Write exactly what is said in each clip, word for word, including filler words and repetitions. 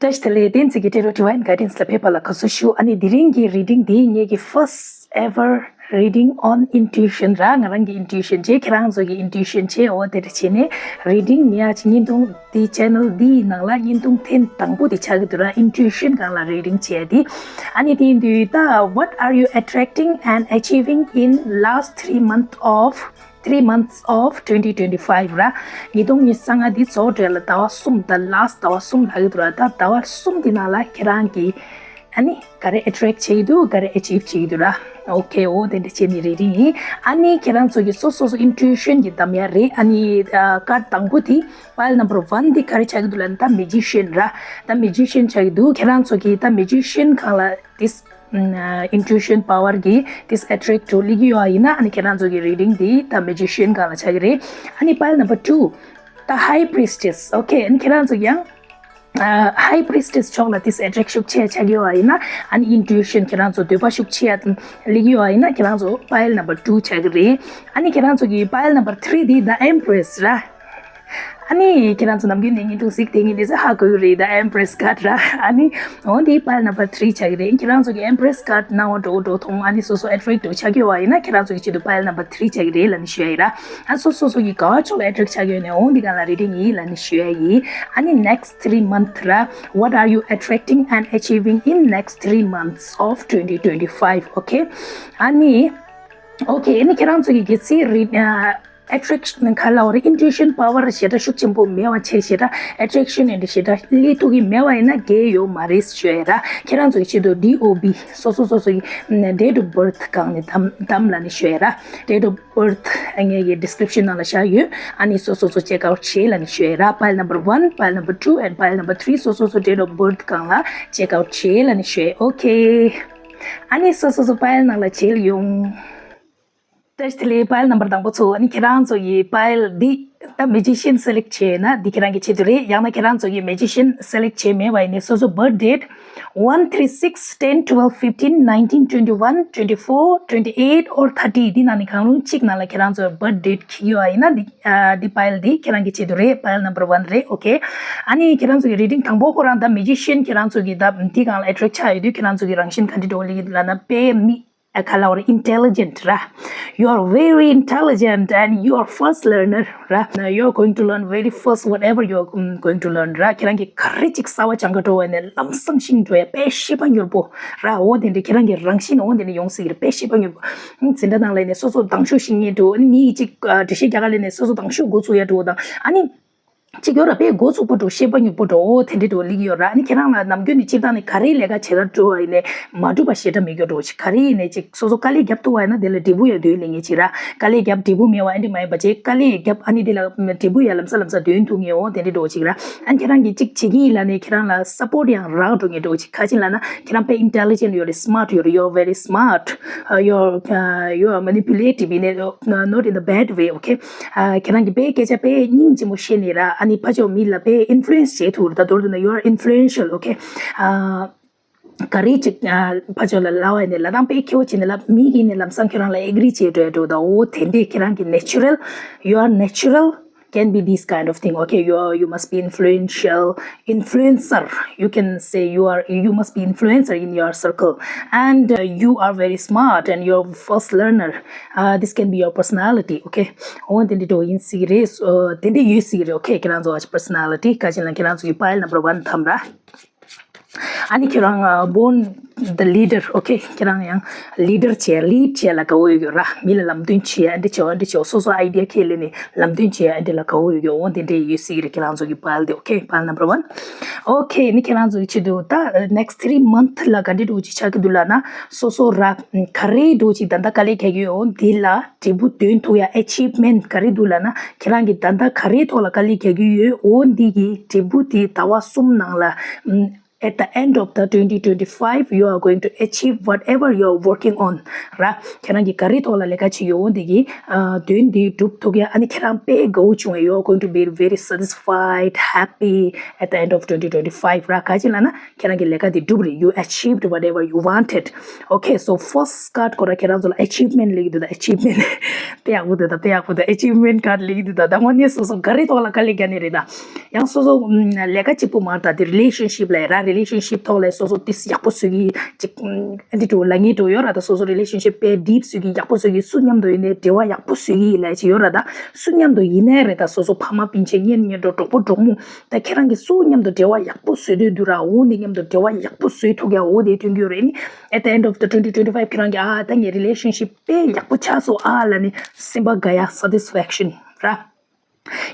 བཀྲ་ཤིས་བདེ་ལེགས། བསྟན་འཛིན་གྱི་ཊེ་རོ་ཌི་ཝའིན་གྷའི་ཌེན་སི་ལ་ཕེབས་པ་ལ་དགའ་བསུ་ཞུ། ཨ་ནི་དེ་རིང་གི་རི་ཌིང་འདི་ངེད་ཀྱི་first ever reading on intuition ར། ང་རང་གི་ཨིན་ཊུའི་ཤན་བྱས། ཁྱེད་རང་ཚོ་གི་ཨིན་ཊུའི་ཤན་བྱས། འོ་དེ་འདྲ་བྱས་ནས་རི་ཌིང་ཉེ་ཡ་ཅིག་བརྙན་ཐུང་འདི་ཆེ་ནལ་འདིའི་ནང་ལ་བརྙན་ཐུང་ཐེངས་དང་པོ་དེ་ཆགས་ཀྱི་འདུག་ར། ཨིན་ཊུའི་ཤན་སྒང་ལ་རི་ཌིང་བྱས་ཏེ། ཨ་ནི་དེ་ཡིན་དུས་ད། What are you attracting and achieving in last three months of three months of twenty twenty-five ར། ཉིས་སྟོང་ཉི་ཤུ་རྩ་ལྔ་འདི་རྫོགས་འགྲོ་ཡ་ལ་ཟླ་བ་གསུམ། ད་last ཟླ་བ་གསུམ་ལབ་ཀྱི་འདུག་ར། ད་ཟླ་བ་གསུམ་འདི་ནང་ལ་ཁྱེད་རང་གིས་ཨ་ནི་ག་རེ་ཨེ་ཊེག་བྱེད་ཀྱི་འདུག་ག་རེ་ཨེ་ཅིབ་བྱེད་ཀྱི་འདུག་ར། ཨོ་ཁེ། འོ་དེ་འདྲ་བྱས་ནས་རེད་རེད་ཡིན། ཨ་ནི་ཁྱེད་རང་ཚོ་གི་སོ་སོ་སོ་ཨིན་ཊུའི་ཤན་གྱི་གདམ་ཡ་རེད། ཨ་ནི་ཨ་ཀར་ཌི་དང་པོ་དེ་pile number one འདི་ག་རེ་ཆགས་ཀྱི་འདུག་ལབ་ན་ད་Magician ར། ད་Magician ཆགས་ཀྱི་འདུག་ཁྱེད་རང་ཚོ་གི་ད་Magician སྒང་ལ་this intuition power གྱི་this attract to སླེབས་ཀྱི་ཡོད་པ་ཡིན་ན། ཨ་ནི་ཁྱེད་རང་ཚོ་གི་རི་ཌིང་འདི་ད་Magician སྒང་ལ་ཆགས་ཀྱི་རེད། ཨ་ནི་pile number two ད་High Priestess། ཨོ་ཁེ། ཨ་ནི་ཁྱེད་རང་ཚོ་ཡང་ཨ་High Priestess ཕྱོགས་ལ་this attract ཤུགས་ཆེ་ཆགས་ཀྱི་ཡོད་པ་ཡིན་ན། ཨ་ནི་intuition ཁྱེད་རང་ཚོ་འདོད་པ་ཤུགས་ཆེ་ཡ་སླེབས་ཀྱི་ཡོད་པ་ཡིན་ན། ཁྱེད་རང་ཚོ་pile number two ཆགས་ཀྱི་རེད། ཨ་ནི་ཁྱེད་རང་ཚོ་གི་pile number three འདི་the Empress ར། ཨ་ནི་ཁྱེད་རང་ཚོ་ནམ་རྒྱུན་ནས་བརྙན་ཐུང་གཟིགས་བསྡད་མཁན་དེ་ཚོ་ཧ་གོ་གི་རེད། The Empress card ར། ཨ་ནི་འོ་འདི་pile number three ཆགས་ཀྱི་རེད། ཁྱེད་རང་ཚོ་གི་Empress card སྣང་བ་འགྲོ་འགྲོ་མཐོང་། ཨ་ནི་སོ་སོ་attract འགྲོ་ཆགས་ཀྱི་ཡོད་པ་ཡིན་ན། ཁྱེད་རང་ཚོ་གི་ཆེད་དུ་pile number three ཆགས་ཀྱི་རེད་ལབ་ནས་ཞུ་ཡ་ཡིན་ར། ཨ་སོ་སོ་སོ་གི་ག་བ་ཕྱོགས་ལ་attract ཆགས་ཀྱི་ཡོད་ནས་འོ་འདི་སྒང་ལ་རི་ཌིང་ཡིན་ལབ་ནས་ཞུ་ཡ་ཡིན། ཨ་ནི་next three month ར། What are you attracting and achieving in next three months of twenty twenty-five? ཨོ་ཁེ། ཨ་ནི་ཨོ་ཁེ། ཨ་ནི་ཁྱེད་རང་ཚོ་གི་གལ་སྲིད་རི་ཨ་attraction ག་ལབ་དགོས་རེད། intuition power ཞེ་དྲག་ཤུགས་ཆེན་པོ་མེད་པ་བྱས། ཞེ་དྲག་attraction ཨེ་འདྲ་ཞེ་དྲག་སླེབས་ཐུབ་ཀྱི་མེད་པ་ཡིན་ན་འགལ་ཡོད་མ་རེད་ཞུ་ཡ་ར། ཁྱེད་རང་ཚོ་གི་ཆེད་དུ་D O B སོ་སོ་སོ་སོ་གི་date of birth སྒང་ནས་གདམ་གདམ་ལབ་ནས་ཞུ་ཡ་ར། date of birth ངའི་གི་description ནང་ལ་བཞག་ཡོད། ཨ་ནི་སོ་སོ་སོ་check out བྱེད་ལབ་ནས་ཞུ་ཡ་ར། pile number one, pile number two and pile number three སོ་སོ་སོ་date of birth སྒང་ལ་check out བྱེད་ལབ་ནས་ཞུ་ཡ། ཨོ་ཁེ། ཨ་ནི་སོ་སོ་སོ་pile ནང་ལ་བྱེད་ལ་ཡོང་། བཀྲ་ཤིས་བདེ་ལེགས། pile number དང་པོ་ཚོ། ཨ་ནི་ཁྱེད་རང་ཚོ་ཡི་pile འདི་ད་Magician select བྱས་ན་འདི་ཁྱེད་རང་གི་ཆེད་དུ་རེད། ཡང་ན་ཁྱེད་རང་ཚོ་ཡི་Magician select བྱས་མེད་པ་ཡིན་ནའི་སོ་སོ་birth date one three six ten twelve fifteen nineteen twenty one twenty four twenty eight or thirty འདི་ནང་ནས་གང་རུང་གཅིག་ནང་ལ་ཁྱེད་རང་ཚོ་birth date འཁྱེར་ཡོད་པ་ཡིན་ན་འདི་ཨ་འདི་pile འདི་ཁྱེད་རང་གི་ཆེད་དུ་རེད། pile number one རེད། ཨོ་ཁེ། ཨ་ནི་ཁྱེད་རང་ཚོ་ཡི་reading དང་པོ་ཁོ་རང་ད་Magician ཁྱེད་རང་ཚོ་གི་ད་འདི་སྒང་ལ་attract ཆགས་ཡོད་དུས་ཁྱེད་རང་ཚོ་གི་རང་བཞིན་ག་འདྲ་འགྲོ་ལེ་ལབ་ན་དཔེ་མི་ཨ་ག་ལབ་དགོས་རེད། intelligent ར། You are very intelligent and you are fast learner ར། You are going to learn very fast whatever you are um, going to learn ར། ཁྱེད་རང་གིས་ག་རེ་ཅིག་གསར་པ་སྦྱང་ག་འགྲོ་བ་ནས་ལམ་སང་ཤེས་འགྲོ་ཡ་དཔེ་ཤེས་པ་མྱུར་པོ་ར། འོ་དེ་འདྲ་ཁྱེད་རང་གི་རང་བཞིན་འོ་དེ་འདྲ་ཡོང་སྲིད་ཀྱི་རེད། དཔེ་ཤེས་པ་མྱུར་པོ། ཨང་། འཛིན་གྲྭ་ནང་ལ་ནས་སོ་སོ་དང་ཤོས་ཤེས་མཁན་འགྲོ། ཨ་ནི་མི་ཡིས་ཅིག་ཨ་འགྲེལ་བཤད་རྒྱག་ག་ལས་ནས་སོ་སོ་དང་ཤོས་འགོ་ཚུགས་ཡ་འགྲོ་དང་། ཨ་ནི། གཅིག་ཡོད་ར། དཔེ་འགོ་ཚུགས་པོ་འགྲོ། ཤེས་པ་མྱུར་པོ་འགྲོ། འོ་དེ་འདྲ་འགྲོ་ལེགས་ཡོད་ར། ཨ་ནི་ཁྱེད་རང་ལ་ནམ་རྒྱུན་ནས་སྤྱིར་བཏང་ནས་ག་རེ་ལས་ཀ་བྱེད་ག་འགྲོ་བ་ཡིན་ནའི་མ་འགྲུབ་པ་ཞེ་དྲག་མེད་རྒྱུ་འགྲོ་ཞིག་ག་རེ་ཡིན་ནའི་ཅིག་སོ་སོ་དཀའ་ལས་རྒྱབ་ཐུབ་པ་ཡིན་ན་དེ་ལ་འབྲས་བུ་ཡང་ལྡན་ལེ་ངེས་ཅིག་ར། དཀའ་ལས་རྒྱབ་འབྲས་བུ་མེད་པ་ཨེ་འདྲ་མ་ཡིན་པ་བྱས། དཀའ་ལས་རྒྱབ་ཨ་ནི་དེ་ལ་འབྲས་བུ་ཡང་ལམ་སང་ལམ་སང་ལྡན་ཐུབ་ངེས། འོ་དེ་འདྲ་འགྲོ་ཞིག་ར། ཨ་ནི་ཁྱེད་རང་གིས་ཅིག་བྱེད་ཀྱི་ཡིན་ལབ་ནས་ཁྱེད་རང་ལ་support ཡང་རག་འགྲོ་ངེས་འགྲོ་ཞིག་ག་ཅི་ལབ་ན་ཁྱེད་རང་དཔེ་intelligent ཡོད་རེད། smart ཡོད་རེད། You are very smart. Uh, you are uh, you are manipulative in a, uh, not in the bad way. Okay. ཨ་ཁྱེད་རང་གིས་དཔེ་སྐད་ཆ་དཔེ་སྙིང་རྗེ་མོ་བཤད་ནི་ར། ཨ་ནི་ཕར་ཕྱོགས་མི་ལ་དཔེ་influence བྱེད་ཐུབ་རེད། ད་མདོར་བསྡུ་ན་you are influential. Okay. ཨ་ག་རེ་ཅིག་ཨ་ཕར་ཕྱོགས་ལ་ལབ་པ་ཡིན་ནའི་ལབ་སྟངས་དཔེ་ཁྱེའུ་བྱས་ནས་ལབ། མི་གིས་ནི་ལམ་སང་ཁྱེད་རང་ལ་agree བྱེད་འགྲོ་ཡ་འགྲོ། ད་འོ་དེ་འདྲས་ཁྱེད་རང་གི་natural, you are natural can be this kind of thing. Okay, you are, you must be influential, influencer. You can say you are, you must be influencer in your circle, and uh, you are very smart and you're first learner. Uh, this can be your personality. Okay. འོ་དེ་འདྲ་འགྲོ་ཡིན་སྲིད་རེད། དེ་འདྲ་ཡོད་སྲིད་རེད། Okay. ཁྱེད་རང་ཚོ་ཨ་personality ག་ཅི་ལ་ཁྱེད་རང་ཚོ་གི་pile number one ཐམ་ར། ཨ་ནི་ཁྱེད་རང་ཨ་born the leader. Okay. ཁྱེད་རང་ཡང་leader བྱས་lead བྱས་ལ་དགའ་བོ་ཡོད་ར། མི་ལ་ལམ་སྟོན་བྱས། ཨ་འདྲ་བྱས། ཨ་འདྲ་བྱས། སོ་སོ་idea ཁས་ལེན་ནས་ལམ་སྟོན་བྱས། ཨ་འདྲ་ལ་དགའ་བོ་ཡོད་ཡོད། འོ་དེ་འདྲ་ཡོད་སྲིད་ཀྱི་རེད། ཁྱེད་རང་ཚོ་གི་pile དེ། Okay. pile number one. Okay. ནི་ཁྱེད་རང་ཚོ་གི་ཆེད་དུ་ད་next three month ལ་ག་འདྲ་འགྲོ་ཅིག་ཆགས་ཀྱི་འདུག་ལབ་ན། སོ་སོ་ར་ག་རེ་འགྲོ་ཅིག་ད་ལྟ་དཀའ་ལས་རྒྱག་གི་ཡོད། འོ་འདི་ལ་འབྲས་བུ་ཐོན་ཐུབ་ཡ་achievement ག་རེ་འདུག་ལབ་ན། ཁྱེད་རང་གིས་ད་ལྟ་ག་རེའི་ཐོག་ལ་དཀའ་ལས་རྒྱག་གི་ཡོད། འོ་འདི་གི་འབྲས་བུ་དེ་ཟླ་བ་གསུམ་ནང་ལ་ཨམ་ at the end of the twenty twenty-five, you are going to achieve whatever you are working on. ར། ཁྱེད་རང་གིས་ག་རེ་ཐོག་ལ་ལས་ཀ་བྱེད་ཡོད་འོ་འདི་གི་དོན་འདི་འགྲུབ་ཐུབ་ཡ། ཨ་ནི་ཁྱེད་རང་དཔེ་དགའ་བོ་བྱུང་བས། You are going to be very satisfied, happy at the end of twenty twenty-five. ར། ག་ཅི་ལབ་ན་ཁྱེད་རང་གི་ལས་ཀ་འདི་འགྲུབ་རེད། You achieved whatever you wanted. Okay, so first card ཁོ་ར་ཁྱེད་རང་ཚོ་ལ་achievement ལབ་ཀྱི་འདུག་ད། achievement དཔེ་ཡག་པོ་འདུག་ད། དཔེ་ཡག་པོ་འདུག achievement card ལབ་ཀྱི་འདུག་ད། ད་དངོས་གནས་སོ་སོ་ག་རེ་ཐོག་ལ་དཀའ་ལས་རྒྱག་ནི་རེད་ད། ཡང་སོ་སོ་ཨམ་ལས་ཀ་གཅིག་པུ་མ་རེད་ད། དེ་relationship ལབ་ར། relationship ཐོག་ལ་སོ་སོ་ཏིས་ཡག་པོ་བཟོ་གི་ཅིག་ཨམ་ཨ་འདི་འགྲོ་ལ་ངེས་འགྲོ་ཡོད་ར། ད་སོ་སོ་relationship དཔེ་deep བཟོ་གི་ཡག་པོ་བཟོ་གི། སུ་མཉམ་དུ་ཡིན་ནའི་འབྲེལ་བ་ཡག་པོ་བཟོ་གི་ལབ་ཅིག་ཡོད་ར། ད་སུ་མཉམ་དུ་ཡིན་ནའི་རེད་ད། སོ་སོ་ཕ་མ་སྤུན་མཆེད་གཉེན་ཉེ་འགྲོ་གྲོགས་པོ་གྲོགས་མོ། ད་ཁྱེད་རང་གིས་སུ་མཉམ་དུ་འབྲེལ་བ་ཡག་པོ་བཟོ་འདོད་འདུག་ར། འོ་འདི་མཉམ་དུ་འབྲེལ་བ་ཡག་པོ་བཟོ་ཐུབ་ཡ་འོ་དེ་སྟོན་གྱི་ཡོད་རེད། ནི་at the end of the twenty twenty-five ཁྱེད་རང་གིས་ཨ་ད་ངའི་relationship དཔེ་ཡག་པོ་ཆགས་སོང་ཨ་ལབ་ནི་སེམས་པ་དགའ་ཡ་satisfaction ར།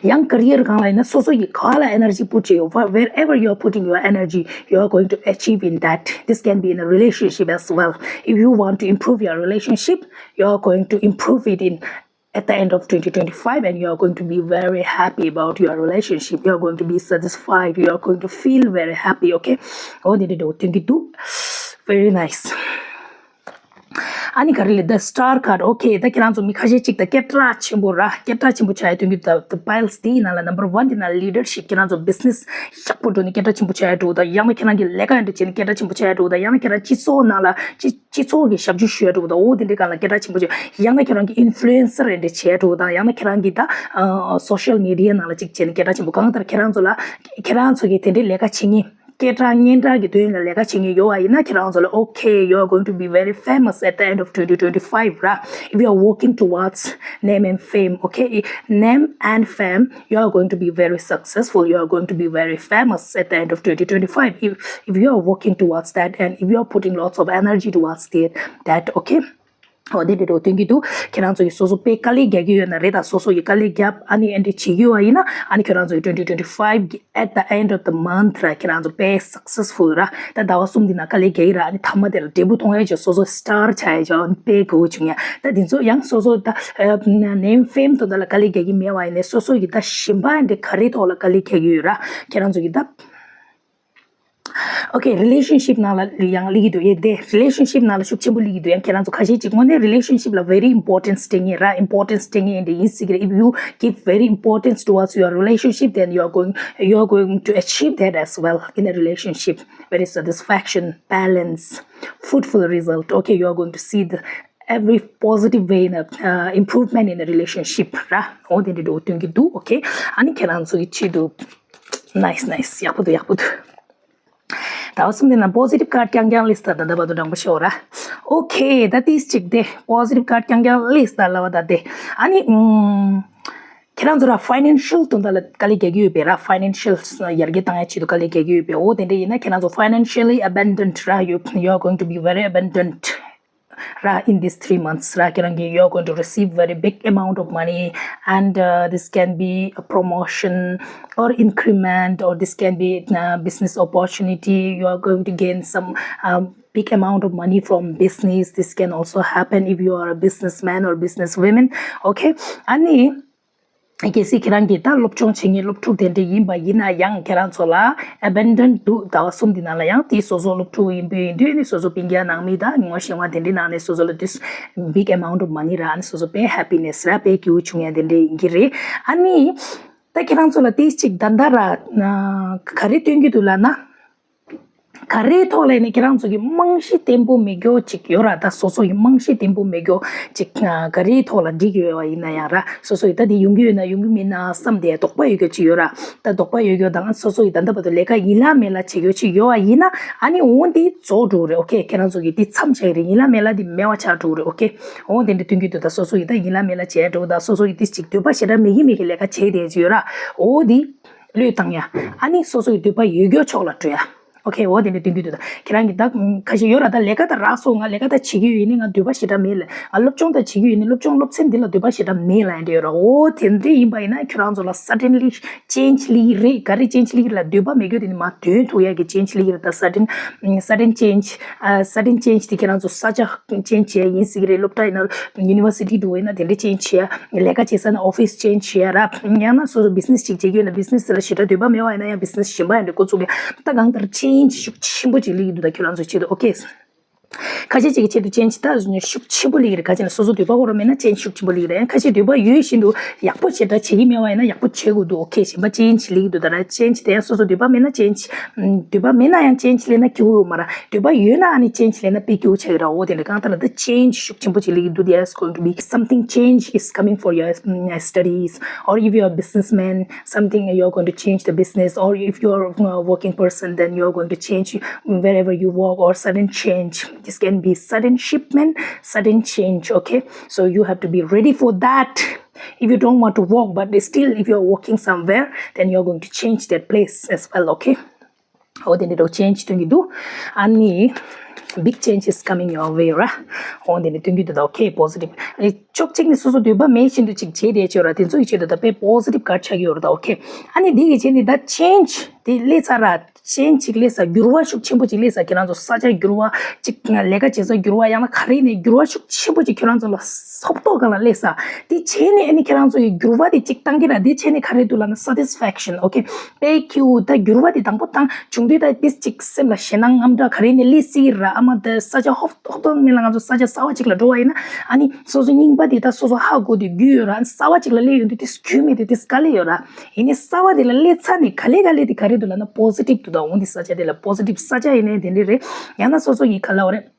ཡང་career སྒང་ལ་ཡིན་ན་སོ་སོ་ཡི་ག་ལ་energy put བྱེད་ཡོད། Wherever you are putting your energy, you are going to achieve in that. This can be in a relationship as well. If you want to improve your relationship, you are going to improve it in at the end of twenty twenty-five, and you are going to be very happy about your relationship. You are going to be satisfied. You are going to feel very happy. Okay? འོ་འདི་འདྲ་འདྲ་བོ་སྟོན་གྱི་འདུག Very nice. ཨ་ནི་ག་རེ་ལབ། the star card. Okay, ད་ཁྱེད་རང་ཚོ་མི་ཁ་ཤས་ཅིག་ད་སྐད་གྲགས་ཆེན་པོ་ར། སྐད་གྲགས་ཆེན་པོ་ཆགས་ཡ་སྟོན་གྱི་འདུག the piles དེའི་ནང་ལ་number one དེ་ནང་leadership ཁྱེད་རང་ཚོ་business ཡག་པོ་འགྲོ་ནི་སྐད་གྲགས་ཆེན་པོ་ཆགས་ཡ་འགྲོ། ད་ཡང་ན་ཁྱེད་རང་གི་ལས་ཀ་འདྲ་བྱས་ནི་སྐད་གྲགས་ཆེན་པོ་ཆགས་ཡ་འགྲོ། ད་ཡང་ན་ཁྱེད་རང་སྤྱི་ཚོགས་ནང་ལ་སྤྱི་སྤྱི་ཚོགས་ཀྱི་ཞབས་ཞུ་ཞུ་ཡ་འགྲོ། ད་འོ་དེ་འདྲའི་སྒང་ལ་སྐད་གྲགས་ཆེན་པོ་ཆགས། ཡང་ན་ཁྱེད་རང་གི་influencer འདྲ་བྱས་འགྲོ། ད་ཡང་ན་ཁྱེད་རང་གི་ད་ཨ་social media ནང་ལ་ཅིག་བྱས་ནི་སྐད་གྲགས་ཆེན་པོ། གང་ལྟར་ཁྱེད་རང་ཚོ་ལ་ཁྱེད་རང་ཚོ་གི་དེ་འདྲའི་ལས་ཀ་བྱེད་མཁན། སྐད་གྲགས་སྙན་གྲགས་ཀྱི་དོན་ལ་ལས་ཀ་བྱེད་མཁན་ཡོད་པ་ཡིན་ན་ཁྱེད་རང་ཚོ་ལ okay, you are going to be very famous at the end of twenty twenty-five ར། If you are working towards name and fame, okay, name and fame, you are going to be very successful, you are going to be very famous at the end of twenty twenty-five. If, if you are working towards that and if you are putting lots of energy towards that, that, okay? འོ་དེ་འདྲ་འདྲ་བོ་སྟོན་གྱི་འདུག་ཁྱེད་རང་ཚོ་ཡི་སོ་སོ་དཔེ་དཀའ་ལས་རྒྱག་གི་ཡོད་ན་རེད་ད། སོ་སོ་ཡི་དཀའ་ལས་རྒྱབ། ཨ་ནི་ཨ་འདྲ་བྱེད་ཀྱི་ཡོད་པ་ཡིན་ན་ཨ་ནི་ཁྱེད་རང་ཚོ་ཡི་twenty twenty-five གི at the end of the month ར་ཁྱེད་རང་ཚོ་དཔེ་successful ར། ད་ཟླ་བ་གསུམ་འདི་ན་དཀའ་ལས་རྒྱག་གི་ར། ཨ་ནི་མཐའ་མ་དེ་ལ་འབྲས་བུ་མཐོང་ཡ་ཅིག་སོ་སོ་star ཆགས་ཡ་ཅིག་ཨ་ནི་དཔེ་དགའ་བོ་བྱུང་ཡ། ད་འདི་ཚོ་ཡང་སོ་སོ་ད་name fame དོན་དག་ལ་དཀའ་ལས་རྒྱག་གི་མེད་པ་ཡིན་ནའི་སོ་སོ་ཡི་ད་གཞན་པ་འདི་ག་རེ་ཐོག་ལ་དཀའ་ལས་རྒྱག་གི་ཡོད་ར། ཁྱེད་རང་ཚོ་ཡི་ད། Okay, relationship ནང་ལ་ཡང་སླེབས་ཀྱི་འདུག་ཡེ་དེ་relationship ནང་ལ་ཤུགས་ཆེན་པོ་སླེབས་ཀྱི་འདུག་ཡང་ཁྱེད་རང་ཚོ་ཁ་ཤས་ཅིག་དངོས་གནས་relationship ལ་very importance སྤྲད་མཁན་ར། importance སྤྲད་མཁན་ཡིན་དེ་ཡིན་སྲིད་ཀྱི་རེད། If you give very importance towards your relationship, then you are going, you are going to achieve that as well in a relationship. Very satisfaction, balance, fruitful result. Okay, you are going to see the every positive way in a uh, improvement in a relationship ར། འོ་དེ་འདྲ་འདྲ་བོ་སྟོན་གྱི་འདུག Okay, ཨ་ནི་ཁྱེད་རང་ཚོ་ཡི་ཆེད་དུ nice, nice. ཡག་པོ་འདུག་ཡག་པོ་འདུག་ཟླ་བ་གསུམ་དེ་ན་positive card རྐྱང་རྐྱང་སླེབས་ད། ད་ལྟ་བར་དུ་འགྲངས་པ་ཤོར་ར། Okay, ད་ཏིས་ཅིག་དེ་positive card རྐྱང་རྐྱང་སླེབས་ད་ལབ་པ་ད་དེ། ཨ་ནི་ཨུམ་ཁྱེད་རང་ཚོ་ར་financial དོན་དག་ལ་དཀའ་ལས་རྒྱག་གི་ཡོད་པས་ར། financial ཡར་རྒྱས་བཏང་ཡ་ཆེད་དུ་དཀའ་ལས་རྒྱག་གི་ཡོད་པས། འོ་དེ་འདྲ་ཡིན་ན་ཁྱེད་རང་ཚོ་financially abundant ར། you, you are going to be very abundant ར། In these three months ར། ཁྱེད་རང་གིས you are going to receive very big amount of money, and uh, this can be a promotion or increment, or this can be uh, business opportunity. You are going to gain some um, big amount of money from business. This can also happen if you are a businessman or businesswoman. Okay, ཨ་ནི། གལ་སྲིད་ཁྱེད་རང་གིས་ད་སློབ་སྦྱོང་བྱེད་མཁན་སློབ་ཕྲུག་དེ་འདྲ་ཡིན་པ་ཡིན་ན་ཡང་ཁྱེད་རང་ཚོ་ལ་abundant འདུག་ཟླ་བ་གསུམ་འདི་ནང་ལ་ཡང་དེ་སོ་སོ་སློབ་ཕྲུག་ཡིན་པ་ཡིན་དུས་ནི་སོ་སོ་སྤུན་ཀྱག་ནང་མི་དང་ཉི་མ་གཞན་པ་དེ་འདྲའི་ནང་ནས་སོ་སོ་ལ་this big amount of money ར། ཨ་ནི་སོ་སོ་དཔེ་happiness ར། དཔེ་སྐྱིད་པོ་བྱུང་ཡ་དེ་འདྲ་ཡིན་གྱི་རེད། ཨ་ནི་ད་ཁྱེད་རང་ཚོ་ལ་དེ་ཅིག་ད་ལྟ་ར་ག་རེ་སྟོན་གྱི་འདུག་ལབ་ན། ག་རེའི་ཐོག་ལ་ཡིན་ན་ཁྱེད་རང་ཚོ་གི་རྨང་གཞི་བརྟན་པོ་མེད་རྒྱུ་ཅིག་ཡོད་ར། ད་སོ་སོ་ཡི་རྨང་གཞི་བརྟན་པོ་མེད་རྒྱུ་ཅིག་ག་རེའི་ཐོག་ལ་འགྲིག་ཡོད་པ་ཡིན་ན་ཡང་ར། སོ་སོ་ཡི་ད་དེ་ཡོང་གི་ཡོད་ན་ཡོང་གི་མེད་ན་བསམ་དེ་དོགས་པ་ཡོད་རྒྱུ་ཅིག་ཡོད་ར། ད་དོགས་པ་ཡོད་རྒྱུ་དང་སོ་སོ་ཡི་ད་ལྟ་བར་དུ་ལས་ཀ་ཡིན་ལ་མེད་ལ་བྱེད་རྒྱུ་ཅིག་ཡོད་པ་ཡིན་ན་ཨ་ནི་འོ་འདི་རྫོགས་འགྲོ་གི་རེད། ཨོ་ཁེ། ཁྱེད་རང་ཚོ་གི་འདི་མཚམས་བཞག་གི་རེད། ཡིན་ལ་མེད་ལ་འདི་མེད་པ་ཆགས་འགྲོ་གི་རེད། ཨོ་ཁེ། འོ་དེ་འདྲ་སྟོན་གྱི་འདུག་ད་སོ་སོ་ཡི་ད་ཡིན་ལ་མེད་ལ་བྱས་འགྲོ། ད་སོ་སོ་ཡི་འདི་ཅིག་འདོད་པ་ཞེ་དྲག་མེད་ཀྱི་མེད་ཀྱི་ལས་ཀ་བྱས་བསྡད་ཅིག་ཡོད་ར། འོ་འདི་བློས་བཏང་ཡ། ཨ་ནི་སོ་སོ་ཡི་འདོད་པ་ཡོད་རྒྱུ་ཕྱོགས་ལ་འགྲོ་ཡ། ཨོ་ཁེ། འོ་དེ་འདྲ་སྟོན་གྱི་འདུག་ད་ཁྱེད་རང་གིས་ད་ཁ་ཤས་ཡོད་ར། ད་ལས་ཀ་ད་རག་སོང་། ང་ལས་ཀ་ད་བྱེད་ཀྱི་ཡོད་ནི་ང་འདོད་པ་ཞེ་དྲག་མེད་ལ། ང་སློབ་སྦྱོང་ད་བྱེད་ཀྱི་ཡོད་ནི་སློབ་སྦྱོང་སློབ་ཚན་འདི་ལ་འདོད་པ་ཞེ་དྲག་མེད་ལ་ཡ་འདྲ་ཡོད་ར། འོ་དེ་འདྲ་ཡིན་པ་ཡིན་ན་ཁྱོད་རང་ཚོ་ལ་suddenly change སླེབས་ཀྱི་རེད། ག་རེ་change སླེབས་ཀྱི་རེད་ལབ། འདོད་པ་མེད་རྒྱུ་དེ་ནི་མར་འདོན་ཐུབ་ཡ་གི་change སླེབས་ཀྱི་རེད། ད་sudden sudden change ཨ་sudden change དེ་ཁྱེད་རང་ཚོ་ས་ཆ་change བྱས་ཡིན་སྲིད་ཀྱི་རེད། སློབ་གྲྭ་ཡིན་ན་university འགྲོ་ཡིན་ན་དེ་འདྲ་change བྱས། ལས་ཀ་བྱེད་ས་ན་office change བྱས་ར། ཡང་ན་སོ་སོ་business ཅིག་བྱེད་ཀྱི་ཡོད་ན་business ལ་ཞེ་དྲག་འདོད་པ་མེད་པ་ཡིན་ན་ཡང་business གཞན་པ་ཡང་འདྲ་འགོ་བཙུགས་ཀྱི། ད་གང་ལྟར་change ཅེན་ཇི་ཤུགས་ཆེན་པོ་ཅིག་སླེབས་ཀྱི་འདུག་ད་ཁྱོད་རང་ཚོའི་ཆེད་དུ། ཨོ་ཁེ། ཁ་ཤས་ཅིག་གི་ཆེད་དུ་ཅེན་ཇི་ད་ཤུགས་ཆེན་པོ་སླེབས་ཀྱི་རེད། ག་ཅི་ན་སོ་སོ་འདོད་པ་ཁོ་རང་མེད་ན་ཅེན་ཇི་ཤུགས་ཆེན་པོ་སླེབས་ཀྱི་རེད། ཁ་ཤས་འདོད་པ་ཡོད་བཞིན་དུ་ཡག་པོ་བྱེད་འདྲ་བྱེད་ཀྱི་མེད་པ་ཡིན་ན་ཡག་པོ་བྱེད་དགོས་འདུག་ཨོ་ཁེ། གཞན་པ་ཅེན་ཇི་སླེབས་ཀྱི་འདུག་ད་ར་ཅེན་ཇི་དེ་ཡང་སོ་སོ་འདོད་པ་མེད་ན་ཅེན་ཇི། འདོད་པ་མེད་ན་ཡང་ཅེན་ཇི་སླེབས་ན་སྐྱིད་པོ་ཡོད་མ་རེད། འདོད་པ་ཡོད་ན་ཨ་ནི་ཅེན་ཇི་སླེབས་ན་དཔེ་སྐྱིད་པོ་ཆགས་ཀྱི་རེད། འོ་དེ་འདྲ་གང་ལྟར་ད་ཅེན་ཇི་ཤུགས་ཆེན་པོ་ཅིག་སླེབས་ཀྱི་འདུག There's going to be something change is coming for your, mm, studies, or if you're a businessman, something you're going to change the business, or if you're a working person, then you're going to change wherever you work, or sudden change. This can be sudden shipment, sudden change, okay? So you have to be ready for that. If you don't want to work, but still if you're working somewhere, then you're going to change that place as well, okay? འོ་དེ་འདྲ་ཅེན་ཇི་སྟོན་གྱི་འདུག་ཨ་ནི་big change is coming your way ར། འོ་དེ་འདྲ་སྟོན་གྱི་འདུག་ད་ཨོ་ཁེ། པོ་སི་ཊིབ་ཅོག་ཅིག་ནི་སོ་སོ་འདོད་པ་མེད་བཞིན་དུ་ཅིག་བྱེད་བསྡད་ཀྱི་ཡོད་ར། དེ་ཚོ་ཡི་ཆེད་དུ་ད་དཔེ་པོ་སི་ཊིབ་ཀར་ཆགས་ཀྱི་ཡོད་ར། ད་ཨོ་ཁེ། ཨ་ནི་འདི་གི་ཆེད་ནི་ད་ཅེན་ཇི་དེ་སླེབས་ཚར་ར། ཅེན་ཇི་ཅིག་སླེབས་ས། འགྱུར་བ་ཤུགས་ཆེན་པོ་ཅིག་སླེབས་ས། ཁྱེད་རང་ཚོ་ས་ཆ་འགྱུར་བ་ཅིག་ལས་ཀ་བྱེད་ས་འགྱུར་བ། ཡང་ན་ག་རེ་ནས་འགྱུར་བ་ཤུགས་ཆེན་པོ་ཅིག་ཁྱེད་རང་ཚོ་ལ་སོབ་ཏོག་སྒང་ལ་སླེབས་ས། དེ་བྱས་ནས་ཨ་ནི་ཁྱེད་རང་ཚོ་ཡི་འགྱུར་བ་དེ་ཅིག་བཏང་གི་ར། དེ་བྱས་ནས་ག་རེ་འདུག་ལབ་ན་satisfaction, okay? དཔེ་སྐྱིད་པོ། ད་འགྱུར་བ་དེ་དང་པོ་བཏང་བྱུང་དུས་ད་དེ་ཅིག་སེམས་ལ་ཞེད་སྣང་དངངས་སྐྲག་ག་རེ་ནས་སླེབས་སྲིད་ར། ཨ་མ་ད་ས་ཆ་ཧོབ་ཧོབ་ཏོ་མིན་ལ་ང་ཚོ་ས་ཆ་གསར་པ་ཅིག་ལ་འགྲོ་བ་ཡིན་ན་ཨ་ནི་སོ་སོ་རྙིང་པ་དེ་ད་སོ་སོ་ཧ་གོ་དུས་རྒྱུས་ཡོད་ར། ཨ་ནི་གསར་པ་ཅིག་ལ་སླེབས་ཡོང་དུས་དེ་རྒྱུས་མེད་དུས་དེ་དཀའ་ལས་ཡོད་ར། ཡིན་ནའི་གསར་པ་དེ་ལ་སླེབས་ཚར་ནས་ག་ལེ་ག་ལེ་དེ་ག་རེ་འདུག་ལབ་ན་པོ་སི་ཊིབ་འདུག་ད་འོང་དེ་ས་ཆ་དེ་ལ་པོ་སི་ཊིབ་ས་ཆ་ཡིན་ནའི་དེ་འདྲ་རེད། ཡང་ན་སོ་སོ་ཡི་ག་ལབ་རེད།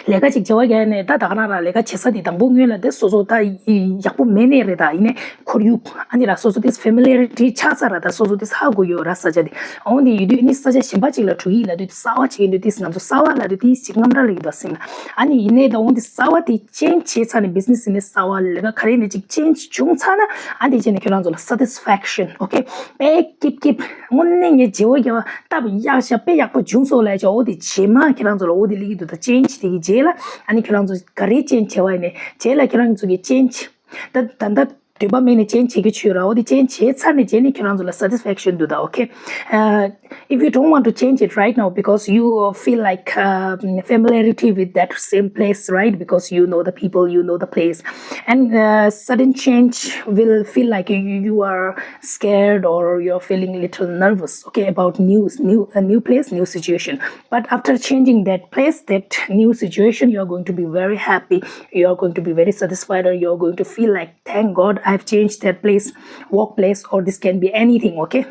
ལས་ཀ་ཅིག་བྱེད་པ་རྒྱག་ནས་ད་ད་ག་རང་རང་ལས་ཀ་བྱེད་ས་དེ་དང་པོ་སྔོན་ལ་དེ་སོ་སོ་ད་ཡག་པོ་མེད་ནས་རེད། ད་ཡིན་ནའི་ཁོར་ཡུག་ཨ་ནི་ར་སོ་སོ་དེ་ཕེ་མི་ལི་ཡ་རི་ཊི་ཆགས་ཚར་ར། ད་སོ་སོ་དེ་ཧ་གོ་ཡོད་ར་ས་ཆ་དེ། འོང་དེ་ཡོད་དུས་ནི་ས་ཆ་གཞན་པ་ཅིག་ལ་འགྲོ་གི་ཡིན་ལབ་དུས་གསར་པ་ཅིག་ཡིན་དུས་དེ་ང་ཚོ་གསར་པ་ལབ་དུས་དེ་ཅིག་དངངས་སྐྲག་ལ་ཡོད་པ་སེམས་ལ། ཨ་ནི་ཡིན་ནའི་ད་འོང་དེ་གསར་པ་དེ་ཅེན་ཇི་བྱས་ཚར་ནས་བི་ཛི་ནེ་སི་ཡིན་ནའི་གསར་པ་ལས་ཀ་ག་རེ་ནས་ཅིག་ཅེན་ཇི་བྱུང་ཚར་ན་ཨ་དེ་བྱས་ནས་ཁྱོད་རང་ཚོ་ལ་satisfaction, okay? དཔེ་སྐྱིད་སྐྱིད། དངོས་གནས་ངས་བརྗེ་པོ་རྒྱབ་པ་སྟབས་ཡག་ཤག་དཔེ་ཡག་པོ་བྱུང་སོང་ལབ་བྱས། འོ་དེ་རྗེས་མ་ཁྱེད་རང་ཚོ་ལ་འོ་དེ་སླེབས་ཀྱི་འདུག་ད་ཅེན་ཇི་དེ་གི་རྗེས་ལ་ཨ་ནི་ཁྱེད་རང་ཚོ་ག་རེ་ཅེན་ཇི་བྱས་པ་ཡིན་ནའི་རྗེས་ལ་ཁྱེད་རང་ཚོ་གི་ཅེན་ཇི་ད་ད་ལྟ་འདོད་པ་མེད་ནས་ཅེན་ཇི་བྱེད་ཀྱི་ཆོད་ར། འོ་དེ་ཅེན་ཇི་བྱས་ཚར་ནས་རྗེས་ནས་ཁྱེད་རང་ཚོ་ལ་satisfaction འདུག་ད་ཨོ་ཁེ། If you don't want to change it right now because you feel like, um, familiarity with that same place, right? Because you know the people, you know the place, and uh, sudden change will feel like you, you are scared or you're feeling little nervous, okay, about new new a new place, new situation. But after changing that place, that new situation, you're going to be very happy. You're going to be very satisfied, or you're going to feel like, thank God I've changed that place, workplace, or this can be anything, okay?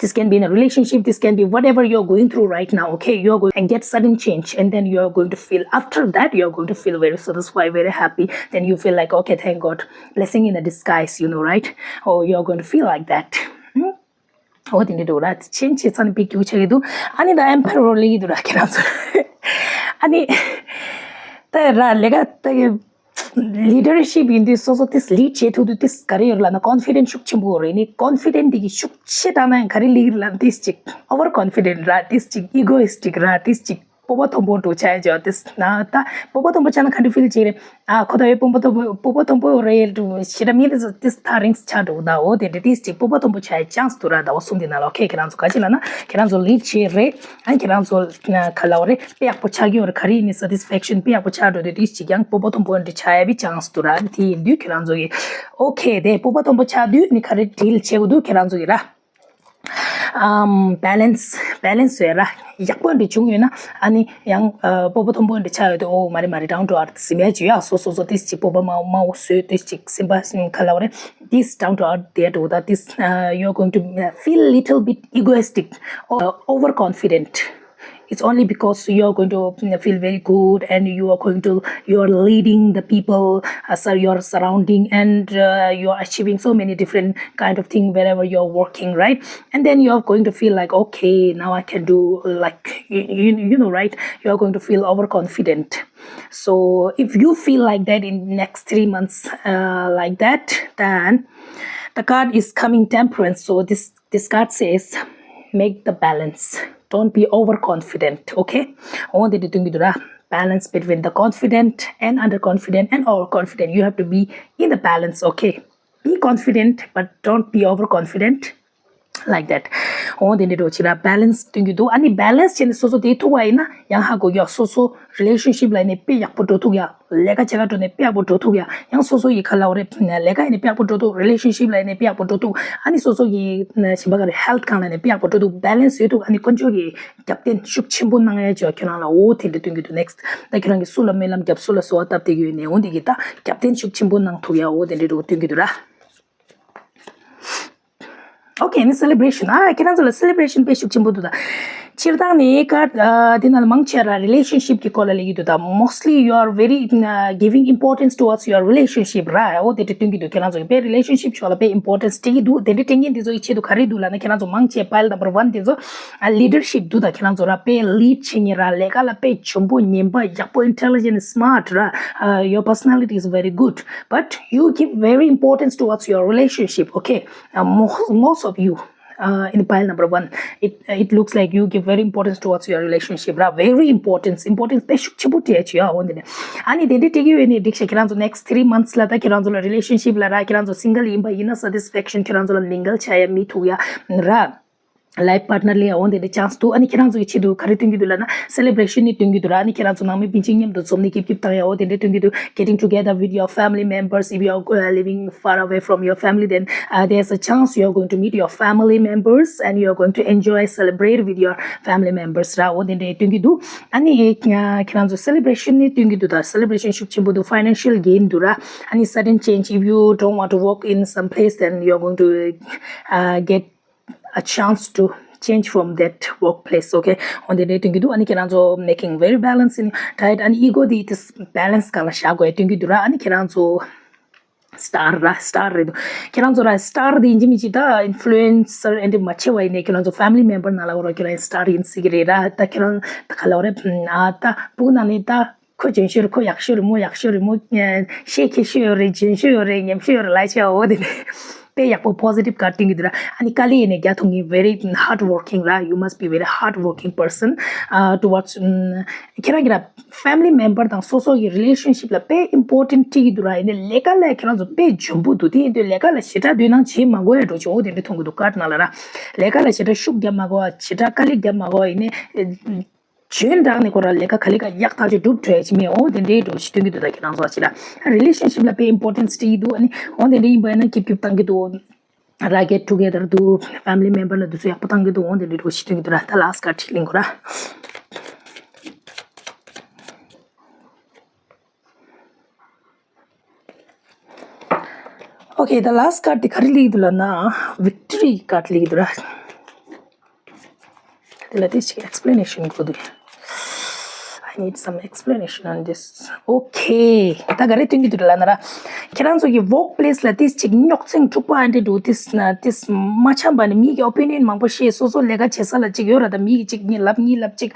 This can be in a relationship, this can be whatever you're going through right now, okay? You're going and get sudden change, and then you're going to feel, after that, you're going to feel very satisfied, very happy. Then you feel like, okay, thank God, blessing in a disguise, you know, right? Or you're going to feel like that. Hmm? འོ་དེ་འདྲ་འདུག་ར། ཅེན་ཇི་བྱས་ཚར་ནས་དཔེ་སྐྱིད་པོ་ཆགས་ཀྱི་འདུག་ཨ་ནི་ད་ཨེམ་པ་རར་སླེབས་ཀྱི་འདུག་ར་ཁྱེད་རང་ཚོ། ཨ་ནི་ད་ར་ལས་ཀ་ད་ལི་ཌར་ཤིབ་ཡིན་དུས་སོ་སོ་དེ་ལིཌ་བྱེད་ཐུབ་དུས་དེ་ག་རེ་ཡོད་ལབ་ན་ཀོན་ཕི་ཌེན་ཤུགས་ཆེན་པོ་རེད། ནི་ཀོན་ཕི་ཌེན་དེ་གི་ཤུགས་ཆེ་དྲགས་ན་ཡང་ག་རེ་སླེབས་ཀྱི་ལབ་ན་དེ་ཅིག་ཨོ་ཝར་ཀོན་ཕི་ཌེན་ར། དེ་ཅིག་ཨི་གོ་ཡིས་ཊིག་ར། དེ་ཅིག་སྤོབས་པ་མཐོན་པོ་འདྲ་ཆགས་ཀྱི་འདུག་དེ་ན་ད་སྤོབས་པ་མཐོན་པོ་ཆགས་ན་ག་འདྲ་ཕིལ་བྱེད་རེད། ཨ་ཁོ་ད་ཡོད་སྤོབས་པ་མཐོན་པོ་སྤོབས་པ་མཐོན་པོ་རེད་ཞེ་དྲག་མི་དེ་ཚོ་དེ་ཐག་རིང་ཆགས་འགྲོ་གི་འདུག་འོ་དེ་འདྲ་དེ་ཅིག་སྤོབས་པ་མཐོན་པོ་ཆགས་ཡ་ཅན་སི་འདུག་ར། ད་འོ་གསུང་དེ་ན་ལ་ཨོ་ཁེ། ཁྱེད་རང་ཚོ་ག་ཅི་ལབ་ན་ཁྱེད་རང་ཚོ་ལིཌ་བྱེད་རེད། ཨ་ཁྱེད་རང་ཚོ་ག་ལབ་རེད། དཔེ་ཡག་པོ་ཆགས་ཀྱི་ཡོད་རེད། ག་རེ་ཡིན་ནའི་satisfaction དཔེ་ཡག་པོ་ཆགས་འགྲོ་དུས་དེ་ཅིག་ཡང་སྤོབས་པ་མཐོན་པོ་འདྲ་ཆགས་ཡ་བི་ཅན་སི་འདུག་ར། དེ་ཡིན་དུས་ཁྱེད་རང་ཚོ་གི་ཨོ་ཁེ་དེ་སྤོབས་པ་མཐོན་པོ་ཆགས་དུས་ནི་ག་རེ་ཌིལ་བྱེད་དགོས་འདུག་ཁྱེད་རང་ཚོ་གི་ར། ཨམ་བེ་ལེན་སི་བེ་ལེན་སི་ཡོད་ར། ཡག་པོ་འདྲ་བྱུང་ཡོད་ན་ཨ་ནི་ཡང་ཨ་སྤོབས་པ་མཐོན་པོ་འདྲ་ཆགས་ཡོད་དུས་ཨོ་མ་རེད་མ་རེད་down to earth ཟིན་པའི་བྱེད་ཡག་སོ་སོ་སོ་དེ་ཅིག་སྤོབས་པ་མང་མང་བོ་བཟོས་དེ་ཅིག་སེམས་པ་ག་ལབ་རེད། This down to earth there to that this uh, you're going to feel little bit egoistic or overconfident. It's only because you are going to feel very good and you are going to you are leading the people uh, so your surrounding and uh, you are achieving so many different kind of thing wherever you are working, right? And then you are going to feel like, okay, now I can do like you, you, you know, right? You are going to feel overconfident. So if you feel like that in next three months uh, like that, then the card is coming temperance. So this this card says, make the balance. Don't be overconfident, okay? I want you to do the balance between the confident and underconfident and overconfident. You have to be in the balance, okay? Be confident, but don't be overconfident. Like that. འོ་དེ་འདྲ་འགྲོ་ཅིག་ར་balance་སྟོན་གྱི་འདུག་ཨ་ནི་balance་བྱས་ནས་སོ་སོ་དེ་ཐུག་པ་ཡིན་ན་ཡང་ཧ་གོ་གི་ཡོད། སོ་སོ་relationship་ལ་ཡིན་ནས་དཔེ་ཡག་པོ་འགྲོ་ཐུབ་ཡ། ལས་ཀ་བྱེད་ག་འགྲོ་ནས་དཔེ་ཡག་པོ་འགྲོ་ཐུབ་ཡ། ཡང་སོ་སོ་ཡི་ག་ལ་འོ་རེད། ལས་ཀ་ཡིན་ནས་དཔེ་ཡག་པོ་འགྲོ་ཐུབ། relationship་ལ་ཡིན་ནས་དཔེ་ཡག་པོ་འགྲོ་ཐུབ། ཨ་ནི་སོ་སོ་གི་གཞན་པ་ག་རེ་health་སྒང་ལ་ཡིན་ནས་དཔེ་ཡག་པོ་འགྲོ་ཐུབ། balance་ཡོད་ཐུབ། ཨ་ནི་དཀོན་མཆོག་གིས་རྒྱབ་རྟེན་ཤུགས་ཆེན་པོ་གནང་ཡ་ཅིག་ཁྱོད་རང་ལ་འོ་དེ་འདྲ་སྟོན་གྱི་འདུག next་ད་ཁྱོད་རང་གིས་སུ་ལ་སྨོན་ལམ་བརྒྱབ། སུ་ལ་གསོལ་བ་བཏབ་བསྡད་ཀྱི་ཡོད་ནས་འོ་དེ་གིས་ད་རྒྱབ་རྟེན་ཤུགས་ཆེན་པོ་གནང་ཐུབ་ཡ་འོ་དེ་འདྲ་འགྲོ་སྟོན་གྱི་འདུག་ར། Okay, ཨ་ནི་celebration། ཨ་ཁྱེད་རང་ཚོ་ལ་celebration་དཔེ་ཤུགས་ཆེན་པོ་འདུག་ད། སྤྱིར་བཏང་ནས་ཀ་ཨ་དེ་ནང་ལ་མང་ཆེ་ར་relationship་གི་སྐོར་ལ་ལས་ཀྱི་འདུག་ད། Mostly you are very uh, giving importance towards your relationship་ར། འོ་དེ་འདྲ་སྟོན་གྱི་འདུག་ཁྱེད་རང་ཚོ་གི་དཔེ་relationship་ཕྱོགས་ལ་དཔེ་importance་སྤྲད་ཀྱི་འདུག་དེ་འདྲ་སྤྲད་མཁན་དེ་ཚོ་ཡི་ཆེད་དུ་ག་རེ་འདུག་ལབ་ན་ཁྱེད་རང་ཚོ་མང་ཆེ་pile number one་དེ་ཚོ་ཨ་leadership་འདུག་ད། ཁྱེད་རང་ཚོ་ར་དཔེ་lead་བྱེད་མཁན་ར། ལས་ཀ་ལ་དཔེ་འཇོན་པོ་ཉན་པ་ཡག་པོ་intelligent smart་ར། Uh, your personality is very good, but you give very importance towards your relationship, okay? Uh, most, most of you uh, in pile number one, it it looks like you give very importance towards your relationship, right? Very importance, importance དཔེ་ཤུགས་ཆེན་པོ་སྤྲད་ཡ་ཅིག་ཡོད་འོ་འདི་ནས། ཨ་ནི་དེ་འདྲ་སྤྲད་ཀྱི་ཡོད་ནས་འགྲིག་ཤག་ཁྱེད་རང་ཚོ་next three months་ལ་ད་ཁྱེད་རང་ཚོ་ལ་relationship་ལ་ར། ཁྱེད་རང་ཚོ་single་ཡིན་པ་ཡིན་ན་satisfaction་ཁྱེད་རང་ཚོ་ལ་mingle་བྱ་ཡ་མི་ཐུག་ཡ་ར། Life partner་ལ་ཡང་འོ་དེ་འདྲ་chance་འདུག་ཨ་ནི་ཁྱེད་རང་ཚོ་གི་ཆེད་དུ་ག་རེ་སྟོན་གྱི་འདུག་ལབ་ན་celebration་ནི་སྟོན་གྱི་འདུག་ར། ཨ་ནི་ཁྱེད་རང་ཚོ་ནང་མི་སྤུན་མཆེད་མཉམ་དུ་འཛོམས་ནས་སྐྱིད་སྐྱིད་བཏང་ཡ་འོ་དེ་འདྲ་སྟོན་གྱི་འདུག Getting together with your family members, if you are uh, living far away from your family, then uh, there's a chance you are going to meet your family members and you are going to enjoy, celebrate with your family members་ར། འོ་དེ་འདྲ་སྟོན་གྱི་འདུག་ཨ་ནི་ཁྱེད་རང་ཚོ་celebration་ནི་སྟོན་གྱི་འདུག་ད། Celebration་ཤུགས་ཆེན་པོ་འདུག Financial gain་འདུག་ར། ཨ་ནི་sudden change, if you don't want to work in some place, then you are going to uh, get a chance to change from that workplace, okay? འོ་དེ་འདྲ་སྟོན་གྱི་འདུག་ཨ་ནི་ཁྱེད་རང་ཚོ་making very balanced in diet. ཨ་ནི་ego་དེ་དེ་balance་སྒང་ལ་བཞག་དགོས་སྟོན་གྱི་འདུག་ར། ཨ་ནི་ཁྱེད་རང་ཚོ་star་ར། Star་རེད་འདུག་ཁྱེད་རང་ཚོ་ར་star་དེ་ཡིན་གཅིག་མིན་གཅིག་ད་influencer་ཨེ་འདྲ་མ་བྱས་པ་ཡིན་ནའི་ཁྱེད་རང་ཚོ་family member་ནང་ལ་འོ་ར་ཁྱེད་རང་star་ཡིན་སྲིད་ཀྱི་རེད་ར། ད་ཁྱེད་རང་ད་ག་ལ་འོ་ར་ཨ་ད་ཕྲུ་གུ་ནང་ནས་ད། ཁོ་འཇོན་ཤོས་རེད། ཁོ་ཡག་ཤོས་རེད། མོ་ཡག་ཤོས་རེད། མོ་ཤེས་མཁས་ཤོས་ཡོད་རེད། འཇོན་ཤོས་ཡོད་རེད། ཉམས་ཤོས་ཡོད་རེད་ལབ་བྱས་འོ་དེ་ནས་དཔེ་ཡག་པོ་positive་card་སྟོན་གྱི་འདུག་ར། ཨ་ནི་དཀའ་ལས་ཡིན་ནས་རྒྱག་ཐུབ་མཁན་very hard working་ར། You must be very hard working person uh, towards um, ཁྱེད་རང་གི་ར་family member་དང་སོ་སོ་གི་relationship་ལ་དཔེ་important་སྤྲད་ཀྱི་འདུག་ར། ཡིན་ནའི་ལས་ཀ་ལ་ཁྱེད་རང་ཚོ་དཔེ་འཇོན་པོ་འདུག་དེ་ཡིན་དུས་ལས་ཀ་ལ་ཞེ་དྲག་དོ་སྣང་བྱེད་མ་དགོས་ཡ་འགྲོ་ཆོག་འོ་དེ་འདྲ་མཐོང་གི་འདུག card་ནང་ལ་ར། ལས་ཀ་ལ་ཞེ་དྲག་ཤུགས་རྒྱབ་མ་དགོས། ཞེ་དྲག་དཀའ་ལས་རྒྱབ་མ་དགོས། ཡིན་ནའི། བྱོན་དྲགས་ནས་ཁོ་རང་ལས་ཀ་ག་ལེ་ག་ཡག་ཐག་ཆོད་སྒྲུབ་འགྲོ་ཡ་ཅིག་མེད། འོ་དེ་འདྲའི་འགྲོ་ཞིག་སྟོན་གྱི་འདུག་ད་ཁྱེད་རང་ཚོ་ཅི་ར་relationship་ལ་དཔེ་importance་སྤྲད་ཀྱི་འདུག་ཨ་ནི་འོ་དེ་འདྲ་ཡིན་པ་ཡིན་ན་སྐྱིད་སྐྱིད་བཏང་གི་འདུག་ར། Get together་འདུག family member་ལ་འདུ་ཚོད་ཡག་པོ་བཏང་གི་འདུག་འོ་དེ་འདྲའི་འགྲོ་ཞིག་སྟོན་གྱི་འདུག་ར། ད་last card་ཞིག་ལེན་དགོས་ར། Okay, the last card དེ་ག་རེ་སླེབས་འདུག་ལབ་ན་victory card་སླེབས་འདུག་ར། དེ་ལ་དེ་ཅིག་explanation་དགོས་འདུག I need some explanation on this. Okay. ད་ག་རེ་སྟོན་གྱི་འདུག་ལབ་ན་ར། ཁྱེད་རང་ཚོ་གི་workplace་ལ་དེ་ཅིག་རྙོག་འཛིང་འཁྲུག་པ་འདྲ་འདུག་དེ་དེ་མ་འཆམ་པ་ནི་མི་གི་opinion་མང་པོ་བཤད། སོ་སོ་ལས་ཀ་བྱེད་ས་ལ་ཅིག་ཡོད་ར། ད་མི་གི་ཅིག་གཉིས་ལབ་གཉིས་ལབ་ཅིག་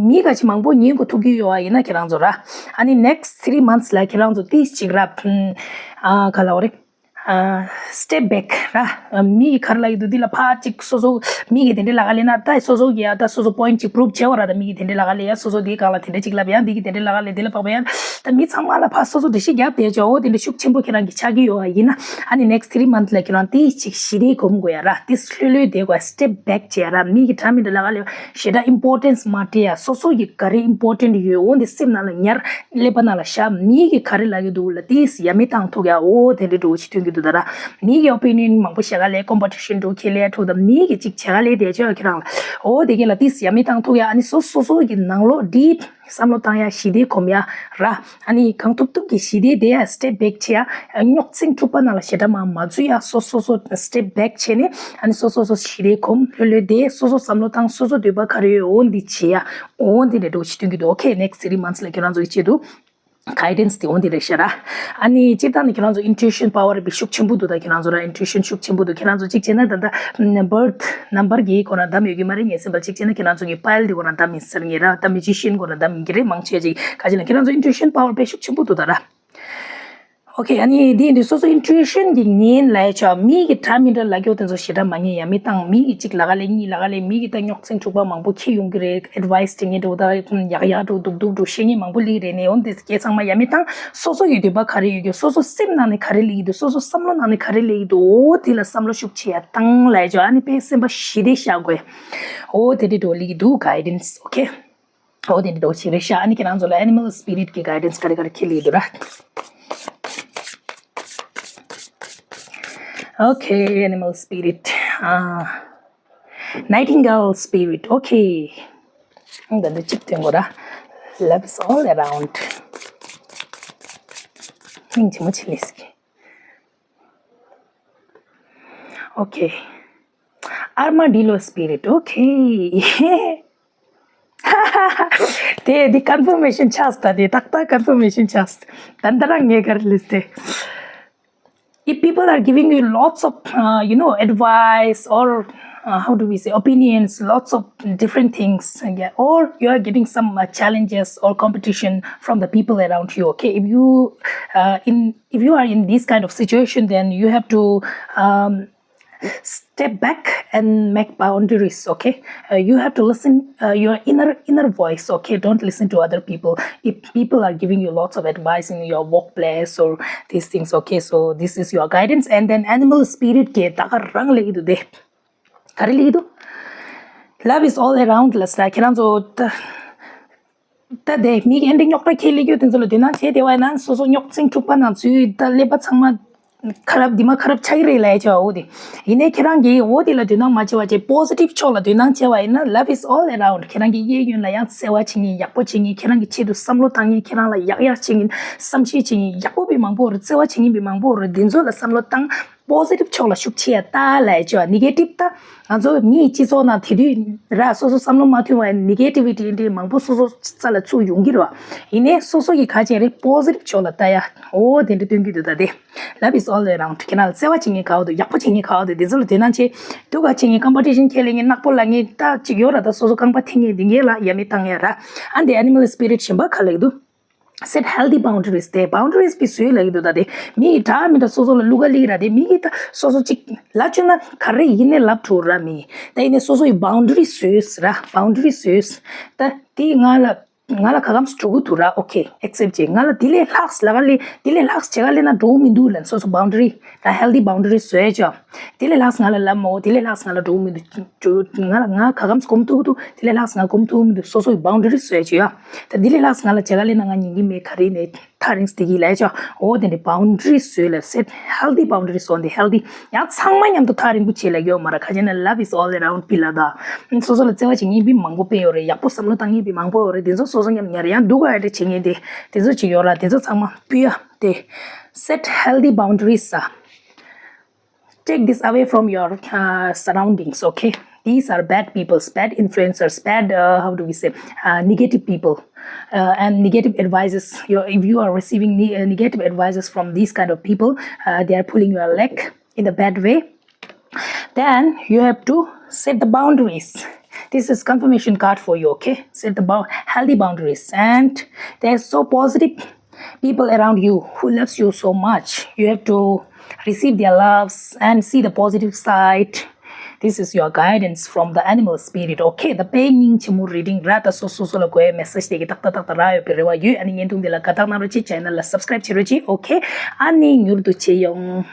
མི་ག་ཅིག་མང་པོ་ཉན་དགོས་ཐུག་གི་ཡོད་ཨ། ཡིན་ན་ཁྱེད་རང་ཚོ་ར། ཨ་ནི་next three months་ལ་ཁྱེད་རང་ཚོ་དེ་ཅིག་ར། ཨ་ག་ལབ་དགོས་རེད། ཨ་step back་ར། མི་གི་ག་རེ་ལབ་ཀྱི་འདུག་འདི་ལ་ཕར་ཅིག་སོ་སོ་མི་གི་དེ་འདྲ་ལབ་ག་ལབ་ན་ད་སོ་སོ་གི་ཡ་ད་སོ་སོ་point་ཅིག་prove་བྱེད་པ་ར། ད་མི་གི་དེ་འདྲ་ལབ་ག་ལབ་ཡ་སོ་སོ་དེའི་སྒང་ལ་དེ་འདྲ་ཅིག་ལབ་ཡ་འདི་གི་དེ་འདྲ་ལབ་ག་ལབ་དེ་ལ་དཔག་པ་ཡ་ད་མི་ཚང་མ་ལ་ཕར་སོ་སོ་འགྲེལ་བཤད་རྒྱབ་བསྡད་ཆོག་འོ་དེ་འདྲ་ཤུགས་ཆེན་པོ་ཁྱེད་རང་གི་ཆགས་ཀྱི་ཡོད་ཨ། ཡིན་ན་ཨ་ནི་next three months་ལ་ཁྱེད་རང་དེ་ཅིག་ཞི་བདེ་སྒོམ་དགོས་ཡ་ར། དེ་ལྷོད་ལྷོད་བསྡད་དགོས་ཡ། step back་བྱེད་ཡ་ར། མི་གི་འདྲ་མི་འདྲ་ལབ་ག་ལབ་ཞེ་དྲག་importance་མ་སྤྲད་ཡ། སོ་སོ་གི་ག་རེ་important་ཡོད་འོ་འདི་སེམས་ནང་ལ་ཉར། ཀླད་པ་ནང་ལ་བཞག་མི་གིས་ག་རེ་ལབ་ཀྱི་འདུག་ལ་དེས་ཡ་མེད་བཏང་ཐུབ་ཡ་འོ་དེ་འདྲ་འགྲོ་ཞིག་སྟོན་གྱི་འདུག་ད་ར། མི་གི་opinion་མང་པོ་བཤད་ག་ལས་competition་འགྲོ་ཁེ་ལས་འགྲོ་ད་མི་གིས་ཅིག་བྱེད་ག་ལས་དེ་ཆོས་ཁྱེད་རང་ལ་འོ་དེ་གས་ལ་དེས་ཡ་མེད་བཏང་ཐུབ་ཡ། ཨ་ནི་སོ་སོ་སོ་གི་ནང་ལོགས་deep་བསམ་བློ་བཏང་ཡ་ཞི་བདེ་སྒོམ་ཡ་ར། ཨ་ནི་གང་ཐུབ་ཐུབ་ཀྱིས་ཞི་བདེ་དེ་ཡ་step back་བྱེད་ཡ། རྙོག་འཛིང་འཁྲུག་པ་ནང་ལ་ཞེ་དྲག་མ་མ་འཛུལ་ཡ། སོ་སོ་སོ་step back་བྱས་ནས་ཨ་ནི་སོ་སོ་སོ་ཞི་བདེ་སྒོམ་ལྷོད་ལྷོད་དེ་སོ་སོ་བསམ་བློ་བཏང་སོ་སོ་འདོད་པ་ག་རེ་ཡོད་འོ་འདི་བྱེད་ཡ། འོ་འདི་འདྲ་འགྲོ་ཞིག་སྟོན་གྱི་འདུག Okay, next three months་ལ་ཁྱེད་རང་ཚོ་གི་ཆེད་དུ་guidance་དེ་འོ་འདི་འདྲ་ཤར་ར། ཨ་ནི་སྤྱིར་བཏང་ནི་ཁྱེད་རང་ཚོ་intuition power་དཔེ་ཤུགས་ཆེན་པོ་འདུག་ད་ཁྱེད་རང་ཚོ་ར་intuition་ཤུགས་ཆེན་པོ་འདུག་ཁྱེད་རང་ཚོ་གཅིག་བྱས་ན་ད་ད་birth number་གི་ཁོ་རང་བདམས་ཡོད་ཀྱི་མ་རེད། ངས་སེམས་པ་གཅིག་བྱས་ན་ཁྱེད་རང་ཚོ་གི་pile་དེ་ཁོ་རང་བདམས་ཡིན་ཟེར་ངེས་ར། ད་magician་ཁོ་རང་བདམས་ཡིན་གྱི་རེད། མང་ཆེ་ཅིག་ག་ཅི་ན་ཁྱེད་རང་ཚོ་intuition power་དཔེ་ཤུགས་ཆེན་པོ་འདུག་ད་ར། Okay, ཨ་ནི་འདི་འདི་སོ་སོ་intuition གི་ཉན་ལབ་ཡ་ཆོག་མི་གི་དྲ་མི་འདྲ་ལབ་རྒྱུ་དེ་ཚོ་ཞེ་དྲག་མ་ཉན་ཡ། མི་དང་མི་གི་གཅིག་ལ་ག་ལས་གཉིས་ལ་ག་ལས་མི་གི་ད་རྙོག་འཛིང་འཁྲུག་པ་མང་པོ་འཁྱེར་ཡོང་གི་རེད། advice དེ་ངས་འགྲོ་ད་ཡག་ཡག་འགྲོ་སྡུག་སྡུག་འགྲོ་བཤད་མཁན་མང་པོ་སླེབས་རེད་ནས། འོ་འདི་སྐད་ཚང་མ་ཡ། མི་དང་སོ་སོ་ཡི་འདོད་པ་ག་རེ་ཡོད་རྒྱུ། སོ་སོ་སེམས་ནང་ནས་ག་རེ་སླེབས་ཀྱི་འདུག་སོ་སོ་བསམ་བློ་ནང་ནས་ག་རེ་སླེབས་ཀྱི་འདུག་འོ་དེ་ལ་བསམ་བློ་ཤུགས་ཆེ་ཡ་བཏང་ལབ་ཡ་ཆོག་ཨ་ནི་དཔེ་སེམས་པ་ཞི་བདེ་བཞག་དགོས། འོ་དེ་འདྲ་འགྲོ་སླེབས་ཀྱི་འདུག guidance. Okay. འོ་དེ་འདྲ་འདྲ་བོ་ཞིག་རེད་ཤག་ཨ་ནི་ཁྱེད་རང་ཚོ་ལ་animal spirit གི་guidance ག་རེ་ག་རེ་འཁྱེར་སླེབས་ཀྱི་འདུག་ར། Okay, animal spirit. Ah, nightingale spirit. Okay. ད་འདི་གཅིག་སྟོན་དགོས་ར། Love is all around. སྙིང་རྗེ་མོ་ཆེ་ལེ་སི་ཀི Okay. Armadillo spirit. Okay. དེ་དེ་confirmation ཆགས་ད། དེ་ཏག་ཏག་confirmation ཆགས། ད་ད་རང་ངས་ག་རེ་ལབ་སྟེ། If people are giving you lots of, uh, you know, advice or, uh, how do we say, opinions, lots of different things, yeah, or you are getting some uh, challenges or competition from the people around you, okay? If you uh, in if you are in this kind of situation, then you have to um, step back and make boundaries, okay? Uh, you have to listen uh, your inner inner voice, okay? Don't listen to other people. If people are giving you lots of advice in your workplace or these things, okay, so this is your guidance. And then animal spirit གི་ད་ག་རང་ལབ་ཀྱི་འདུག་དེ་ག་རེ་ལབ་ཀྱི་འདུག Love is all around ལབ་ས། ཁྱེད་རང་ཚོ་ད་ད་དེ་མི་གི་ཨེ་འདྲ་རྙོག་དྲ་ཁྱེར་སླེབས་རྒྱུ་དེ་ཚོ་ལ་དོ་སྣང་བྱས་བསྡད་པ་ཡིན་ན། སོ་སོ་རྙོག་འཛིང་འཁྲུག་པ་ནང་ཚུད་ད་སླེབས་པ་ཚང་མ་ཁ་རབ་འདི་མ་ཁ་རབ་ཆགས་ཀྱི་རེད་ལབ་ཡ་ཆོག་འོ་དེ་ཡིན་ནའི་ཁྱེད་རང་གིས་འོ་དེ་ལ་དོ་སྣང་མ་བྱས་པ་བྱས་positive ཕྱོགས་ལ་དོ་སྣང་བྱས་པ་ཡིན་ན། Love is all around. ཁྱེད་རང་གི་གཡས་གཡོན་ལ་ཡང་བརྩེ་བ་བྱེད་མཁན་ཡག་པོ་བྱེད་མཁན། ཁྱེད་རང་གི་ཆེད་དུ་བསམ་བློ་བཏང་མཁན། ཁྱེད་རང་ལ་ཡག་ཡག་བྱེད་མཁན། བསམ་ཤེས་བྱེད་མཁན་ཡག་པོ་བི་མང་པོ་རེད། བརྩེ་བ་བྱེད་མཁན་བི་མང་པོ་རེད། འདི་ཚོ་ལ་བསམ་བློ་བཏང་། positive ཕྱོགས་ལ་ཤུགས་ཆེ་ཡ་ལྟ་ལབ་ཡ་ཆོག Negative ད་ང་ཚོ་མིའི་སྤྱི་ཚོགས་ནང་དེ་དུས་ར་སོ་སོ་བསམ་བློ་མ་མཐུན་པ་negativity འདི་མང་པོ་སོ་སོ་རྩ་ལ་ཚུར་ཡོང་གི་རེད་བ། ཡིན་ནའི་སོ་སོ་གི་ག་བྱས་རེད། positive ཕྱོགས་ལ་ལྟ་ཡ། འོ་དེ་འདྲ་སྟོན་གྱི་འདུག་ད་དེ། Love is all around. ཁྱེད་རང་ལ་བརྩེ་བ་བྱེད་མཁན་ག་བ་འདུག་ཡག་པོ་བྱེད་མཁན་ག་བ་འདུག་དེ་ཚོ་ལ་དོ་སྣང་བྱེད། སྡུག་ག་བྱེད་མཁན། competition ཁྱེར་ལེན་མཁན། ནག་པོ་ལབ་མཁན་ད་ཅིག་ཡོད་ར། ད་སོ་སོ་རྐང་པ་འཐེན་མཁན་འདི་གས་ལ་ཡ་མེད་བཏང་ཡ་ར། ཨ་འདི་animal spirit གཞན་པ་ག་ལབ་ཀྱི་འདུག Set healthy boundaries དེ་boundaries བི་བཟོས་ལབ་ཀྱི་འདུག་ད་དེ་མི་ཡི་འདྲ་མི་འདྲ་སོ་སོ་ལ་བླུག་ག་ལི་ར། དེ་མི་གི་ད་སོ་སོ་ཅིག་ལབ་བཅུག་ན་ག་རེ་ཡིན་ནའི་ལབ་ཐུབ་ར། མི་ད་ཡིན་ནའི་སོ་སོ་ཡི་boundaries བཟོས་ར། boundaries བཟོས། ད་དེ་ང་ལ་ང་ལ་ག་གམ་སུ་འགྲོ་གི་འདུག་ར། okay, accept བྱེད། ང་ལ་དེ་ལས་ལྷག་ལ་ག་ལས་དེ་ལས་ལྷག་བྱེད་ག་ལས་ན་འགྲོ་གི་མི་འདུག་ལབ་སོ་སོ་boundary ད་healthy boundaries བཟོས་ཆོག་དེ་ལས་ལྷག་ང་ལ་ལབ་མོ། དེ་ལས་ལྷག་ང་ལ་འགྲོ་གི་མི་འདུག་ང་ལ་ང་ག་གམ་སུ་གོམ་ཐུག་གི་འདུག་དེ་ལས་ལྷག་ང་གོམ་ཐུག་གི་མི་འདུག་སོ་སོ་ཡི་boundaries བཟོས་ཆོག་ཡ། ད་དེ་ལས་ལྷག་ང་ལ་བྱེད་ག་ལས་ན་ང་ཉན་གི་མེད། ག་རེ་ནས་ཐག་རིང་སྟེ་གི་ལས་ཆོག་འོ་དེ་འདྲའི་boundaries བཟོས་ལ། set healthy boundaries on the healthy ཡང་ཚང་མ་མཉམ་དུ་ཐག་རིང་པོ་བྱེད་ལ་ཡོད་མ་ར། ག་ཅེ་ན་love is all around བི་ལ་ད། སོ་སོ་ལ་བརྩེ་བ་བྱེད་མཁན་བི་མང་པོ་དཔེ་ཡོད་རེད། ཡག་པོ་བསམ་བློ་བཏང་མཁན་བི་མང་པོ་ཡོད་རེད། དེ་ཚོ་སོ་སོ་མཉམ་ཉར་ཡང་སྡུག་ག་ཡ་འདྲ་བྱེད་མཁན་དེ་དེ་ཚོ་ཅིག་ཡོད་ར། དེ་ཚོ་ཚང་མ་བི་ཡ་དེ། set healthy boundaries ཨ། Take this away from your uh, surroundings, okay? These are bad peoples, bad influencers, bad, uh, how do we say, uh, negative people. Uh, and negative advices, you if you are receiving ne- uh, negative advices from these kind of people, uh, they are pulling your leg in the bad way. Then you have to set the boundaries. This is confirmation card for you, okay? Set the bou- healthy boundaries. And they're so positive people around you who loves you so much. You have to receive their loves and see the positive side. This is your guidance from the animal spirit. Okay, the paying chemo reading rata so so so la kwe message de tak tak tak ra yo pe rewa yu ani nyen tung de la katak na ro chi channel la subscribe chi ro chi. Okay, ani nyur du che yong.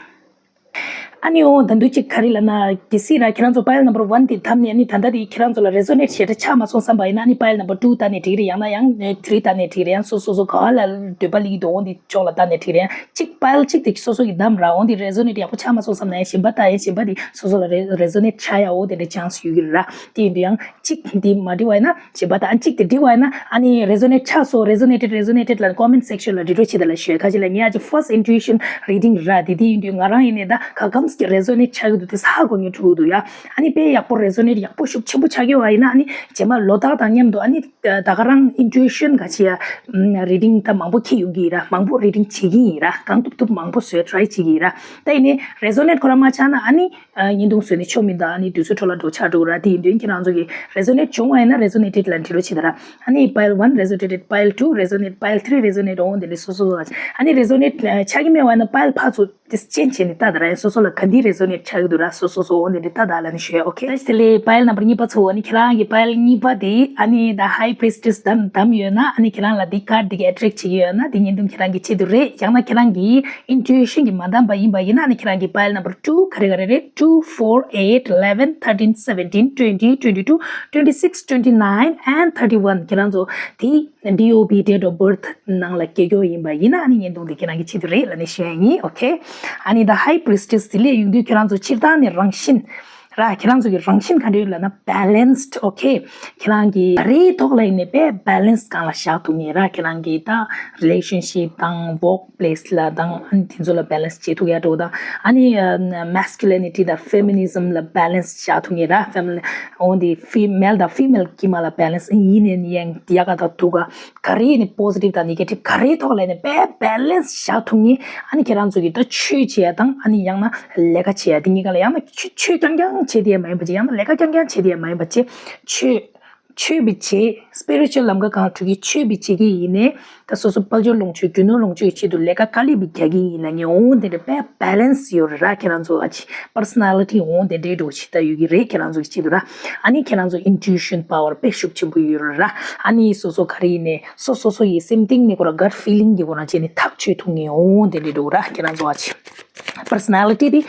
ཨ་ནི་འོ་ད་འདུ་གཅིག་ག་རེ་ལབ་ན། གལ་སྲིད་ར་ཁྱེད་རང་ཚོ་pile number one དེ་འཐམ་ནས། ཨ་ནི་ད་ལྟ་དེ་ཁྱེད་རང་ཚོ་ལ་resonate ཞེ་དྲག་ཆགས་མ་སོང་བསམ་པ་ཡིན་ན། ཨ་ནི་pile number two ལྟ་ནས་འགྲིག་རེད། ཡང་ན་ཡང་three ལྟ་ནས་འགྲིག་རེད། ཡང་སོ་སོ་སོ་ག་ལ་འདོད་པ་ལིག་འདུག་འོ་འདི་ཕྱོགས་ལ་ལྟ་ནས་འགྲིག་རེད། ཡང་གཅིག་pile གཅིག་དེ་སོ་སོ་གི་འདམ་ར། འོ་འདི་resonate ཡག་པོ་ཆགས་མ་སོང་བསམ་ན་ཡང་གཞན་པ་ལྟ། ཡང་གཞན་པ་དེ་སོ་སོ་ལ་re- resonate ཆགས་ཡ་འོ་དེ་འདྲ་chance ཡོད་ཀྱི་རེད་ར། དེ་ཡིན་དུས་ཡང་གཅིག་འདི་མ་འགྲིག་པ་ཡིན་ན། བྱེད་པ་དང་གཅིག་དེ་འགྲིག་པ་ཡིན་ན། ཨ་ནི་resonate ཆགས་སོང་། resonated resonated ལ་comment section ལ་འབྲི་འགྲོ་བྱེད་དང་ལ་ཞུ། ཁ་ཅིག་ལ་ངས་ཨ་ཅིག་first intuition reading ར། དེ་དེ་ཡིན་དུས་ང་རང་ཡིན་ནའི་ད་ག་གམ་ ཀྱི་resonate་ཆགས་ཀྱི་འདུག་དེ་ཧ་གོ་མཁན་འགྲོ་གི་འདུག་ཡ། ཨ་ནི་དཔེ་ཡག་པོ་resonate་ཡག་པོ་ཤུགས་ཆེན་པོ་ཆགས་ཀྱི་ཡོད་པ་ཡིན་ན། ཨ་ནི་རྗེས་མ་ལོ་ལྟར་དང་མཉམ་དུ་ཨ་ནི་ད་ག་རང་intuition་ག་ཅི་ཡ་reading་ད་མང་པོ་འཁྱེར་ཡོང་གི་ཡིན་ར། མང་པོ་reading་བྱེད་ཀྱི་ཡིན་ར། གང་ཐུབ་ཐུབ་མང་པོ་བཟོས་try་བྱེད་ཀྱི་ཡིན་ར། ད་ཡིན་ནའི་resonate་ཁོ་རང་མ་ཆགས་ན་ཨ་ནི་བརྙན་ཐུང་བཟོས་ནས་ཆོ་མིན་ད། ཨ་ནི་དུས་ཚོད་འཕྲོ་བརླག་འགྲོ་ཆགས་འགྲོ་ར། དེ་ཡིན་དུས་ཁྱེད་རང་ཚོ་གི་resonate་བྱུང་བ་ཡིན་ན་resonated་ལ་འབྲི་རོགས་བྱེད་ད་ར། ཨ་ནི་pile one resonated, pile two resonated, pile three resonated འོ་དེ་འདྲ་སོ་སོ་ལ། ཨ་ནི་resonate་ཆགས་ཀྱི་མེད་པ་ཡིན་ན་pile་ཕར་ཚུར་དེ་change་བྱས་ནས་ལྟ་ད་ར། ཡང་སོ་སོ་ལ་ག་འདི་resonate་ཆགས་ཀྱི་འདུག་ར། སོ་སོ་སོ་འོ་དེ་འདྲ་ལྟ་ད་ལབ་ནས་ཞུ་ཡ། okay། ད་དེ་ལས་pile number་གཉིས་པ་ཚོ། ཨ་ནི་ཁྱེད་རང་གི་pile་གཉིས་པ་དེ་ཨ་ནི་the high priestess་བདམས་བདམས་ཡོད་ན། ཨ་ནི་ཁྱེད་རང་ལ་འདི་card་འདི་གི་attract་བྱེད་ཀྱི་ཡོད་ན་དེ་བརྙན་ཐུང་ཁྱེད་རང་གི་ཆེད་དུ་རེད། ཡང་ན་ཁྱེད་རང་གི་intuition་གི་མ་བདམས་པ་ཡིན་པ་ཡིན་ན། ཨ་ནི་ཁྱེད་རང་གི་pile number two་ག་རེ་ག་རེ་རེད། two, four, eight, eleven, thirteen, seventeen, twenty, twenty-two, twenty-six, twenty-nine and thirty-one ཁྱེད་རང་ཚོ་དེ་D O B date of birth་ནང་ལ་སྐྱེས་ཡོད་ཡིན་པ་ཡིན་ན། ཨ་ནི་བརྙན་ཐུང་དེ་ཁྱེད་རང་གི་ཆེད་དུ་རེད་ལབ་ནས་ཞུ་ཡ་ཡིན། okay། ཨ་ནི་the high priestess་དེ་ལས་ཡོང་དུས་ཁྱེད་རང་ཚོ་སྤྱིར་བཏང་ནས་རང་བཞིན་ར། ཁྱེད་རང་ཚོ་གི་རང་བཞིན་ག་འདྲ་ཡོད་ལབ་ན་balanced། okay། ཁྱེད་རང་གི་ག་རེའི་ཐོག་ལ་ཡིན་ནའི་དཔེ་balance་སྒང་ལ་བཞག་ཐུབ་ངེས་ར། ཁྱེད་རང་གི་ད་relationship་དང་work place་ལ་དང་ཨ་ནི་དེ་ཚོ་ལ་balance་བྱེད་ཐུབ་ཡ་འགྲོ་དང་། ཨ་ནི་ཨ་masculinity་དང་feminism་ལ་balance་བཞག་ཐུབ་ངེས་ར། family་འོ་འདི་fe- male་དང་female་གི་མ་ལ་balance་ཡིན་ནའི་ཡང་ཡག་ག་དང་སྡུག་ག་ག་རེ་ནི་positive་དང་negative་ག་རེའི་ཐོག་ལ་ནི་དཔེ་balance་བཞག་ཐུབ་ངེས། ཨ་ནི་ཁྱེད་རང་ཚོ་གི་ད་ཆོས་བྱེད་ཡ་དང་ཨ་ནི་ཡང་ན་ལས་ཀ་བྱེད་ཡ་དེ་གཉིས་ཀ་ལ། ཡང་ན་ཆོས་ཆོས་རྐྱང་རྐྱང་བྱེད་དེ་ཡ་མ་ཡིན་པ་བྱེད། ཡང་ན་ལས་ཀ་རྐྱང་རྐྱང་བྱེད་དེ་ཡ་མ་ཡིན་པ་བྱེད། ཆོས་ཆོས་པའི་བྱེད་spiritual་ལམ་ཁ་གང་ཐུག་གི་ཆོས་པའི་བྱེད་ཀྱི་ཡིན་ནའི་ད་སོ་སོ་དཔལ་འབྱོར་ལོངས་སྤྱོད་རྒྱུ་ནོར་ལོངས་སྤྱོད་ཀྱི་ཆེད་དུ་ལས་ཀ་དཀའ་ལས་པའི་རྒྱག་གི་ཡིན་ན་ངས་འོང་དེ་འདྲ་དཔེ་balance་ཡོད་རེད་ར། ཁྱེད་རང་ཚོ་ཨ་ཅི་personality་འོང་དེ་འདྲའི་འགྲོ་ཆེ་ད་ཡོད་ཀྱི་རེད། ཁྱེད་རང་ཚོ་གི་ཆེད་དུ་ར། ཨ་ནི་ཁྱེད་རང་ཚོ་intuition power་དཔེ་ཤུགས་ཆེན་པོ་ཡོད་རེད་ར། ཨ་ནི་སོ་སོ་ག་རེ་ཡིན་ནའི་སོ་སོ་སོ་ཡི་སེམས་གཏིང་ནས་ཁོ་ར་gut feeling་གི་ཁོ་རང་བྱས་ནས་ཐག་ཆོད་ཐུབ་ངེས་འོང་དེ་འདྲའི་འགྲོ་ར། ཁྱེད་རང་ཚོ་ཨ་ཅི་personality་དེ།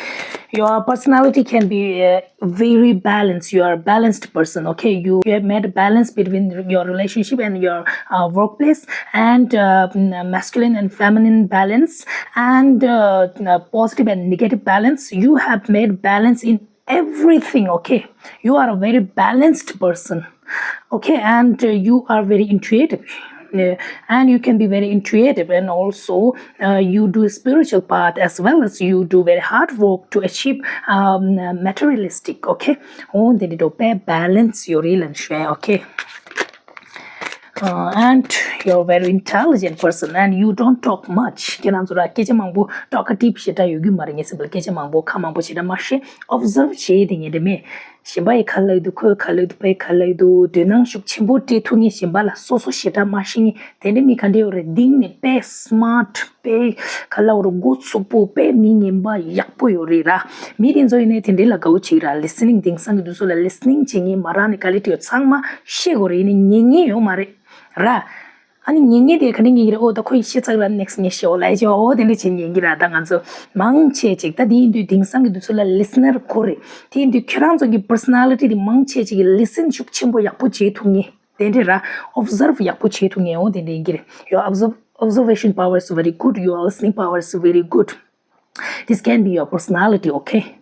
Your personality can be uh, very balanced. You are a balanced person, okay? You, you have made a balance between your relationship and your uh, workplace and uh, mm, masculine and feminine balance and uh, uh, positive and negative balance. You have made balance in everything, okay? You are a very balanced person, okay? And uh, you are very intuitive. Uh, and you can be very intuitive, and also uh, you do spiritual path as well as you do very hard work to achieve um, materialistic, okay? Oh, they need to pay balance your real and share, okay? Uh, and you're a very intelligent person and you don't talk much. ཁྱེད་རང་ཚོ་ར་སྐད་ཆ་མང་པོ་talkative་ཞེ་དྲག་ཡོད་རྒྱུ་མ་རེད། ངས་ཟེར་བ་ལ་སྐད་ཆ་མང་པོ་ཁ་མང་པོ་ཞེ་དྲག་མ་བཤད། observe་བྱེད་དེ་ངས་དེ་མེད། གཞན་པ་ཡི་ག་ལབ་འདུག་ཁོས་ག་ལབ་འདུག་ཕ་ཡི་ག་ལབ་འདུག་དོ་སྣང་ཤུགས་ཆེན་པོ་སྤྲད་ཐུབ་ངེས། གཞན་པ་ལ་སོ་སོ་ཞེ་དྲག་མ་ཤེས་ངེས། དེ་འདྲ་མི་ག་འདྲ་ཡོད་རེད། གཏིང་ནས་དཔེ་smart་དཔེ་ག་ལབ་རེད། འགོ་ཚུགས་པོ་དཔེ་མི་ངན་པ་ཡག་པོ་ཡོད་རེད་ར། མི་དེ་ཚོ་ཡིན་ནའི་དེ་འདྲ་ལ་དགའ་བོ་བྱེད་ར། listening་དེང་སང་གི་དུས་ཚོད་ལ་listening་བྱེད་ངེས་མ་རག་ནས་ག་ལེ་དྲིས་ཚང་མ་ཤེས་དགོས་རེད། ཡིན་ནའི་ཉན་ངེས་ཡོད་མ་རེད་ར། ཨ་ནི་ཉན་ངེས་དེ་ག་འདྲ་ཉན་གྱི་རེད། ཨོ་ད་ཁོ་ཡི་ཤེས་ཚར་ར་next་ངས་ཤེས་འོ་ལབ་ཡ་ཅིག་ཨོ་དེ་འདྲ་བྱེད་ཉན་གྱི་ར། ད་ང་ཚོ་མང་ཆེ་ཅིག་ད་དེ་ཡིན་དུས་དེང་སང་གི་དུས་ཚོད་ལ་listener་དགོས་རེད། དེ་ཡིན་དུས་ཁྱེད་རང་ཚོ་གི་personality་དེ་མང་ཆེ་ཅིག་གི་listen་ཤུགས་ཆེན་པོ་ཡག་པོ་བྱེད་ཐུབ་ངེས། དེ་འདྲ་ར། observe་ཡག་པོ་བྱེད་ཐུབ་ངེས་འོ་དེ་འདྲ་ཡིན་གྱི་རེད། Your observe observation power is very good. Your listening power is very good. This can be your personality, okay?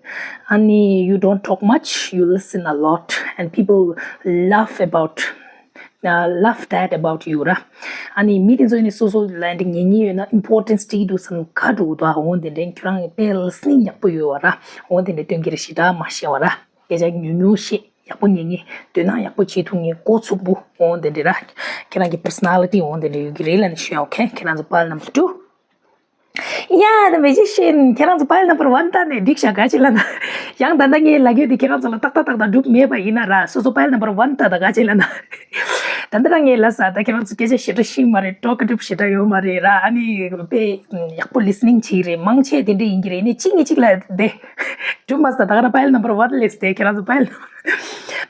ཨ་ནི་you don't talk much, you listen a lot, and people laugh about uh, laugh that about you ར། ཨ་ནི་མི་དེ་ཚོ་ནི་སོ་སོ་ལ་འདི་ཉན་ཉན་ཡོད་ན་importance་སྤྲད་འདུག་བསམ་ག་འགྲོ་འདུག་འོ་དེ་འདྲ་ཁྱོད་རང་གི་དཔེ་listening་ཡག་པོ་ཡོད་བ་ར། འོ་དེ་འདྲ་སྟོན་གྱི་རེད། ཞེ་དྲག་མ་བཤད་བ་ར། སྐད་ཆ་ཉུང་ཉུང་བཤད། ཡག་པོ་ཉན་ངེས། དོ་སྣང་ཡག་པོ་བྱེད་ཐུབ་ངེས། འགོ་ཚུགས་པོ་འོ་དེ་འདྲ་ར། ཁྱེད་རང་གི་personality འོ་དེ་འདྲ་ཡོད་ཀྱི་རེད་ལབ་ནས་ཞུ་ཡ། okay? ཁྱེད་རང་ཚོ་pile number two Yeah, the magician. ཁྱེད་རང་ཚོ་pile number one བལྟས་ནས་འགྲིག་ཤག་ག་ཅི་ལབ་ན། ཡང་ད་ལྟ་ངས་ལབ་རྒྱུ་དེ་ཁྱེད་རང་ཚོ་ལ་ཏག་ཏག་ཏག་ཏག་འགྲུབ་མེད་པ་ཡིན་ན་ར། སོ་སོ་pile number one བལྟས་ད་ག་ཅི་ལབ་ན། ད་ལྟ་རང་ངས་ལབ་ས་ད་ཁྱེད་རང་ཚོ་སྐད་ཆ་ཞེ་དྲག་ཤེས་མ་རེད། talkative་ཞེ་དྲག་ཡོད་མ་རེད་ར། ཨ་ནི་དཔེ་ཡག་པོ་listening་བྱེད་ཀྱི་རེད། མང་ཆེ་དེ་འདྲ་ཡིན་གྱི་རེད། ནས་གཅིག་ངས་གཅིག་ལ་དེ་འགྲུབ་མ་ས། ད་ག་རང་pile number one སླེབས་ཏེ་ཁྱེད་རང་ཚོ་pile number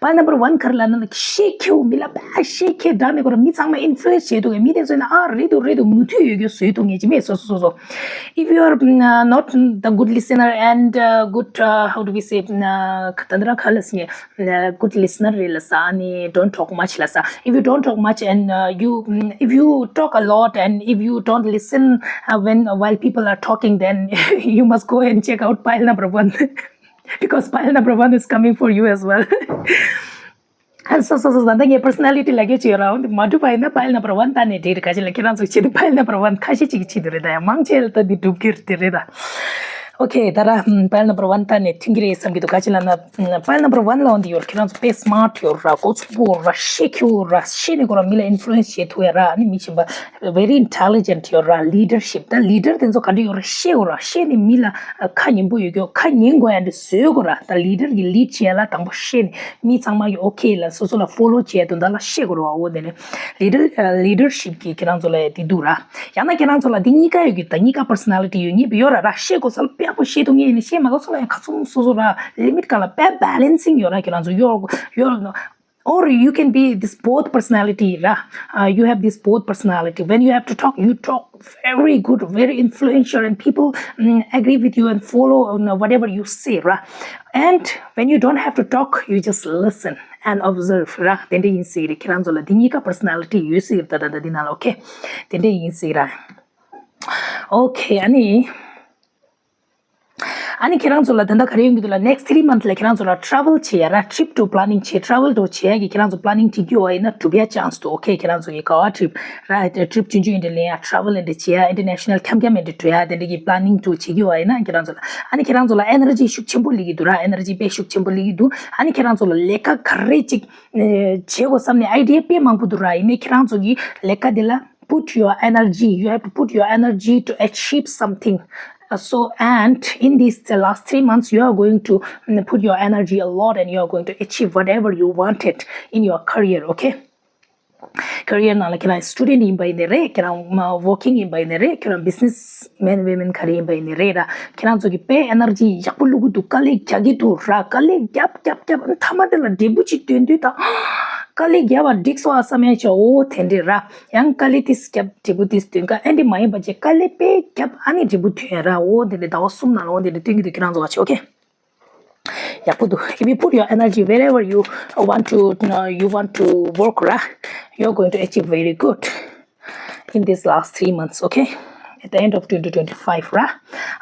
pile number one ག་རེ་ལབ་ན་ལ་ཤེས་ཁེའུ་མི་ལ་པ་ཤེས་ཁེ་དྲག་ནས་ཁོ་ར་མི་ཚང་མ་influence་བྱེད་ཐུབ་ངེས། མི་དེ་ཚོ་ན་ཨ་རེད་འདུག་རེད་འདུག་མུ་མཐུད་ཡོད་རྒྱུ་བཟོས་ཐུབ་ངེས་ཀྱི་མེད། སོ་སོ་སོ་སོ། If you are uh, not the good listener and uh, good uh, how do we say uh, ད་འདི་ར་ག་ལ་སི་ཉེ་good listener རེད་ལ་ས་ནི་don't talk much ལ་ས། If you don't talk much and uh, you mm, if you talk a lot and if you don't listen uh, when while people are talking, then you must go and check out pile number one. Because pile number one is coming for you as well. ཨ་སོ་སོ་སོ་ད་ལྟ་ངའི་personality ལ་རྒྱ་ཆེ་ར། འོན་ཏེ་མ་འགྲུབ་པ་ཡིན་ན་pile number one ད་ནས་འགྲིག་རེད། ག་ཅི་ལ་ཁྱེད་རང་ཚོ་ཆེད་དུ་pile number one ཁ་ཤས་ཅིག་གི་ཆེད་དུ་རེད། ད་ཡང་མང་ཆེ་ལ་ད་འདི་འགྲུབ་ཀྱི་རེད་དེ་རེད་ད། Okay, ད་ར་pile number one ད་ནས་མཐུན་གྱི་རེད་བསམ་གྱི་འདུག་ག་ཅི་ལབ་ན་pile number one ལ་འོང་དུས་ཡོད་ཁྱེད་རང་ཚོ་དཔེ་smart ཡོད་ར། གོ་ཚུགས་པོ་ར། ཤེས་ཁྱོད་ར། ཤེས་ནས་ཁོ་ར་མི་ལ་influence བྱེད་ཐུབ་ཡ་ར། ཨ་ནི་མི་གཞན་པ་very intelligent ཡོད་ར། Leadership ད་leader དེ་ཚོ་ག་འདྲ་ཡོད་ར་ཤེས་དགོས་ར། ཤེས་ནས་མི་ལ་ཁ་ཉན་པོ་ཡོད་རྒྱུ་ཁ་ཉན་དགོས་ཡ་འདྲ་བཟོས་དགོས་ར། ད་leader གི་lead བྱེད་ཡ་ལ་དང་པོ་ཤེས་ནས་མི་ཚང་མ་གི་okay ལ་སོ་སོ་ལ་follow བྱེད་ཡ་དོན་དག་ལ་ཤེས་དགོས་ར། འོ་དེ་ནས་leader leadership གི་ཁྱེད་རང་ཚོ་ལ་དེ་འདུག་ར། ཡང་ན་ཁྱེད་རང་ཚོ་ལ་འདི་གཉིས་ཀ་ཡོད་ཀྱི་ད་གཉིས་ཀ་personality ཡོད་ངེས་པ་ཡོད་ར་ར། ཤེས་དགོས་ས་ལ་དཔེ་ཡག་པོ་ཤེས་ཐུབ་ངེས་ཡིན་ན་ཤེས་མ་དགོས་ས་ལ་ཡང་ཁ་ཚུམ་སོ་སོ་ར་limit ག་ལ་དཔེ་balancing ཡོད་ར། ཁྱེད་རང་ཚོ་ཡོད་ཡོད། Or you can be this both personality ར། Uh, you have this both personality. When you have to talk, you talk very good, very influential, and people mm, agree with you and follow you know, whatever you say, right? And when you don't have to talk, you just listen and observe, right? དེ་འདྲ་ཡིན་སྲིད་རེད། ཁྱེད་རང་ཚོ་ལ་འདི་གཉིས་ཀ་personality ཡོད་སྲིད་རེད། ད་ད་ད་འདི་ནང་ལ་okay དེ་འདྲ་ཡིན་སྲིད་ར། Okay ཨ་ནི། ཨ་ནི་ཁྱེད་རང་ཚོ་ལ་ད་ལྟ་ག་རེ་ཡོང་གི་འདུག་ལ། next three month ལ་ཁྱེད་རང་ཚོ་ལ་travel བྱེད་ཡ་ར། trip to planning བྱེད། travel to བྱེད་ཡ་གི་ཁྱེད་རང་ཚོ་planning བྱེད་རྒྱུ་བ་ཡིན་ན་གྲུབ་ཡ་chance འདུག okay ཁྱེད་རང་ཚོ་གི་ག་བ་trip ར་དེ་trip ཆུང་ཆུང་འདྲ་ལེན་ཡ། travel འདྲ་བྱེད་ཡ། international འཁྱམ་འཁྱམ་འདྲ་འགྲོ་ཡ། དེ་འདྲ་གི་planning འདྲ་བྱེད་རྒྱུ་བ་ཡིན་ན་ཁྱེད་རང་ཚོ་ལ་ཨ་ནི་ཁྱེད་རང་ཚོ་ལ་energy ཤུགས་ཆེན་པོ་སླེབས་ཀྱི་འདུག་ར། energy དཔེ་ཤུགས་ཆེན་པོ་སླེབས་ཀྱི་འདུག་ཨ་ནི་ཁྱེད་རང་ཚོ་ལ་ལས་ཀ་ག་རེ་ཅིག་བྱེད་དགོས་བསམ་ནས་idea དཔེ་མང་པོ་འདུག་ར། ཡིན་ནའི་ཁྱེད་རང་ཚོ་གི་ལས་ཀ་དེ་ལ put your energy, you have to put your energy to achieve something. Uh, so and in these the last three months you are going to mm, put your energy a lot and you are going to achieve whatever you wanted in your career, okay? career ནང་ལ་ཁྱེད་རང་student ཡིན་པ་ཡིན་ནའི་རེད། ཁྱེད་རང་working ཡིན་པ་ཡིན་ནའི་རེད། ཁྱེད་རང་business man women ག་རེ་ཡིན་པ་ཡིན་ནའི་རེད་ར། ཁྱེད་རང་ཚོ་གི་དཔེ་energy ཡག་པོ་བླུག་གི་འདུག་དཀའ་ལས་རྒྱག་གི་འདུག་ར། དཀའ་ལས་རྒྱབ་རྒྱབ་རྒྱབ་མཐའ་མ་དེ་ལ་འབྲས་བུ་ཅིག་ཐོན་དུས་ད་དཀའ་ལས་རྒྱབ་པ་འགྲིག་སོང་ཨ་བསམ་ཡ་ཆོག་འོ་དེ་འདྲས་ར། ཡང་དཀའ་ལས་ཏིས་རྒྱབ་འབྲས་བུ་ཏིས་ཐོན་ག་ཨེ་འདྲས་མ་ཡིན་པ་ཅིག་དཀའ་ལས་དཔེ་རྒྱབ་ཨ་ནི་འབྲས་བུ་ཐོན་ཡ་ར། འོ་དེ་འདྲས་ཟླ་བ་གསུམ་ནང་ལ་འོ་དེ་འདྲས་ཐོན་གི་འདུག་ཁྱེད་རང་ཚོ་བ་ཆོག okay ཡག་པོ་འདུག if you put your energy wherever you want to uh, you want to work ར། you're going to achieve very good in this last three months, okay? At the end of twenty twenty-five ར།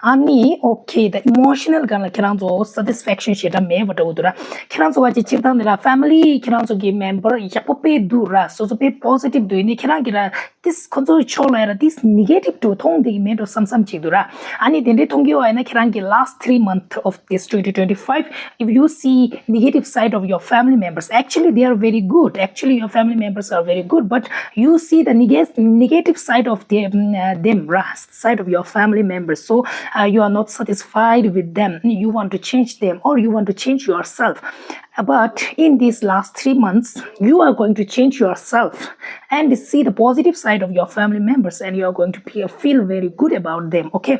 ཨ་ནི་okay the emotional སྒང་ལ་ཁྱེད་རང་ཚོ་satisfaction ཞེ་དྲག་མེད་པ་འདྲ་བོ་འདུག་ར། ཁྱེད་རང་ཚོ་བ་ཅིག་སྤྱིར་བཏང་ནས་ར་family ཁྱེད་རང་ཚོ་གི་member ཡག་པོ་དཔེ་འདུག་ར། སོ་སོ་དཔེ་positive འདུག་ཡིན་ནའི་ཁྱེད་རང་གི་ར་ཏིས་ཁོ་ཚོའི་ཕྱོགས་ལ་ཡ་ར་ཏིས་negative འདྲ་མཐོང་བསྡད་ཀྱི་མེད་འགྲོ་བསམ་བསམ་ཅིག་འདུག་ར། ཨ་ནི་དེ་འདྲའི་མཐོང་གི་ཡོད་ཡིན་ན་ཁྱེད་རང་གི་last three month of this twenty twenty-five, if you see negative side of your family members, actually they are very good, actually your family members are very good, but you see the negative negative side of them, uh, them ར། side of your family members, so uh, you are not satisfied with them, you want to change them or you want to change yourself. But in these last three months, you are going to change yourself and see the positive side of your family members, and you are going to be, feel very good about them, okay?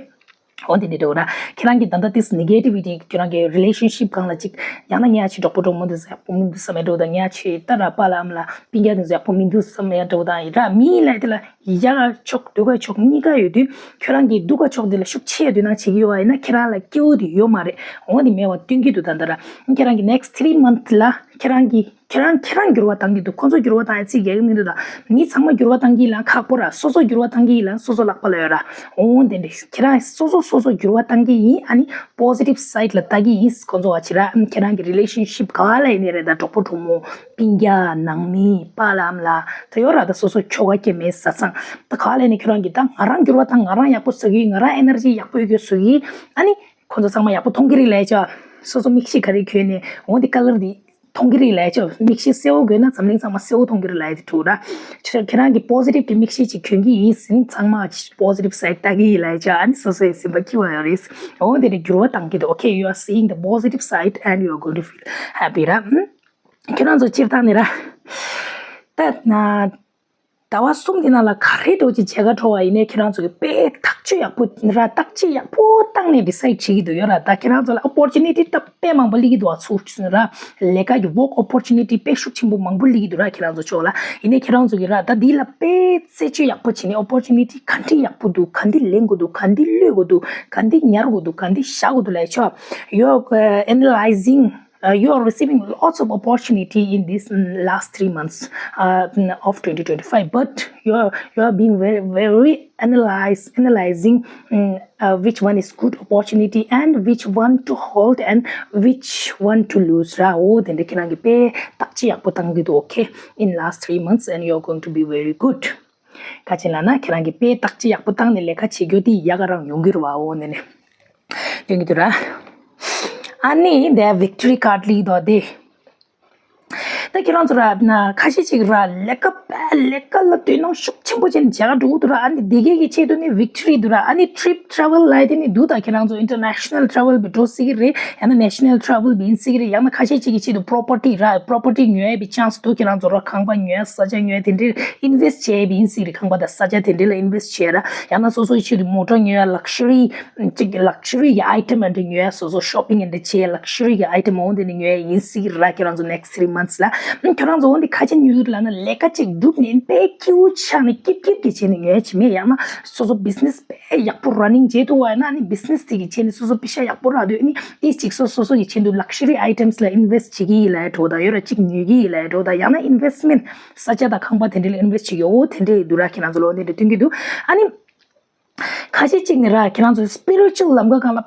འོ་དེ་འདྲ་འདྲ་བོ་ར། ཁྱེད་རང་གི་ད་ལྟ་ཏིས་negativity ཁྱེད་རང་གི་relationship སྒང་ལ་ཅིག་ཡང་ན་ངའི་ཨ་ཅེ་གྲོགས་པོ་གྲོགས་མོ་འདི་ཚོ་ཡག་པོ་མི་འདུག་བསམ་ཡ་འདྲ་བོ་དང་། ངའི་ཨ་ཅེ་ད་ར་པཱ་ལགས་ཨ་མ་ལགས་སྤུན་ཀྱག་འདི་ཚོ་ཡག་པོ་མི་འདུག་བསམ་ཡ་འདྲ་བོ་དང་ཡིན་ར། མི་ལ་དེ་ལ་ཡག་ག་ཕྱོགས་སྡུག་ག་ཕྱོགས་གཉིས་ཀ་ཡོད་དུས་ཁྱོད་རང་གི་སྡུག་ག་ཕྱོགས་དེ་ལ་ཤུགས་ཆེ་ཡོད་དུས་ན་བྱེད་ཀྱི་ཡོད་པ་ཡིན་ན་ཁྱེད་རང་ལ་སྐྱིད་པོ་དེ་ཡོད་མ་རེད། འོ་དེ་མེད་པ་སྟོན་གྱི་འདུག་ད་ལྟ་ར་ཁྱེད་རང་གི་next three month ལ་ཁྱེད་རང་གི་ཁྱེད་རང་ཁྱེད་རང་འགྱུར་བ་བཏང་གི་འདུག་ཁོ་ཚོ་འགྱུར་བ་བཏང་ཡ་ཚིག་རྒྱག་གི་མི་འདུག་ད་མི་ཚང་མ་འགྱུར་བ་བཏང་གི་ཡིན་ལ་ཁག་པོ་ར། སོ་སོ་འགྱུར་བ་བཏང་གི་ཡིན་ལ་སོ་སོ་ལག་པ་ལ་ཡོད་ར། འོ་དེ་འདྲ་ཁྱེད་རང་སོ་སོ་སོ་སོ་འགྱུར་བ་བཏང་གི་ཡིན། ཨ་ནི་positive side ལ་ལྟ་གི་ཡིན། ཁོ་ཚོ་བ་ཕྱི་ར་ཁྱེད་རང་གི་relationship ག་ལ་ཡིན་ནའི་རེད། ད་གྲོགས་པོ་གྲོགས་མོ་སྤུན་ཀྱག་ནང་མི་པཱ་ལགས་ཨ་མ་ལགས་ད་ཡོད་ར། ད་སོ་སོ་ཁྱོ་ག་སྐྱེ་དམན་བཟའ་ཚང་ད་ག་ལ་ཡིན་ནའི་ཁྱོད་རང་གི་ད་ང་རང་འགྱུར་བ་བཏང་ང་རང་ཡག་པོ་བཟོ་གི་ཡིན། ང་རང་energy ཡག་པོ་ཡོད་རྒྱུ་བཟོ་གི་ཡིན། ཨ་ནི་ཁོ་ཚོ་ཚང་མ་ཡག་པོ་མཐོང་གི་རེད་ལབ་ཡ་ཅིག་སོ་སོ་མིག་ཤེལ་ག་རེ་གྱོན་ནས་འོ་འདི་color འདི་མཐོང་གི་རེད་ལབ་ཡ་ཅིག་མིག་ཤེལ་སེར་པོ་གྱོན་ན་འཛམ་གླིང་ཚང་མ་སེར་པོ་མཐོང་གི་རེད་ལབ་ཡ་དེ་འདྲ་ར། ཁྱེད་ཁྱེད་རང་གི་positive གི་མིག་ཤེལ་ཅིག་གྱོན་གྱི་ཡིན་ཟེར་ན་ཚང་མ་positive side ལྟ་གི་ཡིན་ལབ་ཡ་ཅིག་ཨ་ནི་སོ་སོའི་སེམས་པ་སྐྱིད་པ་ཡོད་རེད། འོ་འདི་འདྲ་འགྱུར་བ་བཏང་གི་འདུག okay, you are seeing the positive side and you are going to feel happy ར། ཁྱེད་རང་ཚོ་སྤྱིར་བཏང་ནས་ར། ད་ན། ཟླ་བ་གསུམ་གྱི་ནང་ལ་ག་རེ་འདྲ་བོ་ཅིག་བྱེད་ག་འགྲོ་བ་ཡིན་ནའི་ཁྱེད་རང་ཚོ་གི་དཔེ་ཐག་གཅོད་ཡག་པོ་ར་བརྟག་དཔྱད་ཡག་པོ་བཏང་ནས་decide བྱེད་ཀྱི་འདུག་ཡོད་ར། ད་ཁྱེད་རང་ཚོ་ལ་opportunity ད་དཔེ་མང་པོ་སླེབས་ཀྱི་འདུག་བ། ཚུར་ཚུར་ར་ལས་ཀ་གི་work opportunity དཔེ་ཤུགས་ཆེན་པོ་མང་པོ་སླེབས་ཀྱི་འདུག་ར། ཁྱེད་རང་ཚོ་ཕྱོགས་ལ་ཡིན་ནའི་ཁྱེད་རང་ཚོ་གི་ར་ད་འདི་ལ་དཔེ་རྩད་གཅོད་ཡག་པོ་བྱས་ནས་opportunity ག་འདྲ་ཡག་པོ་འདུག་ག་འདི་ལེན་དགོས་འདུག་ག་འདི་གློད་དགོས་འདུག་ག་འདི་ཉར་དགོས་འདུག་ག་འདི་བཞག་དགོས་འདུག་ལབ་ཆོག you are uh, analyzing uh, you are receiving lots of opportunity in these mm, last three months uh, mm, of twenty twenty-five, but you are you are being very very analyze analyzing mm, uh, which one is good opportunity and which one to hold and which one to lose ར། འོ་དེ་འདྲ་ཁྱེད་རང་གི་དཔེ་བརྟག་དཔྱད་ཡག་པོ་བཏང་གི་འདུག okay, in last three months and you are going to be very good. ག་ཅི་ལབ་ན་ཁྱེད་རང་གི་དཔེ་བརྟག་དཔྱད་ཡག་པོ་བཏང་ནས་ལས་ཀ་བྱེད་རྒྱུ་དེ་ཡག་ག་རང་ཡོང་གི་རེད་བ། འོ་དེ་ནས། སྟོན་གྱི་འདུག་ར། ཨ་ནི་དེ་victory card ལི་དོ་དེ། ད་ཁྱེད་རང་ཚོ་ར་ན་ཁ་ཤས་ཅིག་ར་ལས་ཀ་པ་ལས་ཀ་ལ་དོ་སྣང་ཤུགས་ཆེན་པོ་བྱས་ནས་བྱ་དགའ་འགྲོ་གི་འདུག་ར། ཨ་ནི་དེ་གའི་གི་ཆེད་དུ་ནི་victory འདུག་ར། ཨ་ནི་trip travel ལ་དེ་ནི་འདུག་ད་ཁྱེད་རང་ཚོ་international travel བི་འགྲོ་སྲིད་ཀྱི་རེད། ཡང་ན་national travel བི་ཡིན་སྲིད་ཀྱི་རེད། ཡང་ན་ཁ་ཤས་ཅིག་གི་ཆེད་དུ་property ར་property ཉོ་ཡས་བི་chance འདུག་ཁྱེད་རང་ཚོ་ར་ཁང་པ་ཉོ་ཡས་ས་ཆ་ཉོ་ཡས་དེ་འདྲའི་invest བྱས་བི་ཡིན་སྲིད་ཀྱི་རེད། ཁང་པ་དང་ས་ཆ་དེ་འདྲའི་ལ་invest བྱས་ར། ཡང་ན་སོ་སོའི་ཆེད་དུ་མོ་ཊ་ཉོ་ཡས་luxury ཅིག་གི་luxury གི་item and ཉོ་ཡ། སོ་སོ་shopping and བྱེད་ཡ་luxury གི་item འོ་དེ་ནི་ཉོ་ཡ་ཡིན་སྲིད་ར། ཁྱེད་རང་ཚོ་next three months ལ་ཁྱེད་རང་ཚོ་འོ་འདི་ཁ་ཆེ་ཉོ་ཡོད་ལ་ན་ལས་ཀ་ཅིག་སྒྲུབ་ནས་དཔེ་སྐྱིད་པོ་ཆགས་ནས་སྐྱིད་སྐྱིད་ཀྱི་བྱས་ནས་ཉོ་ཡ་ཅིག་མེད། ཡང་ན་སོ་སོ་business དཔེ་ཡག་པོ་running བྱེད་ཐུབ་པ་ཡིན་ན་ནི་business དེ་གི་བྱས་ནས་སོ་སོ་པེ་ཤ་ཡག་པོ་རག་འདོད་ནི་དེ་ཅིག་སོ་སོ་སོ་གི་ཆེད་དུ་luxury items ལ་invest བྱེད་ཀྱི་ཡིན་ལ་ཡ་འགྲོ་ད་ཡོད་ར། ཅིག་ཉོ་གི་ཡིན་ལ་ཡ་འགྲོ་ད། ཡང་ན་investment ས་ཆ་དང་ཁང་པ་དེ་འདྲ་ལ་invest བྱེད་ཀྱི་འོ་དེ་འདྲ་ཡི་འདུག་ར། ཁྱེད་རང་ཚོ་ལོ་འདི་འདྲ་སྟོན་གྱི་འདུག་ཨ་ནི། ཁ་ཤས་གཅིག་ནི་ར་ཁྱེད་རང་ཚོ་spiritual ལམ་ཁ་སྒང་ལ་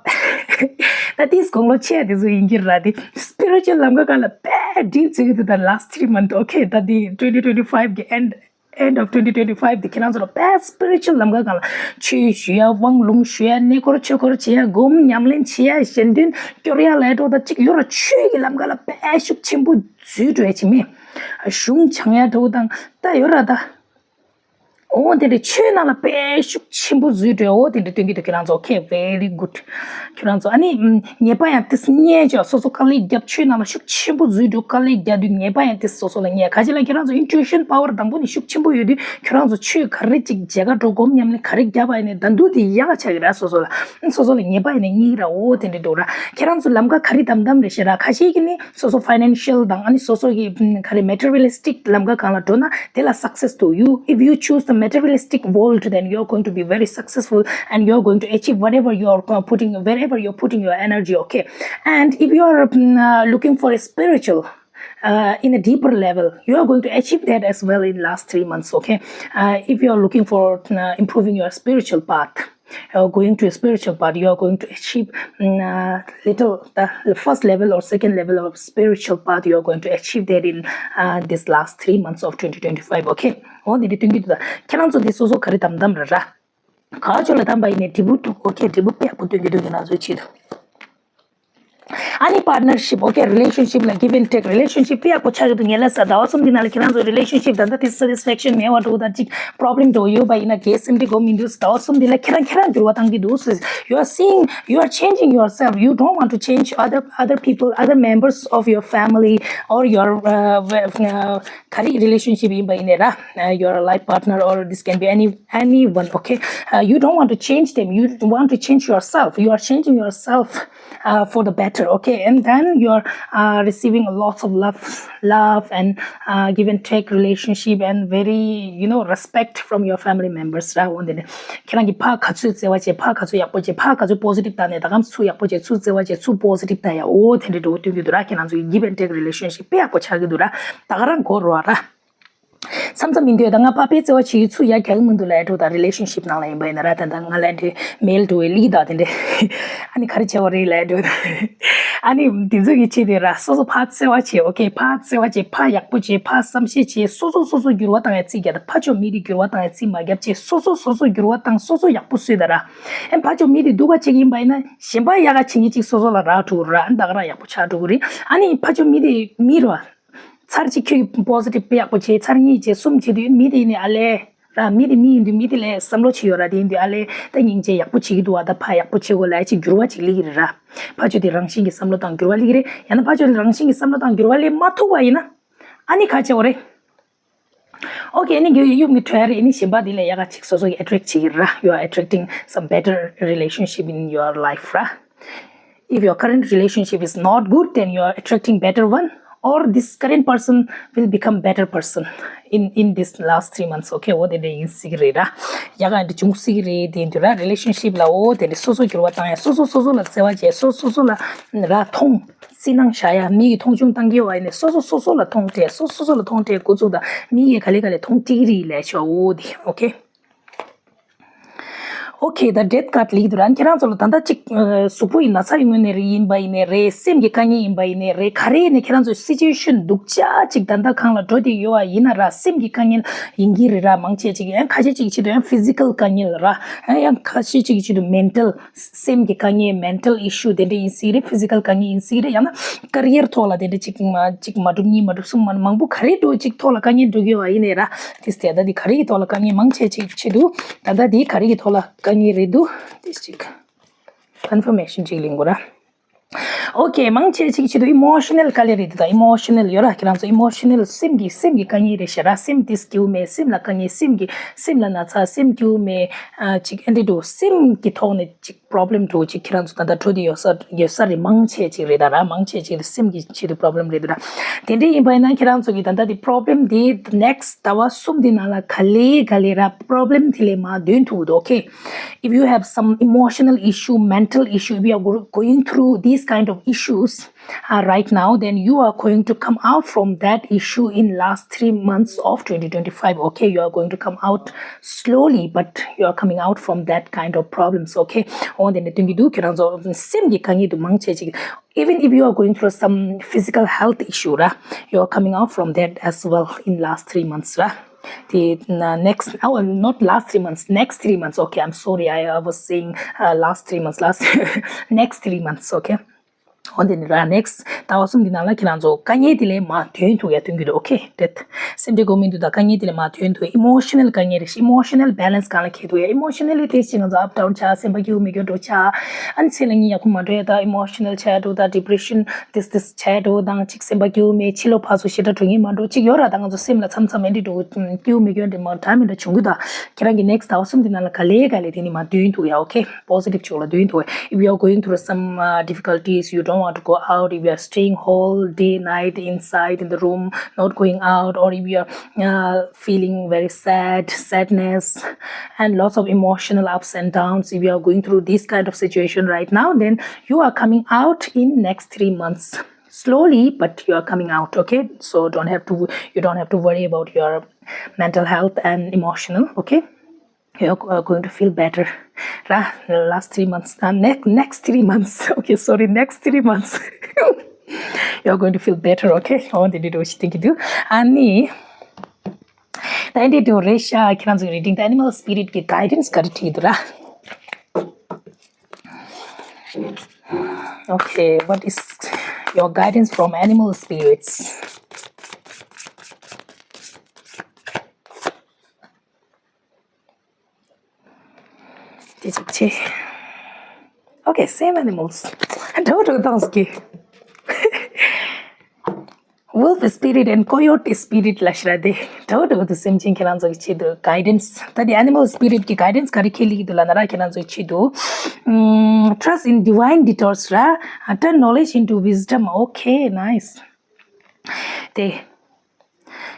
ད་དེའི་དགུང་ལོ་ཆེ་དེ་ཚོ་ཡིན་གྱི་ར། དེ་spiritual ལམ་ཁ་སྒང་ལ་དཔེ་deep བྱེད་ཀྱི་འདུག་ད་last three month okay ད་དེ་twenty twenty five གི་end end of twenty twenty five དེ་ཁྱེད་རང་ཚོ་ལ་དཔེ་spiritual ལམ་ཁ་སྒང་ལ་ཆོས་ཞུ་ཡ་དབང་ལུང་ཞུ་ཡ་གནས་སྐོར་ཆོས་སྐོར་བྱེད་ཡ་སྒོམ་ཉམས་ལེན་བྱེད་ཡ་གཞན་དོན་སྐྱོར་ཡ་ལ་འགྲོ་ད་གཅིག་ཡོད་ར། ཆོས་ཀྱི་ལམ་ཁ་ལ་དཔེ་ཤུགས་ཆེན་པོ་འཛུལ་འགྲོ་ཡ་ཅིག་མེད། གཞུང་སྦྱང་ཡ་འགྲོ་དང་ད་ཡོད་ར་ད། འོ་དེ་འདྲ་ཆོས་ནང་ལ་དཔེ་ཤུགས་ཆེན་པོ་འཛུལ་འགྲོ་འོ་དེ་འདྲ་སྟོན་གྱི་འདུག་ཁྱེད་རང་ཚོ། okay very good ཁྱེད་རང་ཚོ། ཨ་ནི་ཉེས་པ་ཡང་ཏིས་ཉེས་ཅོ་སོ་སོ་དཀའ་ལས་རྒྱབ། ཆོས་ནང་ལ་ཤུགས་ཆེན་པོ་འཛུལ་འགྲོ་དཀའ་ལས་རྒྱག་དུས་ཉེས་པ་ཡང་ཏིས་སོ་སོ་ལ་ཉེས། ག་ཅི་ལ་ཁྱེད་རང་ཚོ་intuition power དང་པོ་ནས་ཤུགས་ཆེན་པོ་ཡོད་དུས་ཁྱེད་རང་ཚོ་ཆོས་ག་རེ་ཅིག་མཇལ་ཁ་འགྲོ་སྒོམ་ཉམས་ལེན་ག་རེ་རྒྱབ་པ་ཡིན་ནའི་ད་འདུག་དེ་ཡག་ག་ཆགས་ཀྱི་ར། སོ་སོ་ལ་སོ་སོ་ལ་ཉེས་པ་ཡིན་ནའི་རྙེད་ཀྱི་ར། འོ་དེ་འདྲ་འདུག་ར། ཁྱེད་རང་ཚོ་ལམ་ཁ་ག་རེ་དམ་དམ་རེད་ཤེས་ར། ཁ་ཤས་ཀྱི་ནི་སོ་སོ་financial དང་ཨ་ནི་སོ་སོ་གི་ཨམ་ག་རེ་materialistic ལམ་ཁ་སྒང་ལ་འགྲོ་ན་དེ་ལ་success འདུག you if you choose the materialistic world then you are going to be very successful and you are going to achieve whatever you are uh, putting wherever you are putting your energy okay and if you are um, uh, looking for a spiritual uh, in a deeper level you are going to achieve that as well in last three months okay uh, if you are looking for uh, improving your spiritual path uh, going to a spiritual path, you are going to achieve mm, uh, little the, the first level or second level of spiritual path. You are going to achieve that in uh, this last three months of twenty twenty-five. Okay. འོ་འདི་འདྲ་སྟོན་གྱི་འདུག་ད་ཁྱེད་རང་ཚོ་འདི་སོ་སོ་ག་རེ་དམ་དམ་རེད་ར། ག་ཚོད་ལ་དམ་པ་ཡིན་ནའི་འབྲས་བུ་འདུག okay འབྲས་བུ་དཔེ་ཡག་པོ་སྟོན་གྱི་འདུག་ཁྱེད་རང་ཚོའི་ཆེད་དུ། ཨ་ནི་partnership okay relationship ལ་give and take relationship དཔེ་ཡག་པོ་ཆགས་ཀྱི་འདུག་ངས་ལབ་ས་ཟླ་བ་གསུམ་འདི་ནང་ལ་ཁྱེད་རང་ཚོ་relationship ད་ལྟ་དེ་satisfaction མེད་པ་འགྲོ་ད་ཅིག་problem འགྲོ་ཡོད་པ་ཡིན་ན་གལ་སེམས་ཁྲལ་དགོས་མི་འདུག་ཟླ་བ་གསུམ་འདི་ལ་ཁྱེད་རང་ཁྱེད་རང་འགྱུར་བ་བཏང་གི་འདུག you are seeing you are changing yourself you don't want to change other other people other members of your family or your uh, uh, ག་རེ་relationship ཡིན་པ་ཡིན་ནའི་ར uh, your life partner or this can be any anyone okay uh, you don't want to change them you want to change yourself you are changing yourself uh, for the better okay and then you're uh, receiving lots of love love and uh, give and take relationship and very you know respect from your family members ར། འོ་འདི་ནི་ཁྱེད་རང་གི་ཕ་ག་ཚོད་བརྩེ་བ་བྱེད་ཕ་ག་ཚོད་ཡག་པོ་བྱེད་ཕ་ག་ཚོད་positive ད་ནས་ད་གམ་ཚུ་ཡག་པོ་བྱེད་ཚུ་བརྩེ་བ་བྱེད་ཚུ་positive ད་ཡ་འོ་དེ་འདྲ་འགྲོ་སྟོན་གྱི་འདུག་ར། ཁྱེད་རང་ཚོ་give and take relationship དཔེ་ཡག་པོ་ཆགས་ཀྱི་འདུག་ར། ད་ག་རང་གོ་རོ་ར། མཚམས་མཚམས་མི་འདོད་ད་ང་ཕ་དཔེ་བརྩེ་བ་བྱེད་ཚུ་ཡ་རྒྱག་གི་མི་འདུག་ལ་ཡ་འགྲོ་ད་relationship ནང་ལ་ཡིན་པ་ཡིན་ན་ར། ད་ད་ང་ལ་འདྲེ་མེལ་འགྲོ་བའི་ལིག་ད་དེ་འདྲེ་ཨ་ནི་ག་རེ་བྱེད་བ་རེད་ལ་ཡ་འགྲོ་ད་ཨ་ནི་དེ་ཚོ་གི་ཆེད་དུ་ར་སོ་སོ་ཕ་བརྩེ་བ་བྱེད། okay ཕ་བརྩེ་བ་བྱེད་ཕ་ཡག་པོ་བྱེད་ཕ་བསམ་ཤེས་བྱེད། སོ་སོ་སོ་སོ་འགྱུར་བ་བཏང་ཡ་རྩིས་རྒྱག་ད་ཕ་ཆོ་མི་དེ་འགྱུར་བ་བཏང་ཡ་རྩིས་མ་རྒྱབ་བྱེད། སོ་སོ་སོ་སོ་འགྱུར་བ་བཏང་སོ་སོ་ཡག་པོ་བཟོས་ད་ར། ཨེ་ཕ་ཆོ་མི་དེ་སྡུག་པ་བྱེད་ཀྱི་ཡིན་པ་ཡིན་ན་གཞན་པ་ཡག་ག་བྱེད་ཉེ་གཅིག་སོ་སོ་ལ་རག་འགྲོ་གི་ར། ཨ་ནི་ད་ག་རང་ཡག་པོ་ཆགས་འགྲོ་གི་རེད། ཨ་ནི་ཕ་ཆོ་མི་དེ་མི་ར། ཚར་གཅིག་ཁྱོད་ཀྱིས་positive དཔེ་ཡག་པོ་བྱས་ཚར་གཉིས་བྱས་གསུམ་བྱས་དུས་མི་དེ་ནི་ཨ་ལས་ར་མི་དེ་མི་ཡིན་དུས་མི་དེ་ལས་བསམ་བློ་བྱེད་ཡོད་ར། དེ་ཡིན་དུས་ཨ་ལས་ད་སྙིང་རྗེ་ཡག་པོ་བྱེད་ཀྱི་འདུག་བ། ད་ཕ་ཡག་པོ་བྱེད་དགོས་ལ་ཨ་ཅིག་འགྱུར་བ་ཅིག་སླེབས་ཀྱི་རེད་ར། ཕ་ཆོས་དེ་རང་བཞིན་གྱི་བསམ་བློ་བཏང་འགྱུར་བ་སླེབས་ཀྱི་རེད། ཡང་ན་ཕ་ཆོས་རང་བཞིན་གྱི་བསམ་བློ་བཏང་འགྱུར་བ་སླེབས་མ་ཐུབ་པ་ཡིན་ན་ཨ་ནི་ག་བྱེད་དགོས་རེད། ཨོ་ཀེ་ཨ་ནི་རྒྱུ་ཡུམ་གྱི་གྲོས་རེད། ཨ་ནི་གཞན་པ་དེ་ལས་ཡག་ག་ཅིག་སོ་སོ་གི་attract བྱེད་ཀྱི་རེད་ར། You are attracting some better relationship in your life ར། If your current relationship is not good, then you are attracting better one, or this current person will become better person in in this last three months. Okay འོ་དེ་འདྲ་ཡིན་སྲིད་ཀྱི་རེད་ར། ཡག་ག་འདི་བྱུང་སྲིད་ཀྱི་རེད། དེ་འདུག་ར། relationship ལ་འོ་དེ་འདྲ་སོ་སོ་འགྱུར་བ་བཏང་ཡ། སོ་སོ་སོ་སོ་ལ་བརྩེ་བ་བྱས། སོ་སོ་སོ་ལ་ར་མཐོང་། སྲིད་ནང་བཞག་ཡ། མི་ཡིས་མཐོང་ཆུང་བཏང་གི་ཡོད་པ་ཡིན་ནའི་སོ་སོ་སོ་སོ་ལ་མཐོང་སྤྲད། སོ་སོ་སོ་ལ་མཐོང་སྤྲད་འགོ་བཙུགས་དང་། མི་ཡིས་ག་ལེ་ག་ལེ་མཐོང་སྤྲད་ཀྱི་རེད་ལས་ཆོག་འོ་དེ་okay ཨོ་ཁེ། ད་འདྲེད་ཀ་ལིག་འདུག་ར། ཁྱེད་རང་ཚོ་ལ་ད་ལྟ་ཅིག་གཟུགས་པོ་ཡི་ན་ཚ་ཡི་ངོས་ནས་རེ་ཡིན་པ་ཡིན་ནའི་རེད། སེམས་ཀྱི་དཀའ་ངལ་ཡིན་པ་ཡིན་ནའི་རེད། ག་རེ་ཡིན་ནའི་ཁྱེད་རང་ཚོ་སི་ཅུ་ཨེ་ཤན་སྡུག་ཅག་ཅིག་ད་ལྟ་གང་ལ་འགྲོ་བསྡད་ཡོད་པ་ཡིན་ན་ར། སེམས་ཀྱི་དཀའ་ངལ་ཡིན་གྱི་རེད་ར། མང་ཆེ་ཅིག་ཡང་ཁ་ཤས་ཅིག་ཆེད་དུ་ཡང་ཕི་ཟི་ཀལ་དཀའ་ངལ་ར། ཡང་ཁ་ཤས་ཅིག་ཆེད་དུ་མེན་ཊལ། སེམས་ཀྱི་དཀའ་ངལ། མེན་ཊལ་ཨི་ཤུ་དེ་འདྲ་ཡིན་སྲིད་རེད། ཕི་ཟི་ཀལ་དཀའ་ངལ་ཡིན་སྲིད་རེད། ཡང་ན་ཀེ་རི་ཡར་ཐོག་ལ་དེ་འདྲ་ཅིག་མ་ཅིག་མ་འགྲུབ་གཉིས་མ་འགྲུབ་གསུམ་མ་མང་པོ་ག་རེ་འགྲོ་ཅིག་ཐོག་ལ་དཀའ་ངལ་འགྲོ་གི་ཡོད་པ་ཡིན་ནའི་ར། དེ་སྟེ་ད་འདི་ག་རེ་ཡི་ཐོག་ལ་དཀའ་ངལ་མང་ཆེ་ཅིག་ཆེད་དུ་ད་ལྟ་འདི་ག་རེ་ཡི་ཐོག་ལ་དཀའ་ངལ་རེད་འདུག་དེ་ཅིག་ཀོན་ཕར་མེ་ཤན་ཅིག་ལེན་དགོས་ར། ཨོ་ཁེ། མང་ཆེ་ཅིག་ཆེད་དུ་ཨི་མོ་ཤ་ནལ་དཀའ་ལས་རེད་འདུག་ད་ཨི་མོ་ཤ་ནལ་ཡོད་ར། ཁྱེད་རང་ཚོ་ཨི་མོ་ཤ་ནལ་སེམས་ཀྱི་སེམས་ཀྱི་དཀའ་ངལ་རེད་ཤག་ར། སེམས་དེ་སྐྱིད་པོ་མེད། སེམས་ལ་དཀའ་ངལ། སེམས་ཀྱི་སེམས་ལ་ན་ཚ། སེམས་སྐྱིད་པོ་མེད། ཨ་ཅིག་ཨེ་འདྲ་འདུག་སེམས་ཀྱི་ཐོག་ནས་ཅིག་པོ་རོབ་ལེམ་འདྲ་བོ་ཅིག་ཁྱེད་རང་ཚོ་ད་ལྟ་འགྲོ་བསྡད་ཡོད་ས་ཡོད་ས་རེད། མང་ཆེ་ཅིག་རེད་ད་ར། མང་ཆེ་ཅིག་སེམས་ཀྱི་ཆེད་དུ་པོ་རོབ་ལེམ་རེད་འདུག་ར། དེ་འདྲ་ཡིན་པ་ཡིན་ན་ཁྱེད་རང་ཚོ་གི་ད་ལྟ་དེ་པོ་རོབ་ལེམ་དེ་ནེག་སི་ཊི་ཟླ་བ་གསུམ་དེ་ནང་ལ་ག་ལེ་ག་ལེ་ར་པོ་རོབ་ལེམ་དེ་ལས་མར་འདོན་ཐུབ་འདུག་ཨོ་ཁེ། If you have some emotional issue, mental issue, if you are go- going through these kind of issues, uh, right now, then you are going to come out from that issue in last three months of twenty twenty-five. Okay, you are going to come out slowly, but you are coming out from that kind of problems. Okay, འོ་དེ་ནས་སྟོན་གྱི་འདུག་ཁྱེད་རང་ཚོ་སེམས་ཀྱི་དཀའ་ངལ་དུ་མང་ཆེ་ཅིག even if you are going through some physical health issue, right, you are coming out from that as well in last three months, right? The uh, next, oh, not last three months, next three months. Okay, I'm sorry, I, I was saying uh, last three months, last next three months, okay? འོ་དེ་ནི་ར་ནེག་སི་ཊི་ཟླ་བ་གསུམ་གྱི་ནང་ལ་ཁྱེད་རང་ཚོ་དཀའ་ངལ་དེ་ལས་མར་ཐོན་ཐུབ་ཡ་ཐོན་གྱི་འདུག་ཨོ་ཁེ། དེ་སེམས་ཁྲལ་དགོས་མི་འདུག་ད་དཀའ་ངལ་དེ་ལས་མར་ཐོན་ཐུབ། ཨི་མོ་ཤ་ནལ་དཀའ་ངལ་རེད། ཨི་མོ་ཤ་ནལ་བེ་ལན་སི་གང་ལ་འཁེལ་འདུག་ཡ། ཨི་མོ་ཤ་ནལ་ལི་དེ་ཅི་ང་ཚོ་ཨབ་ཌའུན་ཆགས། སེམས་པ་སྐྱིད་པོ་མེད་མཁན་འདྲ་བོ་ཆགས། ཨ་ནི་ཚེ་ལ་ངས་ཡག་པོ་མ་འགྲོ་ཡ། ད་ཨི་མོ་ཤ་ནལ་ཆགས་འགྲོ། ད་ཌི་པི་རེ་ཤན་དེ་དེ་ཆགས་འགྲོ། དང་ཅིག་སེམས་པ་སྐྱིད་པོ་མེད། ཕྱི་ལོགས་ཕར་ཚུར་ཞེ་དྲག་འགྲོ་མཁན་མ་འགྲོ་ཅིག་ཡོད་ར། ད་ང་ཚོ་སེམས་ལ་མཚམས་མཚམས་ཨེ་འདྲ་འགྲོ་སྐྱིད་པོ་མེད་མཁན་འདྲ་མ་འདྲ་མི་འདྲ་བྱུང་གི་འདུག་ཁྱེད་རང་གི་ནེག་སི་ཊི་ཟླ་བ་གསུམ་དེ་ནང་ལ་ག་ལེ་ག་ལེ་དེ་ནི་མར་འདོན་ཐུབ་ཡ། ཨོ་ཁེ། པོ་སི་ཊིབ་ཕྱོགས་ལ་འདོན་ཐུབ། If you are going through some uh, difficulties, you don't want to go out, if you are staying whole day night inside in the room, not going out, or if you are uh, feeling very sad, sadness, and lots of emotional ups and downs, if you are going through this kind of situation right now, then you are coming out in next three months. Slowly, but you are coming out, okay? So don't have to, you don't have to worry about your mental health and emotional, okay? You're uh, going to feel better. Ra, last three months, uh, next next three months. Okay, sorry, next three months. You're going to feel better, okay? I want to do what you think you do. Ani, the end of Resha, I can't reading the animal spirit ki guidance. Kari thi dura. Okay, what is your guidance from animal spirits? དེ་ཅིག་ཆེ། Okay, same animals. འདྲ་བོ་འདྲ་བོ་བཏང་ཟིག Wolf spirit and coyote spirit ལ་ཤི་ར་དེ་འདྲ་བོ་འདྲ་བོ་དུ་སེམས་ཅན་ཁྱེད་རང་ཚོ་གི་ཆེད་དུ་guidance. ད་དེ་animal spirit གི་guidance ག་རེ་ཁྱེད་ལི་གི་འདུག་ལ་ན་ར། ཁྱེད་རང་ཚོ་གི་ཆེད་དུ་ཨམ། Trust in divine detours ར། Turn knowledge into wisdom. Okay, nice. དེ།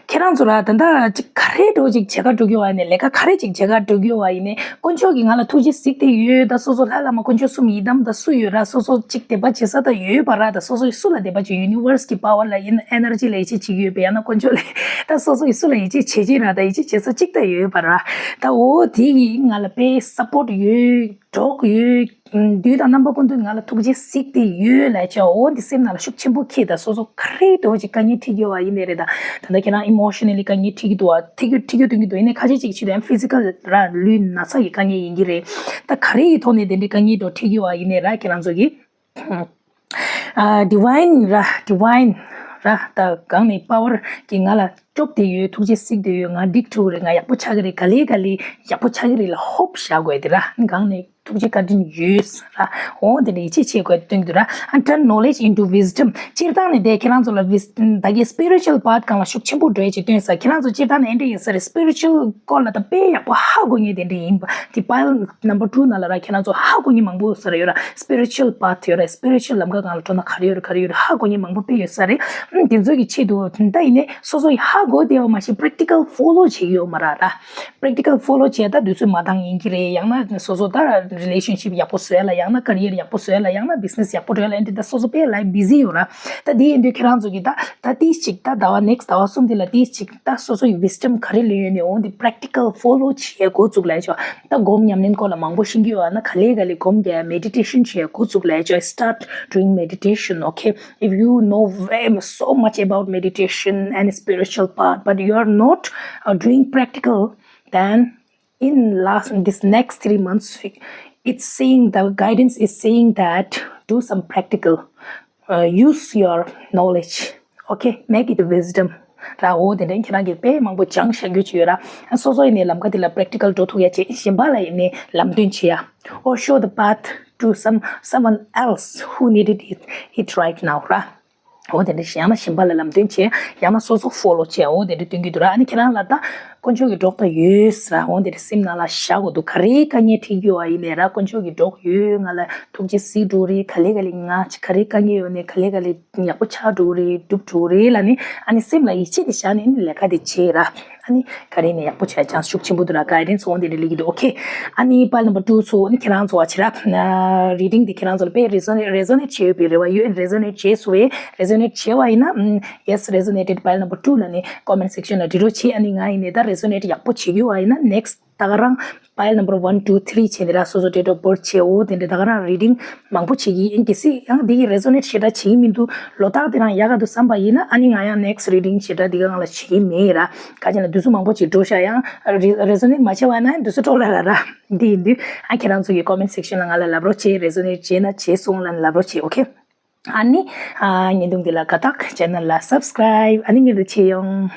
ཁྱེད་རང་ཚོ་ར་ད་ལྟ་ཅིག་ག་རེ་འགྲོ་ཅིག་བྱེད་ག་འགྲོ་གི་ཡོད་པ་ཡིན་ནའི། ལས་ཀ་ག་རེ་ཅིག་བྱེད་ག་འགྲོ་གི་ཡོད་པ་ཡིན་ནའི། དཀོན་མཆོག་གིས་ང་ལ་ཐུགས་རྗེ་གཟིགས་ཏེ་ཡོད། ད་སོ་སོ་ལྷ་བླ་མ་དཀོན་མཆོག་གསུམ་ཡི་དམ་ད་སུ་ཡོད་ར། སོ་སོ་ཅིག་དད་པ་བྱེད་ས་ད་ཡོད་པ་ར། ད་སོ་སོ་ཡི་སུ་ལ་དད་པ་བྱེད། ཡུ་ནི་ཝར་སི་གི་པ་ཝར་ལ་ཨེ་ནར་ཇི་ལ་ཡིད་ཆེས་བྱེད་ཀྱི་ཡོད་པ། ཡང་ན་དཀོན་མཆོག་ལ་ད་སོ་སོ་ཡི་སུ་ལ་ཡིད་ཆེས་བྱེད་ཀྱི་ར། ད་ཡིད་ཆེས་བྱེད་ས་ཅིག་ད་ཡོད་པ་ར། ད་འོ་དེ་གིས་ང་ལ་དཔེ་སཔོར་ཊི་ཡོད། གྲོགས་ཡོད། དུས་དང་རྣམ་པ་ཀུན་ཏུ་ང་ལ་ཐུགས་རྗེ་གཟིགས་ཏེ་ཡོད་ལབ་བྱ། འོ་འདི་སེམས་ནང་ལ་ཤུགས་ཆེན་པོ་འཁྱེར། ད་སོ་སོ་ག་རེ་འདྲ་བོ་ཅིག་དཀའ་ངལ་འཕྲད་ཀྱི་ཡོད་པ་ཡིན་ནའི་རེད། ད་ད་ལྟ་ཁྱེད་རང་ཨི་མོ་ཤ་ནལ་ལི་དཀའ་ངལ་འཕྲད་ཀྱི་འདུག་བ། འཕྲད་ཀྱི་འཕྲད་ཀྱི་འདུག་འདུག་ཡིན་ནའི་ཁ་ཤས་ཅིག་ཕྱི་དོན་ཕི་ཟི་ཀལ་ར་ལུས་ན་ཚ་གི་དཀའ་ངལ་ཡིན་གྱི་རེད། ད་ག་རེ་ཡི་ཐོག་ནས་དེ་འདྲའི་དཀའ་ངལ་འདྲ་བོ་འཕྲད་ཀྱི་ཡོད་པ་ཡིན་ནའི་ར། ཁྱེད་རང་ཚོ་གིས་ཨ་ཌི་ཝའིན་ར། ཌི་ཝའིན་ར། ད་གང་ནས་པ་ཝར་གྱིས་ང་ལ་སྐྱོབ་སྟེ་ཡོད། ཐུགས་རྗེ་གཟིགས་ཏེ་ཡོད། ང་འགྲིག་ཐུབ་ཀྱི་རེད། ང་ཡག་པོ་ཆགས་ཀྱི་རེད། ག་ལེ་ག་ལེ་ཡག་པོ་ཆགས་ཀྱི་རེད་ལབ་ཧོབ་བཞག་དགོས་དེ་ར། གང་ནས་ཐུགས་རྗེ་བཀའ་དྲིན་ཡོད་ར། འོ་དེ་འདྲ་ཡིད་ཆེས་བྱེད་དགོས་སྟོན་གྱི་འདུག་ར། And turn knowledge into wisdom. སྤྱིར་བཏང་ནས་དེ་ཁྱེད་རང་ཚོ་ལ་ཝིས་ད་གའི་སི་པི་རི་ཅུ་ཨལ་པཱཐ་སྒང་ལ་ཤུགས་ཆེན་པོ་འགྲོ་ཡས་ཅིག་སྟོན་ས། ཁྱེད་རང་ཚོ་སྤྱིར་བཏང་ནས་ཨེ་འདྲ་ཡིན་ས་རེད། སི་པི་རི་ཅུ་ཨལ་སྐོར་ལ་ད་དཔེ་ཡག་པོ་ཧ་གོ་མཁན་དེ་འདྲ་ཡིན་པ། དེ་པའིལ་ནམ་བར་ཊུ་ནང་ལ་ར་ཁྱེད་རང་ཚོ་ཧ་གོ་མཁན་མང་པོ་ཡོད་ས་རེད། ཡོད་ར། སི་པི་རི་ཅུ་ཨལ་པཱཐ་ཡོད་ར། སི་པི་རི་ཅུ་ཨལ་ལམ་ཁ་སྒང་ལ་འགྲོ་ན་ག་རེ་ཡོད་རེད། ག་རེ་ཡོད་རེད། ཧ་གོ་མཁན་མང་པོ་དཔེ་ཡོད་ས་རེད། ཨ་དེ་ཚོ་གི་ཆེད་དུ་ད་ཡིན་ནའི་སོ་སོ་ཡིས་ཧ་གོ་བསྡད་པ་མ་ཤེས། པེ་རེག་ཊི་ཀལ་ཕོ་ལོ་བྱེད་ཀྱི་ཡོད་མ་རེད་ར། པེ་རེག་ཊི་ཀལ་ཕོ་ལོ་བྱས་ད་དུས་ཚོད་མ་འདང་ཡིན་གྱི་རེད། ཡང་ན་སོ་སོ་ད་ relationship ཡག་པོ་བཟོ་ཡ་ལ་ཡང་ན་career ཡག་པོ་བཟོ་ཡ་ལ་ཡང་ན་business ཡག་པོ་འགྲོ་ཡ་ལ་ཨེ་འདྲ་ད་སོ་སོ་དཔེ་life busy ཡོད་ར། ད་དེ་ཡིན་དུས་ཁྱེད་རང་ཚོ་གིས་ད་ད་ཏིས་ཅིག་ད་ཟླ་བ་next ཟླ་བ་གསུམ་དེ་ལ་ཏིས་ཅིག་ད་སོ་སོ་ཡི་wisdom ག་རེ་ལོན་ཡོད་ནས་འོང་དེ་practical follow བྱེད་འགོ་བཙུགས་ལ་ཡ་ཆོག་ད་སྒོམ་ཉམས་ལེན་སྐོར་ལ་མང་པོ་ཤེས་ཀྱི་ཡོད་ན་ག་ལེ་ག་ལེ་སྒོམ་རྒྱག་meditation བྱེད་འགོ་བཙུགས་ལ་ཡ་ཆོག start doing meditation, okay? If you know very, so much about meditation and spiritual part, but you are not uh, doing practical, then in last this next three months, it's saying, the guidance is saying that do some practical, uh, use your knowledge, okay, make it wisdom. ར་འོ་དེ་འདྲ་ཁྱེད་རང་གིས་དཔེ་མང་པོ་སྦྱང་བཞག་རྒྱུ་ཅིག་ཡོད་ར། སོ་སོ་ཡིན་ནའི་ལམ་ཁ་དེ་ལ་practical འགྲོ་ཐུབ་ཡ་བྱེད། གཞན་པ་ལ་ཡིན་ནའི་ལམ་སྟོན་བྱེད་ཡ། Or show the path to some someone else who needed it, it right now ར། འོ་དེ་འདྲ་ཡང་ན་གཞན་པ་ལ་ལམ་སྟོན་བྱེད། ཡང་ན་སོ་སོ་follow བྱེད། འོ་དེ་འདྲ་སྟོན་གྱི་འདུག་ར། ཨ་ནི་ཁྱེད་རང་ལ་ད་དཀོན་མཆོག་གི་གྲོགས་དང་ཡོད་ར། འོ་དེ་འདྲ་སེམས་ནང་ལ་བཞག་དགོས་འདུག་ག་རེའི་དཀའ་ངལ་འཕྲད་ཀྱི་ཡོད་ཡིན་ནའི་ར། དཀོན་མཆོག་གི་གྲོགས་ཡོད། ང་ལ་ཐུགས་རྗེ་གཟིགས་འགྲོ་རེད། ག་ལེ་ག་ལེ་ང་ག་རེའི་དཀའ་ངལ་ཡོད་ནའི་ག་ལེ་ག་ལེ་ཡག་པོ་ཆགས་འགྲོ་རེད། འགྲུབ་འགྲོ་རེད་ལ་ནི། ཨ་ནི་སེམས་ལ་ཡིད་ཆེས་དེ་བཞག་ནས་ནི་ལས་ཀ་དེ་བྱེད་ར། ཨ་ནི་ག་རེ་ནས་ཡག་པོ་བྱས་chance ཤུགས་ཆེན་པོ་འདུག་ར། guidance འོང་དེ་འདྲ་ལེགས་ཀྱི་འདུག okay? ཨ་ནི་pile number two ཚོ་ཨ་ནི་ཁྱེད་རང་ཚོ་བ་ཆེ་ར། reading དེ་ཁྱེད་རང་ཚོ་ལ་དཔེ་resonate resonate བྱས་ཡོད་པའི་རེ་བ་ཡོད། resonate བྱས་སོང་བས། resonate བྱས་པ་ཡིན་ན་yes resonated pile number two ལ་ནི་comment section ལ་འབྲི་རོགས་བྱེད། ཨ་ནི་ང་ཡིན་ནས་ད་resonate ཡག་པོ་བྱེད་ཀྱི་ཡོད་པ་ཡིན་ན་next ད་ག་རང་pile number one two three བྱས་ནས་ར་སོ་སོ་date of birth བྱས། འོ་དེ་འདྲ་ད་ག་རང་reading མང་པོ་བྱེད་ཀྱི་ཡིན། གལ་སྲིད་ཡང་འདི་ཡི་resonate ཞེ་དྲག་བྱེད་ཀྱི་མི་འདུག་ལོ་རྟགས་དེ་རང་ཡག་ག་འདུག་བསམ་པ་ཡིན་ན་ཨ་ནི་ང་ཡང་next reading ཞེ་དྲག་འདི་ག་ང་ལ་བྱེད་ཀྱི་མེད་ར། ག་ཅི་ན་དུས་ཚོད་མང་པོ་ཅིག་འགྲོ་ཤག་ཡང་re- resonate མ་བྱས་པ་ན་དུས་ཚོད་འགྲོ་ལ་ར་ར། འདི་ཡིན་དུས་ཨ་ཁྱེད་རང་ཚོ་གི་comment section ལ་ང་ལ་ལབ་རོགས་བྱེད། resonate བྱས་ན་བྱས་སོང་ལབ་ལབ་རོགས་བྱེད། okay? ཨ་ནི་ཨ་བརྙན་ཐུང་འདི་ལ་དགའ་རྟགས། channel ལ་subscribe ཨ་ནི་མྱུར་དུ་བྱེད་ཡོང་།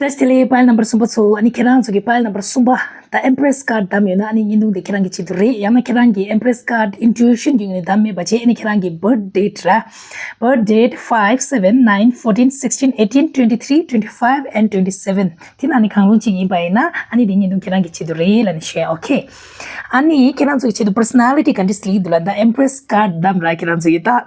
བཀྲ་ཤིས་བདེ་ལེགས། pile number གསུམ་པ་ཚོ། ཨ་ནི་ཁྱེད་རང་ཚོ་གི་pile number གསུམ་པ་ད་Empress card བདམས་ཡོད་ན་ཨ་ནི་བརྙན་ཐུང་འདི་ཁྱེད་རང་གི་ཆེད་དུ་རེད། ཡང་ན་ཁྱེད་རང་གི་Empress card intuition གི་ངོས་ནས་བདམས་མེད་པ་བྱས། ཨ་ནི་ཁྱེད་རང་གི་birth date ར། birth date five seven nine fourteen sixteen eighteen twenty-three twenty-five and twenty-seven དེ་ན་ཨ་ནི་གང་རུང་གཅིག་ཡིན་པ་ཡིན་ན་ཨ་ནི་འདི་བརྙན་ཐུང་ཁྱེད་རང་གི་ཆེད་དུ་རེད་ལབ་ནས་བཤད། okay? ཨ་ནི་ཁྱེད་རང་ཚོ་གི་ཆེད་དུ་personality ག་འདྲ་ཞིག་འདུག་ལབ་ན་Empress card བདམས་ར། ཁྱེད་རང་ཚོ་གི་ད་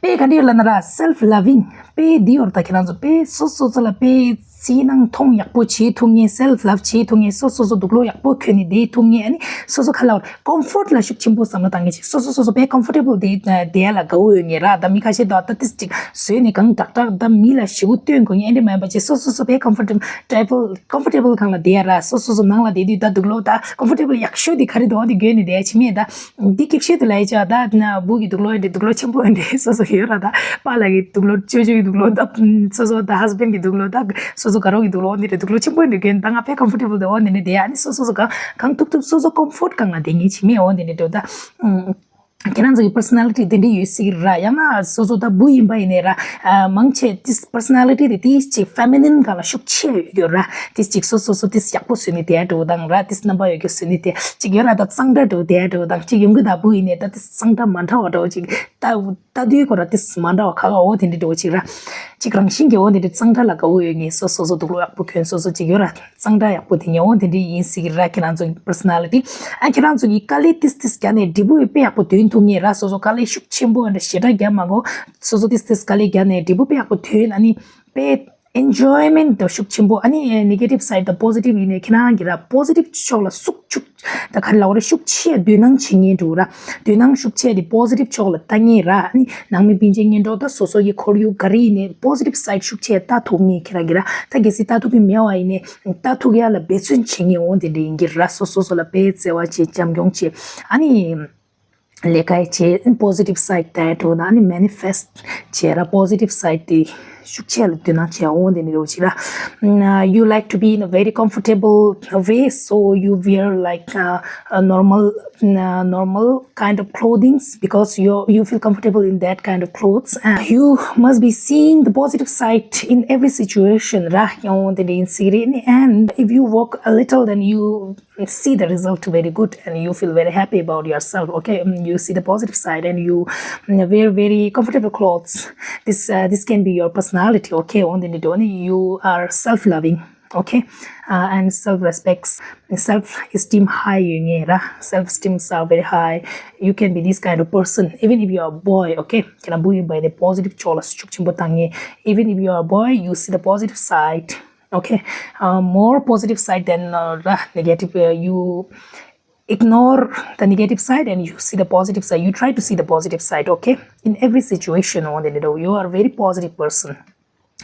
དཔེ་ག་འདྲ་ཡོད་ལབ་ན་ར། self loving དཔེ་འདི་ཡོད་ར། ད་ཁྱེད་རང་ཚོ་དཔེ་སོ་སོ་སོ་ལ་དཔེ་སྤྱིར་ནང་མཐོང་ཡག་པོ་བྱེད་ཐུབ་མཁན། self love བྱེད་ཐུབ་མཁན། སོ་སོ་སོ་དུག་ལོག་ཡག་པོ་གྱོན་ནས་བསྡད་ཐུབ་མཁན། ཨ་ནི་སོ་སོ་ཁ་ལ་comfort ལ་ཤུགས་ཆེན་པོ་བསམ་བློ་བཏང་མཁན་ཞིག་སོ་སོ་སོ་སོ་དཔེ་comfortable བསྡད་བསྡད་ཡ་ལ་དགའ་བོ་ཡོད་མཁན་ར། ད་མི་ཁ་ཤས་ད་ད་ཏིས་ཅིག་བཟོས་ནས་གང་དྲག་དྲག་ད་མི་ལ་ཞེ་པོ་སྟོན་དགོས་མཁན་ཨེ་འདྲ་མ་ཡིན་པ་བྱས། སོ་སོ་སོ་དཔེ་comfortable comfortable སྒང་ལ་བསྡད་ཡ་ར། སོ་སོ་སོ་ནང་ལ་བསྡད་དུས་ད་དུག་ལོག་ད་comfortable ཡག་ཤོས་དེ་ག་རེ་འདུག་འོ་དེ་གྱོན་ནས་བསྡད་ཡ་བྱེད་མེད་ད། འདི་སྐྱིད་ཤོས་དེ་ལ་ཡི་ཅག་ད་ན་བུ་གི་དུག་ལོག་ཨེ་འདྲ་དུག་ལོག་ཆེན་པོ་ཨེ་འདྲ་སོ་སོ་ཡོད་ར། ད་པཱ་ལགས་ཀྱི་དུག་ལོག་ཅོ་ཅོ་གི་དུག་ལོག་ད་སོ་སོ་ད་husband གི་དུག་ལོག་ད་སོ་སོ་དགའ་རོགས་ཀྱི་དུག་ལོག་འདི་འདྲ་དུག་ལོག་ཆེན་པོ་ཨེ་འདྲ་གྱོན། ད་ང་དཔེ་comfortable དེ་འོ་འདི་འདྲ་བསྡད་ཡ། ཨ་ནི་སོ་སོ་སོ་གང་གང་ཐུབ་ཐུབ་སོ་སོ་comfort སྒང་ལ་བསྡད་མཁན་བྱེད་མེད་འོ་འདི་འདྲ་འདུག་ད། ཁྱེད་རང་ཚོ་གི་personality དེ་འདྲ་ཡོད་སྲིད་ཀྱི་ར། ཡང་ན་སོ་སོ་ད་བུ་ཡིན་པ་ཡིན་ནའི་ར། ཨ་མང་ཆེ་ཏིས་personality དེ་ཏིས་ཅིག་feminine སྒང་ལ་ཤུགས་ཆེ་ཡོད་ར། ཏིས་ཅིག་སོ་སོ་སོ་ཏིས་ཡག་པོ་བཟོས་ནས་བསྡད་འགྲོ་དང་ར། ཏིས་རྣམ་པ་ཡོད་རྒྱུ་བཟོས་ནས་བསྡད་ཅིག་ཡོད་ར། ད་གཙང་སྦྲ་འགྲོ་བསྡད་འགྲོ་དང་ཅིག་ཡོང་གི་ད་བུ་ཡིན་ནའི་ད་ཏིས་གཙང་སྦྲ་མ་འདྲ་བ་འདྲ་བོ་ཅིག་ད་ལྟ་དུས་ཁོ་ར་ཏིས་མ་འདྲ་བ་ཁ་ཁ་འོ་དེ་འདྲ་འདྲ་བོ་ཅིག་ར། ཅིག་རང་བཞིན་གྱི་འོ་དེ་འདྲ་གཙང་སྦྲ་ལ་དགའ་བོ་ཡོད་ངེས། སོ་སོ་སོ་དུག་ལོག་ཡག་པོ་གྱོན། སོ་སོ་ཅིག་ཡོད་ར། གཙང་སྦྲ་ཡག་པོ་དེ་ཉེ་འོང་དེ་འདྲ་ཡིན་སྲིད་ཀྱི་ར། ཁྱེད་རང་ཚོ་གི་personality ཨ་ཁྱེད་རང་ཚོ་གི་དཀའ་ལས་ཏིས་ཏིས་རྒྱག་ནས་འབྲས་བུ་དཔེ་ཡག་པོ་ཐོན་ཐུབ་ངེས་ར། སོ་སོ་དཀའ་ལས་ཤུགས་ཆེན་པོ་འདྲ་ཞེ་དྲག་རྒྱག་མ་དགོས། སོ་སོ་ཏིས་ཏིས་དཀའ་ལས་རྒྱག་ནས་འབྲས་བུ་དཔེ་ཡག་པོ་ཐོན། ཨ་ནི་དཔེ་enjoyment དང་ཤུགས་ཆེན་པོ། ཨ་ནི་negative side དང་positive ཡིན་ནས་ཁྱེད་རང་གི་ར་positive ཕྱོགས་ལ་ཤུགས་ཆུག་ད་ག་རེ་ལབ་དགོས་རེད། ཤུགས་ཆེ་འདོད་སྣང་བྱེད་ངེས་འགྲོ་ར། འདོད་སྣང་ཤུགས་ཆེ་དེ་positive ཕྱོགས་ལ་ལྟ་ངེས་ར། ཨ་ནི་ནང་མི་སྤུན་མཆེད་གཉེན་གྲོགས་དང་སོ་སོ་ཡི་ཁོར་ཡུག་ག་རེ་ཡིན་ནས་positive side ཤུགས་ཆེ་ལྟ་ཐུབ་ངེས་ཁྱེད་རང་གི་ར། ད་གལ་སྲིད་ལྟ་ཐུབ་ཀྱི་མེད་པ་ཡིན་ནས། ལྟ་ཐུབ་ཡ་ལ་འབད་བརྩོན་བྱེད་ངེས་འོང་དེ་འདྲ་ཡིན་གྱི་ར། སོ་སོ་སོ་ལ་དཔེ་བརྩེ་བ་བྱེད། བྱམས་སྐྱོང་བྱེད། ཨ་ནི་ལས་ཀ་བྱེད། positive side དེ་འགྲོ་ན་ཨ་ནི་manifest བྱེད་ར། positive side དེ་ཤུགས་ཆེ་ལ་འདོད་སྣང་བྱེད་འོང་དེ་འདྲ་འདྲ་བོ་བྱེད་ར། Mm, uh, you like to be in a very comfortable way, so you wear like uh, a normal uh, normal kind of clothings because you you feel comfortable in that kind of clothes. And you must be seeing the positive side in every situation, ར། ཡང་འོང་དེ་འདྲ་ཡིན་སྲིད་རེད། And if you work a little, then you see the result very good and you feel very happy about yourself, okay? Mm, you see the positive side and you mm, wear very comfortable clothes. This uh, this can be your personality, okay? འོང་དེ་འདྲ་འདྲ་བོ་ནི། You are self loving, okay? Uh, and self respects, self esteem high ཡོད་ངེས་ར། Self esteems are very high. You can be this kind of person even if you are a boy, okay? ཁྱེད་རང་བུ་ཡིན་པ་ཡིན་ནའི་positive ཕྱོགས་ལ་ཤུགས་ཆེན་པོ་བཏང་ངེས། Even if you are a boy, you see the positive side. Okay, uh, more positive side than uh, negative. Uh, you ignore the negative side and you see the positive side. You try to see the positive side, okay? In every situation, you are a very positive person.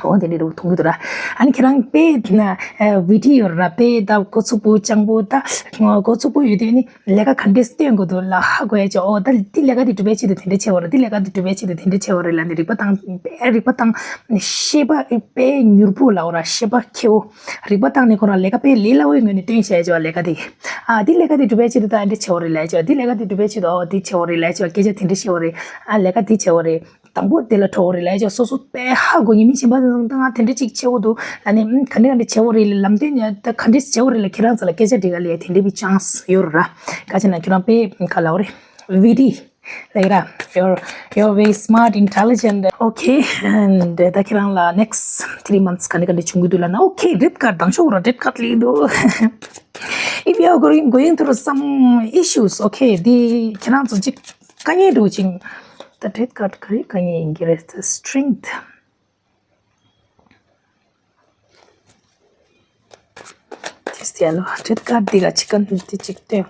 འོ་དེ་འདྲ་རུ་མཐོང་གི་འདུག་ར། ཨ་ནི་ཁྱེད་རང་དཔེ་ན་ཨ་བི་ཏི་ཡོད་ར། དཔེ་ད་འགོ་ཚུགས་པོ་སྤྱང་པོ་ད་འགོ་ཚུགས་པོ་ཡོད་དུས་ནི་ལས་ཀ་ག་འདྲས་སྟོན་དགོས་འདུག་ལ་ཧ་གོ་ཡ་ཅིག་འོ་ད་འདི་ལས་ཀ་འདི་སྒྲུབ་པའི་ཆེད་དུ་དེ་འདྲས་བྱེད་བ་རེད། འདི་ལས་ཀ་འདི་སྒྲུབ་པའི་ཆེད་དུ་དེ་འདྲས་བྱེད་བ་རེད་ལ་ནི་རིག་པ་དང་དཔེ་རིག་པ་དང་ཤེས་པ་དཔེ་མྱུར་པོ་ལ་འོ་ར། ཤེས་པ་ཁེ་བོ་རིག་པ་དང་ནི་ཁོ་རང་ལས་ཀ་དཔེ་ལས་སླ་བོའི་ངོས་ནས་སྟོན་བྱས་ཅིག་ལས་ཀ་དེ་ཨ་འདི་ལས་ཀ་འདི་སྒྲུབ་པའི་ཆེད་དུ་ད་འདི་བྱེད་བ་རེད་ལ་ཅིག་འདི་ལས་ཀ་འདི་སྒྲུབ་པའི་ཆེད་དུ་འོ་འདི་བྱེད་བ་རེད་ལ་ཅིག་སྐད་ཆ་དེ་འདྲས་བཤད་བ་རེད། ཨ་ལས་ཀ་འདི་བྱེད་བ་རེད། དང་པོ་དེ་ལ་འགྲོ་བ་རེད་ལ་ཅོ་སོ་སོ་དཔེ་ཧ་གོ་ཉི་མི་གཞན་པ་ཚང་ང་དེ་འདྲ་ཅིག་བྱེད་འོ་འདུག་ཨ་ནི་ག་འདྲ་ག་འདྲ་བྱེད་འོ་རེད་ལ་ལམ་སྟོན་ཡ་ད་ག་འདྲ་བྱེད་འོ་རེད་ལ་ཁྱེད་རང་ཚོ་ལ་སྐད་ཆ་འདྲི་ག་ལས་དེ་འདྲ་བའི་ཅང་སི་ཡོད་ར། ག་ཅི་ན་ཁྱེད་རང་དཔེ་ག་ལ་འོ་རེད་བི་ཏི་ལ་ཡ་ར། You're you're very smart, intelligent. Okay, and ད་ཁྱེད་རང་ལ་next three months ག་འདྲ་ག་འདྲ་བྱུང་གི་འདུག་ལ་ན། Okay, red card དང་ཤོག་ར་red card ལི་འདུག If you are going going through some issues, okay, འདི་ཁྱེད་རང་ཚོ་ཅིག་དཀའ་ངལ་འདྲ་བོ་ཅིག་ད་red card ག་རེ་དཀའ་ངལ་ཡིན་གྱི་རེད། The strength. This yellow red card འདི་ག་ཅིག་ག་འདི་ཅིག་སྟོན།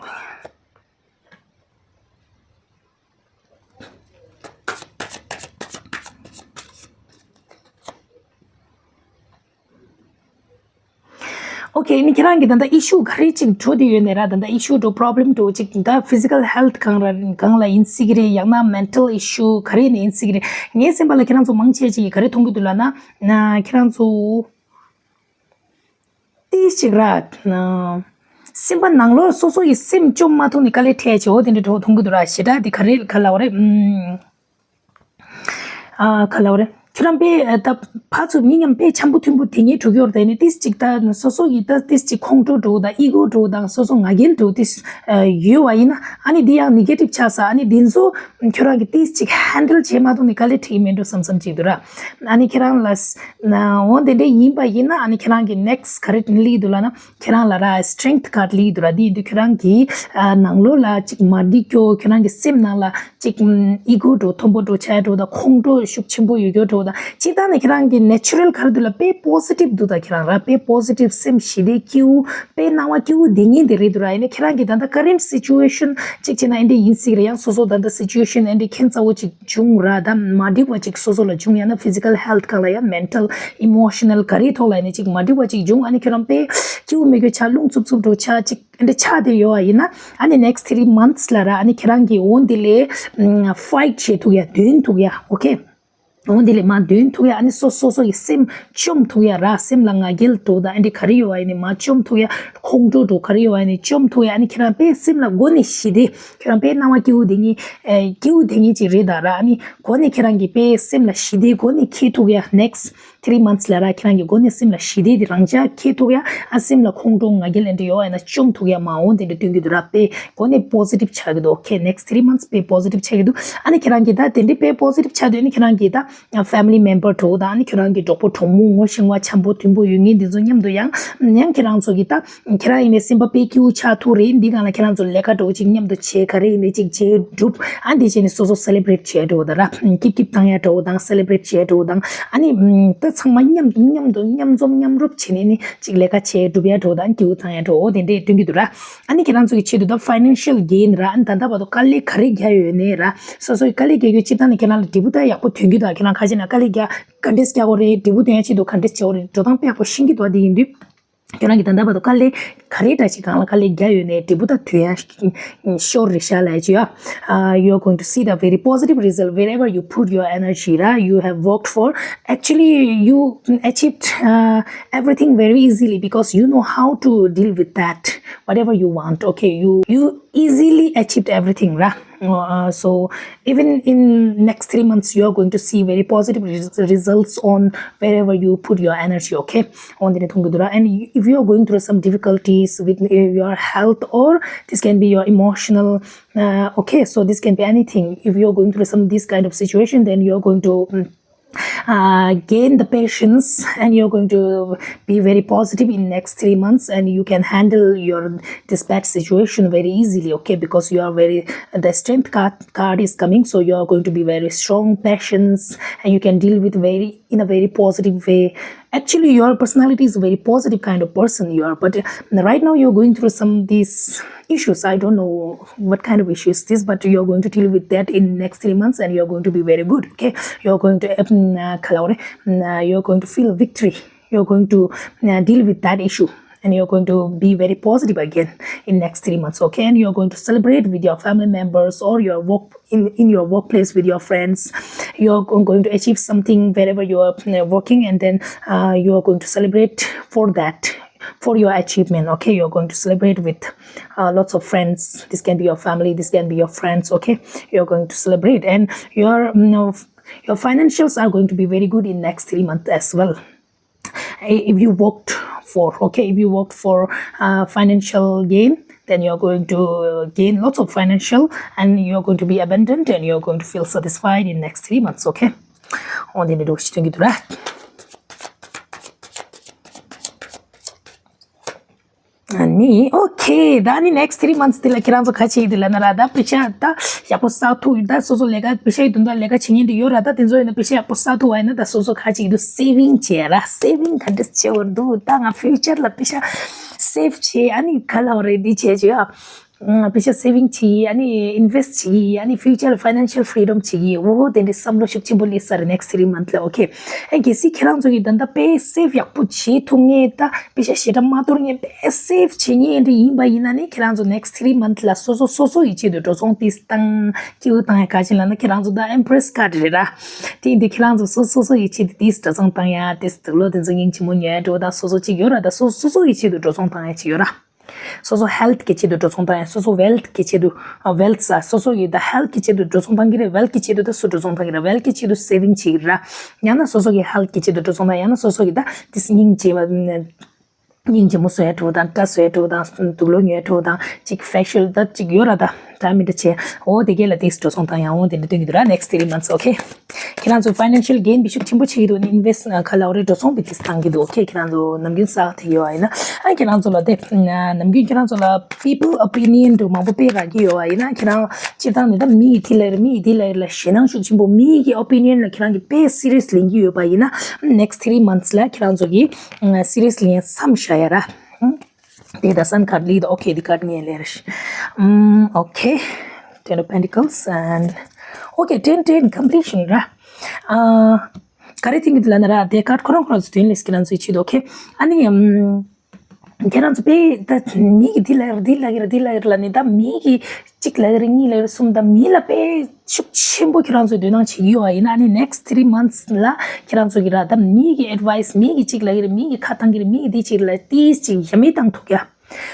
Okay, ནི་ཁྱེད་རང་གི་ད་ལྟ་issue ག་རེ་ཅིག་འགྲོ་དེ་ཡོད་ནས་ར། ད་ལྟ་issue འགྲོ་problem འགྲོ་ཅིག་ད་physical health གང་ར་གང་ལ་ཡིན་སྲིད་ཀྱི་རེད། ཡང་ན་mental issue ག་རེ་ནས་ཡིན་སྲིད་ཀྱི་རེད། ངའི་སེམས་པ་ལ་ཁྱེད་རང་ཚོ་མང་ཆེ་ཅིག་གིས་ག་རེ་མཐོང་གི་འདུག་ལབ་ན་ན་ཁྱེད་རང་ཚོ་ཏིས་ཅིག་ར་ན་སེམས་པ་ནང་ལོགས་སོ་སོ་ཡི་སེམས་བཅོམ་མ་ཐུབ་ནས་དཀའ་ལས་འཕྲད་ཅིག་འོ་དེ་འདྲ་འགྲོ་མཐོང་གི་འདུག་ར། ཞེ་དྲག་དེ་ག་རེ་ག་ལབ་རེད། ཨ་ག་ལབ་རེད། ཁྱོད་རང་དཔེ་ད་ཕར་ཚུར་མི་མཉམ་དཔེ་འཆམ་པོ་མཐུན་པོ་དེ་ཉིད་འགྲོ་གི་ཡོད་རེད་དེ་ནི་ཏིས་ཅིག་ད་སོ་སོ་ཡི་ད་ཏིས་ཅིག་ཁོང་ཁྲོ་འགྲོ་དང་ཨི་གོ་འགྲོ་དང་སོ་སོ་ང་རྒྱལ་འགྲོ་ཏིས་ཡོད་བ་ཡིན་ན་ཨ་ནི་འདི་ཡང་negative ཆགས་ས། ཨ་ནི་འདི་ཚོ་ཁྱོད་རང་གི་ཏིས་ཅིག་handle བྱེད་མ་ཐུབ་ནི་དཀའ་ལས་འཕྲད་ཀྱི་མེད་འགྲོ་བསམ་བསམ་ཅིག་འདུག་ར། ཨ་ནི་ཁྱེད་རང་ལ་འོ་དེ་འདྲ་ཡིན་པ་ཡིན་ན་ཨ་ནི་ཁྱེད་རང་གི་next ག་རེ་ལི་འདུག་ལབ་ན། ཁྱེད་རང་ལ་ར་strength card ལི་འདུག་ར། འདི་ཡིན་དུས་ཁྱེད་རང་གི་ནང་ལོགས་ལ་ཅིག་མ་འགྲིག་རྒྱུ་ཁྱེད་རང་གི་སེམས་ནང་ལ་ཅིག་ཨི་གོ་འགྲོ་མཐོན་པོ་འགྲོ་ཆགས་འགྲོ་དང་ཁོང་ཁྲོ་ཤུགས་ཆེན་པོ་ཡོད་རྒྱུ་འགྲོ་དང་ཅིག་ད་ནི་ཁྱེད་རང་གི་natural ག་རེ་འདུག་ལ་དཔེ་positive འདུག་ད་ཁྱེད་རང་ར་དཔེ་positive སེམས་ཞི་བདེ་སྐྱིད་པོ་དཔེ་སྣང་བ་སྐྱིད་པོ་དེ་ཉིད་དེ་རེད་འདུག་ར། ཡིན་ནི་ཁྱེད་རང་གི་ད་ལྟ་current situation ཅིག་བྱས་ན་ཨེ་འདྲ་ཡིན་སྲིད་རེད། ཡང་སོ་སོ་ད་ལྟ་situation ཨེ་འདྲ་ཁྱད་མཚར་པོ་ཅིག་བྱུང་ར་ད་མ་འགྲིག་པ་ཅིག་སོ་སོ་ལ་བྱུང་ཡང་ན་physical health གང་ལ་ཡང་mental emotional ག་རེའི་ཐོག་ལ་ཡིན་ན་ཅིག་མ་འགྲིག་པ་ཅིག་བྱུང་ཨ་ནི་ཁྱོད་རང་དཔེ་སྐྱིད་པོ་མེད་རྒྱུ་ཆགས་རླུང་འཚུབ་འཚུབ་འགྲོ་ཆགས་ཅིག་ཨེ་འདྲ་ཆགས་བསྡད་ཡོད་པ་ཡིན་ན་ཨ་ནི་next three months ལ་ར་ཨ་ནི་ཁྱེད་རང་གིས་འོ་འདི་ལས་fight བྱེད་ཐུབ་ཡ་འདོན་ཐུབ་ཡ་okay འོ་འདི་ལས་མ་འདོན་ཐུབ་ཡ་ཨ་ནི་སོ་སོ་སོ་ཡི་སེམས་བཅོམ་ཐུབ་ཡ་ར་སེམས་ལ་ང་རྒྱལ་འདྲ་བོ་དང་ཨེ་འདྲ་ག་རེ་ཡོད་པ་ཡིན་ནི་མ་བཅོམ་ཐུབ་ཡ་ཁོང་ཁྲོ་འདྲ་བོ་ག་རེ་ཡོད་པ་ཡིན་ནི་བཅོམ་ཐུབ་ཡ་ཨ་ནི་ཁྱེད་རང་དཔེ་སེམས་ལ་འགོ་ནས་ཞི་བདེ་ཁྱེད་རང་དཔེ་སྣང་བ་སྐྱིད་པོ་དེ་ཉིད་སྐྱིད་པོ་དེ་ཉིད་ཅིག་རེད་ད་ར་ཨ་ནི། གོ་ནས་ཁྱེད་རང་གི་དཔེ་སེམས་ལ་ཞི་བདེ་གོ་ནས་འཁྱེར་ཐུབ་ཡ་next three months ལ་ར་ཁྱེད་རང་གི་གོ་ནས་སེམས་ལ་ཞི་བདེ་དེ་རང་ཅག་འཁྱེར་ཐུབ་ཡ་ཨ་སེམས་ལ་ཁོང་ཁྲོ་ང་རྒྱལ་ཨེ་འདྲ་ཡོད་ཨེ་ན་བཅོམ་ཐུབ་ཡ་མ་འོང་དེ་འདྲ་སྟོན་གྱི་འདུག་ར། དཔེ་གོ་ནས་positive ཆགས་ཀྱི་འདུག okay next three months དཔེ་positive ཆགས་ཀྱི་འདུག་ཨ་ནི་ཁྱེད་རང་གི་ད་དེ་འདྲ་དཔེ་positive ཆགས་དུས་ཨ་ནི་ཁྱེད་རང་གི་ད་family member འདྲ་བོ་དང་ཨ་ནི་ཁྱེད་རང་གི་གྲོགས་པོ་གྲོགས་མོ་ངོ་ཤེས་པ་འཆམ་པོ་མཐུན་པོ་ཡོད་མཁན་དེ་ཚོ་མཉམ་དུ་ཡང་ཡང་ཁྱེད་རང་ཚོ་གི་ད། ཁྱེད་རང་ཡིན་ནའི་སེམས་པ་དཔེ་སྐྱིད་པོ་ཆགས་ཐུབ་རེད། འདི་སྒང་ལ་ཁྱེད་རང་ཚོ་ལས་ཀ་འདྲ་བོ་ཅིག་མཉམ་དུ་བྱེད་ག་རེ་ཡིན་ནའི་ཅིག་བྱེད་སྒྲུབ་ཨ་འདི་བྱས་ནས་སོ་སོ་celebrate བྱས་འགྲོ་ད་ར་སྐྱིད་སྐྱིད་བཏང་ཡ་འདྲ་བོ་དང་celebrate བྱས་འགྲོ་དང་ཨ་ནི་ད་ཚང་མ་མཉམ་མཉམ་དུ་མཉམ་འཛོམས་མཉམ་རུབ་བྱས་ནས་ནི་ཅིག་ལས་ཀ་བྱེད་སྒྲུབ་ཡ་འདྲ་བོ་དང་སྐྱིད་པོ་བཏང་ཡ་འདྲ་བོ་དེ་འདྲས་སྟོན་གྱི་འདུག་ར། ཨ་ནི་ཁྱེད་རང་ཚོ་གི་ཆེད་དུ་ད་financial gain ར་ཨ་ནི་ད་ལྟ་བར་དུ་དཀའ་ལས་ག་རེ་བརྒྱབ་ཡོད་ནའི་ར་སོ་སོའི་དཀའ་ལས་བརྒྱབ་ཡོད་སྤྱིར་བཏང་ནས་ཁྱེད་རང་ལ་འབྲས་བུ་ད་ཡག་པོ་ཐོན་གྱི་འདུག་ཁྱེད་རང་ཁ་ཤས་ན་དཀའ་ལས་བརྒྱབ་ག་འདྲས་བརྒྱབ་དགོས་རེད། འབྲས་བུ་ཐོན་ཡ་ཆེད་དུ་ག་འདྲས་བྱེད་དགོས་རེད། འགྲོ་སྟངས་དཔེ་ཡག་པོ་ཤེས་ཀྱི་འདུག་དེ་ཡིན་དུས། ཁྱོད་རང་གིས་ད་ལྟ་བར་དུ་དཀའ་ལས་ག་རེ་འདྲ་ཞིག་སྒང་ལ་དཀའ་ལས་བརྒྱབ་ཡོད་ནའི་འབྲས་བུ་ད་ཐོན་ཡ་ཤོར་རེད་ཤག་ལབ་ཡ་ཅིག་ཡོད། Uh, you are going to see the very positive result wherever you put your energy, right? You have worked for. Actually, you achieved uh, everything very easily because you know how to deal with that. Whatever you want, okay, you you easily achieved everything, right? Uh, so even in next three months, you are going to see very positive res- results on wherever you put your energy, okay? On the And if you are going through some difficulties with uh, your health, or this can be your emotional, uh, okay, so this can be anything. If you are going through some this kind of situation, then you are going to mm, uh, gain the patience, and you're going to be very positive in next three months, and you can handle your this bad situation very easily, okay? Because you are very the strength card, card is coming, so you are going to be very strong, patience, and you can deal with very in a very positive way. Actually, your personality is a very positive kind of person you are, but uh, right now you're going through some these issues. I don't know what kind of issues this, but you're going to deal with that in next three months, and you're going to be very good. Okay, you're going to um, uh, khala ore, um, uh, you're going to feel victory. You're going to uh, deal with that issue, and you're going to be very positive again in next three months. Okay, and you're going to celebrate with your family members or your work in, in your workplace with your friends. You're go- going to achieve something wherever you are uh, working, and then uh, you are going to celebrate for that, for your achievement. Okay, you're going to celebrate with uh, lots of friends. This can be your family, this can be your friends. Okay, you're going to celebrate, and your you know, your financials are going to be very good in next three months as well. If you worked for, okay, if you worked for uh, financial gain, then you're going to uh, gain lots of financial, and you're going to be abundant, and you're going to feel satisfied in next three months. Okay, on the next. ཨ་ནི། ཨོ་ཁེ། ད་ནི་next three months དེ་ལ་ཁྱེད་རང་ཚོ་ག་བྱེད་ཀྱི་འདུག་ལབ་ན་ར། ད་པེ་ཤ་ད་ཡག་པོ་བསགས་ཐུབ། ད་སོ་སོ་ལས་ཀ་པེ་ཤ་ཡི་དོན་དག་ལས་ཀ་བྱེད་མཁན་དེ་ཡོད་ར། ད་དེ་ཚོ་ཡིན་ན་པེ་ཤ་ཡག་པོ་བསགས་ཐུབ་པ་ཡིན་ན། ད་སོ་སོ་ག་བྱེད་ཀྱི་འདུག saving བྱེད་ར། saving ག་འདྲ་བྱེད་དགོས་འདུག་ད་ང་future ལ་པེ་ཤ་save བྱེད། ཨ་ནི་ག་ལབ་རེད། འདི་བྱེད་བྱེད་ཨ། པེ་ཤ་saving བྱེད། ཨ་ནི་invest བྱེད། ཨ་ནི་future financial freedom བྱེད། འོ་དེ་འདྲའི་བསམ་བློ་ཤུགས་ཆེན་པོ་སླེབས་ས་རེད་next three month ལ། okay ཨ་གལ་སྲིད་ཁྱེད་རང་ཚོ་གིས་ད་ལྟ་དཔེ་save ཡག་པོ་བྱེད་ཐུབ་མཁན། ད་པེ་ཤ་ཞེ་དྲག་མ་གཏོར་མཁན། དཔེ་save བྱེད་མཁན་འདྲ་ཡིན་པ་ཡིན་ན་ནི། ཁྱེད་རང་ཚོ་next three month ལ་སོ་སོ་སོ་སོ་ཡི་ཆེད་དུ་འགྲོ་སོང་ཏིས་བཏང་། སྐྱིད་པོ་བཏང་ཡ་ག་ཅི་ལབ་ན། ཁྱེད་རང་ཚོ་ད་Empress card རེད་ར། དེ་ཡིན་དུས་ཁྱེད་རང་ཚོ་སོ་སོ་སོ་ཡི་ཆེད་དུ་ཏིས་འགྲོ་སོང་བཏང་ཡ། ཏིས་དུག་ལོག་དེ་ཚོ་སྙིང་རྗེ་མོ་ཉོ་ཡ་འགྲོ་དང་། སོ་སོ་གཅིག་ཡོད་ར། ད་སོ་སོ་སོ་ཡི་ཆེད་དུ་འགྲོ་སོང་བཏང་ཡ་ཅིག་ཡོད་ར། སོ་སོ་health གི་ཆེད་དུ་འགྲོ་སོང་བཏང་ཡ། སོ་སོ་wealth གི་ཆེད་དུ། wealth ས་སོ་སོ་ཡི་ད་health གི་ཆེད་དུ་འགྲོ་སོང་བཏང་གི་རེད། wealth གི་ཆེད་དུ་ད་སུ་འགྲོ་སོང་བཏང་གི་རེད། wealth གི་ཆེད་དུ་saving བྱེད་ཀྱི་རེད། ཡང་ན་སོ་སོ་གི་health གི་ཆེད་དུ་འགྲོ་སོང་བཏང་། ཡང་ན་སོ་སོ་གི་ད་དེ་སྙིང་རྗེ་བ། སྙིང་རྗེ་མོ་བཟོ་ཡ་འགྲོ་དང་། སྐྲ་བཟོ་ཡ་འགྲོ་དང་། དུག་ལོག་ཉོ་ཡ་འགྲོ་དང་། ཅིག་facial ད་ཅིག་ཡོད་ར། ད་ད་མི་འདྲ་བྱས། འོ་དེ་གས་ལ་དེས་འགྲོ་སོང་བཏང་ཡ། འོ་དེ་འདྲ་སྟོན་གྱི་འདུག་ར་next three months okay ཁྱེད་རང་ཚོ་financial gain བི་ཤུགས་ཆེན་པོ་བྱེད་ཀྱི་འདུག་ནི། invest ག་ལ་འོ་རེ་འགྲོ་སོང་བི་དེ་བཏང་གི་འདུག okay ཁྱེད་རང་ཚོ་ནམ་རྒྱུན་བསགས་ཐིག་ཡོད་ཨ་ཡིན་ན། ཨ་ཁྱེད་རང་ཚོ་ལ་དེ་ནམ་རྒྱུན་ཁྱེད་རང་ཚོ་ལ་people opinion དུ་མང་པོ་དཔེ་རག་གི་ཡོད་ཨ་ཡིན་ན། ཁྱེད་རང་སྤྱིར་བཏང་ནས་ད་མི་ཡི་དེ་ལ་རེ་མི་ཡི་དེ་ལ་རེ་ལ་ཞེད་སྣང་ཤུགས་ཆེན་པོ། མི་ཡི་opinion ལ་ཁྱེད་རང་གི་དཔེ་serious ལེན་གྱི་ཡོད་པ་ཡིན་ན། next three months ལ་ཁྱེད་རང་ཚོ་གི་serious ལེན་མཚམས་བཞག་ཡ་ར། དེ་ད་སན་ཁར་ལི་ད། okay དེ་ཁར་ངས་ལེ་རེ་ཤི། ཨམ། okay ten of pentacles and okay ten ten completion ར། ཨ། ག་རེ་ཐིང་གི་ལ་ན་ར། དེ་ཁར་ཁོ་རང་ཁོ་རང་ཚོ་དོན་ལེས་ཀྱི་ལན་ཚོའི་ཆེད་དུ། okay ཨ་ནི་ཨམ། ཁྱེད་རང་ཚོ་དཔེ་ད་མི་གི་འདི་ལ་འདི་ལ་གི་ར་འདི་ལ་གི་ར་ལ་ནི། ད་མི་གི་གཅིག་ལ་གི་ར་གཉིས་ལ་གི་ར་གསུམ། ད་མི་ལ་དཔེ་ཤུགས་ཆེན་པོ་ཁྱེད་རང་ཚོས་དོ་སྣང་བྱེད་ཀྱི་ཡོད་ཨ་ཡིན་ན། ཨ་ནི་next three months ལ་ཁྱེད་རང་ཚོ་གི་ར་ད་མི་གི་advice མི་གི་གཅིག་ལ་གི་ར་མི་གི་ཁ་བཏང་གི་ར་མི་གི་འདི་གཅིག་ལ་ཏིས་གཅིག་ཡ་མེད་བཏང་ཐུབ་ཡ།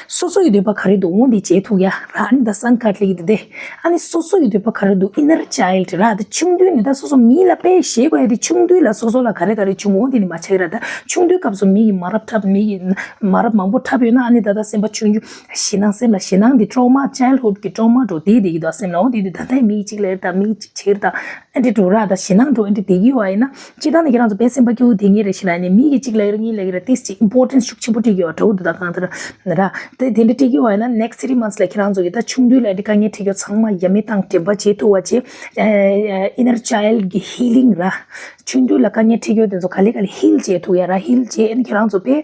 སོ་སོ་ཡི་འདོད་པ་ག་རེ་འདུག་འོ་འདི་བྱེད་ཐུབ་ཡ་ར། ཨ་ནི་ད་སན་ཁར་ལི་གི་དེ་དེ། ཨ་ནི་སོ་སོ་ཡི་འདོད་པ་ག་རེ་འདུག inner child ར། ད་ཆུང་དུས་ནས་ད་སོ་སོ་མི་ལ་དཔེ་ཞེད་དགོས་ཡ་དེ་ཆུང་དུས་ལ་སོ་སོ་ལ་ག་རེ་ག་རེ་བྱུང་འོ་འདི་ནི་མ་ཆགས་ར། ད་ཆུང་དུས་སྐབས་སུ་མི་གི་མ་རབས་འཁྲབ། མི་གི་མ་རབས་མང་པོ་འཁྲབ་ཡོད་ན། ཨ་ནི་ད་ད་སེམས་པ་ཆུང་ཆུང་ཞེད་སྣང་སེམས་ལ་ཞེད་སྣང་འདི་trauma childhood གི་trauma འགྲོ་དེ་དེ་གི་ད་སེམས་ལ་འོ་དེ་དེ་ད་ད་མི་གཅིག་ལ་ད་མི་གཅིག་བྱེད་ད་ཨ་འདྲེ་འགྲོ་ར། ད་ཞེད་སྣང་འགྲོ་ཨ་འདྲེ་དེ་གི་ཡོད་ཨ་ཡིན་ན། སྤྱིར་བཏང་ནས་ཁྱེད་རང་ཚོ་དཔེ་སེམས་པ་སྐྱོ་བོ་དེ་ངེས་རེད་ཤི་ར། ནས་མི་གི་གཅིག་ལ་ཡོད་ར་གཉིས་ལ་ཡོད་ར་ཏིས་ཅིག་importance ཤུགས་ཆེན་པོ་སྤྲད་ཀྱི་ཡོད་འགྲོ་འདུག་ད་གང་ལྟར་ར། དེ་དེ་འདྲ་སྤྲད་ཀྱི་ཡོད་ཨ་ཡིན་ན་next three months ལ་ཁྱེད་རང་ཚོ་གི་ད་ཆུང་དུས་ལ་ཨ་འདྲེ་དཀའ་ངལ་འཕྲད་ཀྱི་ཡོད་ཚང་མ་ཡ་མེད་བཏང་དྲན་པ་བྱེད་ཐུབ་པ་བྱེད། inner child གི་healing ར། ཆུང་དུས་ལ་དཀའ་ངལ་འཕྲད་ཡོད་དེ་ཚོ་ག་ལེ་ག་ལེ་heal བྱེད་ཐུབ་ཡ་ར། heal བྱེད་ཨ་ནི་ཁྱེད་རང་ཚོ་དཔེ་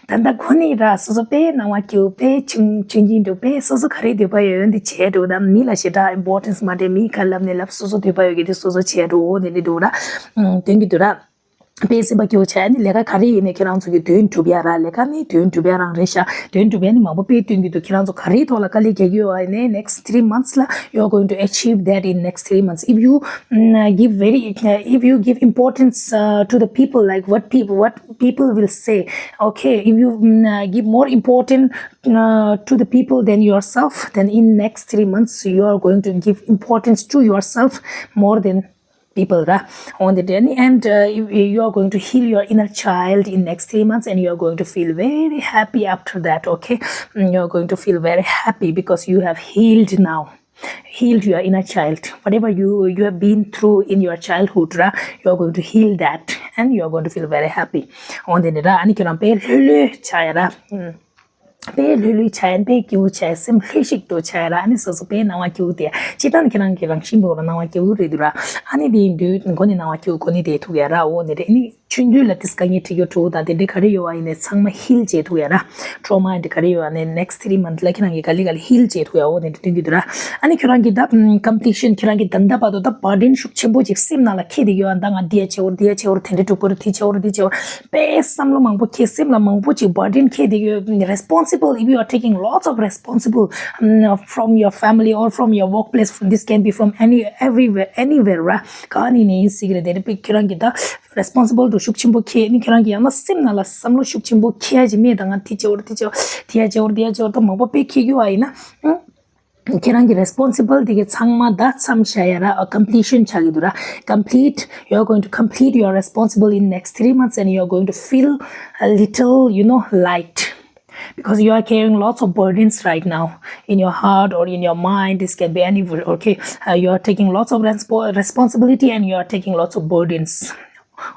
ད་ལྟ་ཁོ་ནི་ར་སོ་སོ་དཔེ་སྣང་བ་སྐྱིད་པོ་དཔེ་ཆུང་ཆུང་ཆུང་འདུག་དཔེ་སོ་སོ་ག་རེ་འདོད་པ་ཡོད་འདི་བྱེད་འགྲོ། ད་མི་ལ་ཞེ་དྲག་importance མ་སྤྲད། མི་ག་ལབ་ནས་ལབ། སོ་སོ་འདོད་པ་ཡོད་གི་དེ་སོ་སོ་བྱེད་འགྲོ། འོ་ནི་ནི་འདུག་ར། དོན་གི་འདུག་ར། དཔེ་སེམས་པ་སྐྱོ་བོ་བྱས་ནི་ལས་ཀ་ག་རེ་ཡིན་ནའི་ཁྱེད་རང་ཚོ་གི་དོན་འགྲུབ་ཡ་ར། ལས་ཀ་ནི་དོན་འགྲུབ་ཡ་རང་རེད་ཤག་དོན་འགྲུབ་ཡ་ནི་མང་པོ་དཔེ་སྟོན་གི་འདུག་ཁྱེད་རང་ཚོ་ག་རེའི་ཐོག་ལ་དཀའ་ལས་རྒྱག་གི་ཡོད་ཨ་ནི་next three months ལ you are going to achieve that in next three months. If you mm, give very uh, if you give importance uh, to the people, like what people what people will say, okay, if you mm, uh, give more important uh, to the people than yourself, then in next three months you are going to give importance to yourself more than people, right? On the day, and uh, you, you are going to heal your inner child in next three months, and you are going to feel very happy after that. Okay, mm, you are going to feel very happy because you have healed now, healed your inner child. Whatever you you have been through in your childhood, right? You are going to heal that, and you are going to feel very happy. On the day, ani kira pe lulu chaya ra. དཔེ་ལྷོད་ལྷོད་བྱས། དཔེ་སྐྱིད་པོ་བྱས། སེམས་ལྷོད་ཤིག་ཏུ་བྱས་ར། ཨ་ནི་སོ་སོ་དཔེ་སྣང་བ་སྐྱིད་པོ་དེ་སྤྱིར་བཏང་ཁྱེད་རང་གི་རང་བཞིན་པོ་ར་སྣང་བ་སྐྱིད་པོ་རེད་འདུག་ར། ཨ་ནི་དེ་ཡིན་དུས་མགོ་ནས་སྣང་བ་སྐྱིད་པོ་གོ་ནས་བསྡད་ཐུབ་ཡ་ར། འོ་ནི་རེད། ཨ་ནི་ ཆུང་དུས་ལ་དེ་དཀའ་ངལ་འཕྲད་རྒྱུ་འགྲོ་དང་དེ་འདྲའི་ག་རེ་ཡོད་པ་ཡིན་ནའི་ཚང་མ་ཧིལ་བྱེད་ཐུབ་ཡ་ར། ཊོ་མ་འདི་ག་རེ་ཡོད་པ་ནས་ནེག་སི་ཊི་ཐི་རི་མནྜ་ལ་ཁྱེད་རང་གིས་ག་ལེ་ག་ལེ་ཧིལ་བྱེད་ཐུབ་ཡ་འོ་དེ་འདྲ་སྟོན་གྱི་འདུག་ར། ཨ་ནི་ཁྱོད་རང་གིས་ད་ཀམ་པི་ཊི་ཤན་ཁྱེད་རང་གིས་ད་ལྟ་བར་དུ་ད་བར་ཌེན་ཤུགས་ཆེན་པོ་ཅིག་སེམས་ནང་ལ་འཁྱེར་བསྡད་ཡོད་ཨ། ད་ང་འདི་ཡ་བྱེད་འོ་འདི་ཡ་བྱེད་འོ་དེ་འདྲ་འགྲོ་གི་རེད་དེ་བྱེད་འོ་དེ་བྱེད་འོ་དཔེ་བསམ་བློ་མང་པོ་འཁྱེར་སེམས་ལ་མང་པོ་ཅིག་བར་ཌེན་འཁྱེར་བསྡད་ཡོད། Responsible, if you are taking lots of responsible, um, from your family or from your workplace, this can be from any, everywhere, anywhere, right? ག་ནས་ནས་ཡིན་སྲིད་ཀྱི་རེད། དེ་རེད་པས་ཁྱེད་རང་གིས་ད་རེ་སི་པོན་སི་བལ་དུ་ཤུགས་ཆེན་པོ་འཁྱེར་ནི་ཁྱེད་རང་གིས་ཡང་ན་སེམས་ནང་ལ་བསམ་བློ་ཤུགས་ཆེན་པོ་འཁྱེར་ཡ་ཅིག་མེད་ད་ང་དེ་བྱེད་འོ་ར་དེ་བྱེད་འོ་དེ་ཡ་བྱེད་འོ་ར་དེ་ཡ་བྱེད་འོ་ར་ད་མང་པོ་དཔེ་འཁྱེར་གྱི་ཡོད་པ་ཡིན་ན། ཨང་། ཁྱེད་རང་གི་རེ་སི་པོན་སི་བལ་དེ་གི་ཚང་མ་ད་མཚམས་བཞག་ཡ་ར་ཨ་ཀམ་པི་ལི་ཤན་ཆགས་ཀྱི་འདུག་ར། Complete, you are going to complete your responsible in next three months and you are going to feel a little, you know, light. Because you are carrying lots of burdens right now in your heart or in your mind. This can be anywhere, okay? Uh, you are taking lots of respo- responsibility and you are taking lots of burdens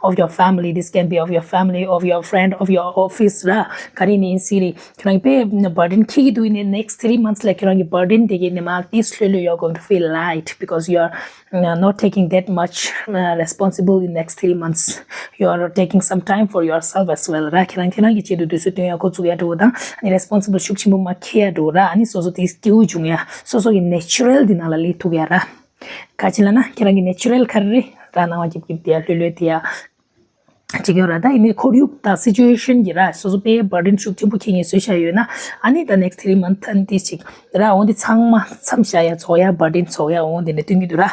of your family. This can be of your family, of your friend, of your office. Ra, karini in city. Can I pay burden ki do in the next three months? Like you know, burden they get them out. This slowly you are going to feel light because you are uh, not taking that much uh, responsible in next three months. You are taking some time for yourself as well, right? Kheran kheran ki chedu dusu tuya ko tsuya do da. Ani responsible shuk chimbo ma khe do ra. Ani so so this tiu jung ya. So so in natural dinala li tu ya ra. Kachilana kheran ki natural kharre ra na wa kip kip dia lulu dia. Chik yo ra da ini khoryu ta situation ji ra so so pe burden shuk chimbo khe ni so sha yo na. Ani the next three month and this chik ra on the chang ma sam sha ya so ya burden so ya on the ne tu mi du ra.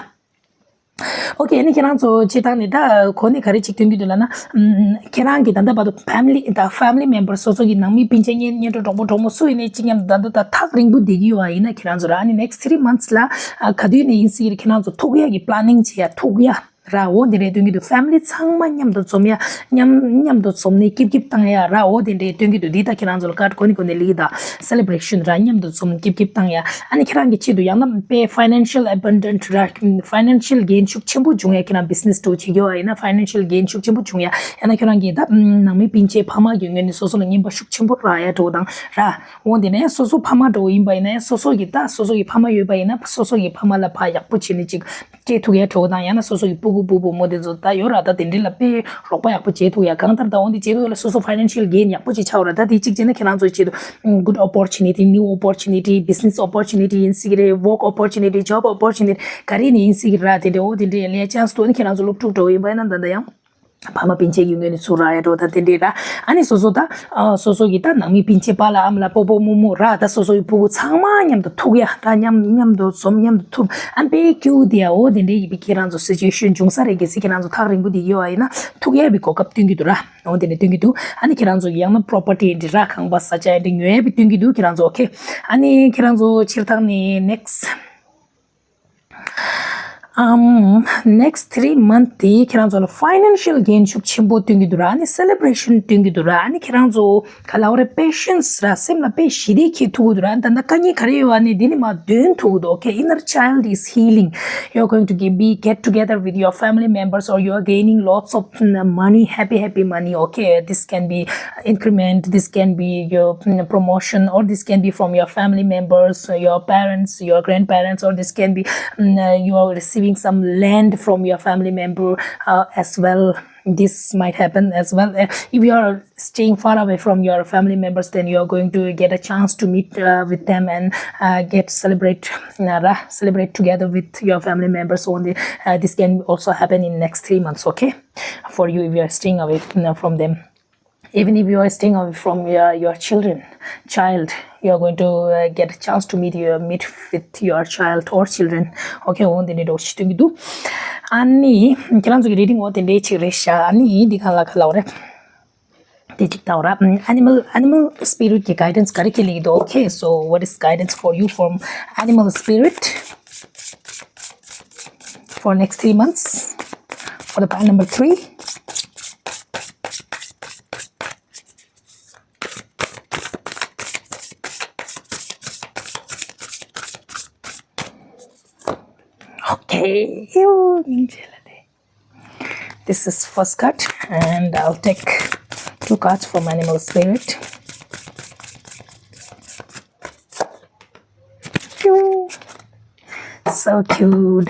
Okay, ཨ་ནི་ཁྱེད་རང་ཚོ་སྤྱིར་བཏང་ནས་ད་གོ་ནས་ག་རེ་ཅིག་སྟོན་གྱི་འདུག་ལབ་ན། ཨམ། ཁྱེད་རང་གི་ད་ལྟ་བར་དུ་ཕེ་མི་ལི་ད་ཕེ་མི་ལི་མེམ་བར་སོ་སོ་གི་ནང་མི་སྤུན་མཆེད་གཉེན་གཉེན་གྲོགས་གྲོགས་པོ་གྲོགས་མོ་སུ་ཡིན་ནའི་ཅིག་མཉམ་དུ་ད་ལྟ་ད་ཐག་རིང་པོ་བསྡད་ཀྱི་ཡོད་པ་ཡིན་ན་ཁྱེད་རང་ཚོ་ར་ཨ་ནི་next three months ལ་ཨ་ག་དུས་ནས་ཡིན་སྲིད་ཀྱི་རེད། ཁྱེད་རང་ཚོ་ཐུག་ཡ་གི་པ་ལ་ནིང་བྱེད་ཡ་ཐུག་ཡ་ར་འོ་འདི་རེད་སྟོན་གྱི་འདུག་ཕེ་མི་ལི་ཚང་མ་མཉམ་དུ་འཛོམས་ཡ་མཉམ་མཉམ་དུ་འཛོམས་ནས་སྐྱིབ་སྐྱིབ་བཏང་ཡ་ར་འོ་དེ་འདྲས་སྟོན་གྱི་འདུག་འདི་ད་ཁྱེད་རང་ཚོ་ལ་ཀ་ཌ་གོ་ནི་གོ་ནི་ལི་ད་སེ་ལེ་བྷ་རེ་ཤན་ར་མཉམ་དུ་འཛོམས་སྐྱིབ་སྐྱིབ་བཏང་ཡ། ཨ་ནི་ཁྱེད་རང་གི་ཆེད་དུ་ཡང་ན་པེ་financial abundant ར་financial gain ཤུགས་ཆེན་པོ་འབྱུང་ཡ། ཁྱེད་རང་business འགྲོ་བྱེད་རྒྱུ་ཡིན་ན་financial gain ཤུགས་ཆེན་པོ་འབྱུང་ཡ། ཡང་ན་ཁྱེད་རང་གི་ད་ནང་མི་སྤུན་མཆེད་ཕ་མ་གི་ངོས་ནས་སོ་སོ་ལ་རྔན་པ་ཤུགས་ཆེན་པོ་རག་ཡ་འགྲོ་དང་ར། འོ་དེ་ནས་སོ་སོ་ཕ་མ་འགྲོ་ཡིན་པ་ཡིན་ན་ཡང་སོ་སོ་གི་ད་སོ་སོ་གི་ཕ་མ་ཡོད་པ་ཡིན་ན་སོ་སོ་གི་ཕ་མ་ལ་ཕ་ཡག་པོ་བྱེད་ནས་ཅིག་སྐྱེ་ཐུབ་ཡ་འགྲོ་དང་ཡང་ན་སོ་སོ་གི་སྤུ་གུ་སྤུ་བུ་མོ་དེ་ཚོ་ད་ཡོད་ར་ད་དེ་འདྲི་ལ་དཔེ་རོགས་པ་ཡག་པོ་བྱེད་ཐུབ་ཡ། གང་ལྟར་ད་འོ་འདི་བྱེད་ཐུབ་ཡ་ལ་སོ་སོ་financial gain ཡག་པོ་ཅིག་ཆགས་ར། ད་དེ་གཅིག་བྱས་ན་ཁྱེད་རང་ཚོའི་ཆེད་དུ་good opportunity, new opportunity, business opportunity ཡིན་སྲིད་ཀྱི་རེད། Work opportunity, job opportunity ག་རེ་ནས་ཡིན་སྲིད་ཀྱི་ར། དེ་འདྲའི་འོ་དེ་འདྲའི་ལས་chance ཐོག་ནས་ཁྱེད་རང་ཚོ་སློབ་ཕྲུག་འགྲོ་ཡིན་པ་ཡིན་ན་ད་ད་ཡང་ཕ་མ་སྤུན་མཆེད་ཡོད་ངོས་ནས་ཚུར་རག་ཡ་འགྲོ་ད་དེ་འདྲའི་ར། ཨ་ནི་སོ་སོ་ད་སོ་སོ་གི་ད་ནང་མི་སྤུན་མཆེད་པཱ་ལགས་ཨ་མ་ལགས་སྤོ་བོ་རྨོ་མོ་ར་ད་སོ་སོ་གི་སྤུ་གུ་ཚང་མ་མཉམ་དུ་ཐུག་ཡ་ད་མཉམ་མཉམ་དུ་འཛོམས་མཉམ་དུ་ཐུག་ཨ་ནི་དཔེ་སྐྱིད་པོ་དེ་ཡ། འོ་དེ་འདྲའི་ཡིན་པའི་ཁྱེད་རང་ཚོ་situation འབྱུང་ས་རེད། གལ་སྲིད་ཁྱེད་རང་ཚོ་ཐག་རིང་པོ་དེ་ཡོད་པ་ཡིན་ན་ཐུག་ཡ་བའི་གོ་སྐབས་སྟོན་གྱི་འདུག་ར། འོ་དེ་ནས་སྟོན་གྱི་འདུག་ཨ་ནི་ཁྱེད་རང་ཚོ་ཡང་ན་property འདི་ར་ཁང་པ་ས་ཆ་འདི་ཉོ་ཡ་བའི་སྟོན་གྱི་འདུག་ཁྱེད་རང་ཚོ། Okay, ཨ་ནི་ཁྱེད་རང་ཚོ་སྤྱིར་བཏང་ནས་next um next three month དེ་ཁྱེད་རང་ཚོ་ལ་financial gain ཤུགས་ཆེན་པོ་སྟོན་གྱི་འདུག་ར། ཨ་ནི་celebration སྟོན་གྱི་འདུག་ར། ཨ་ནི་ཁྱེད་རང་ཚོ་ག་ལ་བ་རེ་patience ར་སེམས་ལ་དཔེ་ཞི་བདེ་འཁྱེར་ཐུབ་ཀྱི་འདུག་ར། ད་ལྟ་དཀའ་ངལ་ག་རེ་ཡོད་པ་ནི་འདི་ནི་མ་འདོན་ཐུབ་ཀྱི་འདུག Okay, inner child is healing. You're going to get, be get together with your family members or you are gaining lots of money, happy happy money. Okay, this can be increment, this can be your promotion, or this can be from your family members, your parents, your grandparents, or this can be you are receiving some land from your family member as well. This might happen as well. If you are staying far away from your family members, then you are going to get a chance to meet with them and get celebrate celebrate together with your family members only. This can also happen in next three months, okay, for you if you are staying away from them. Even if you are staying away from your, your children, child, you are going to uh, get a chance to meet your meet with your child or children. Okay, on the need to do. Ani, kiran zu reading what the nature resha. Ani, di kala kala ore. Di tik taura. Animal animal spirit ki guidance kare ke liye do. Okay, so what is guidance for you from animal spirit for next three months? For the pile number three. Okay. This is first card, and I'll take two cards from animal spirit. So cute.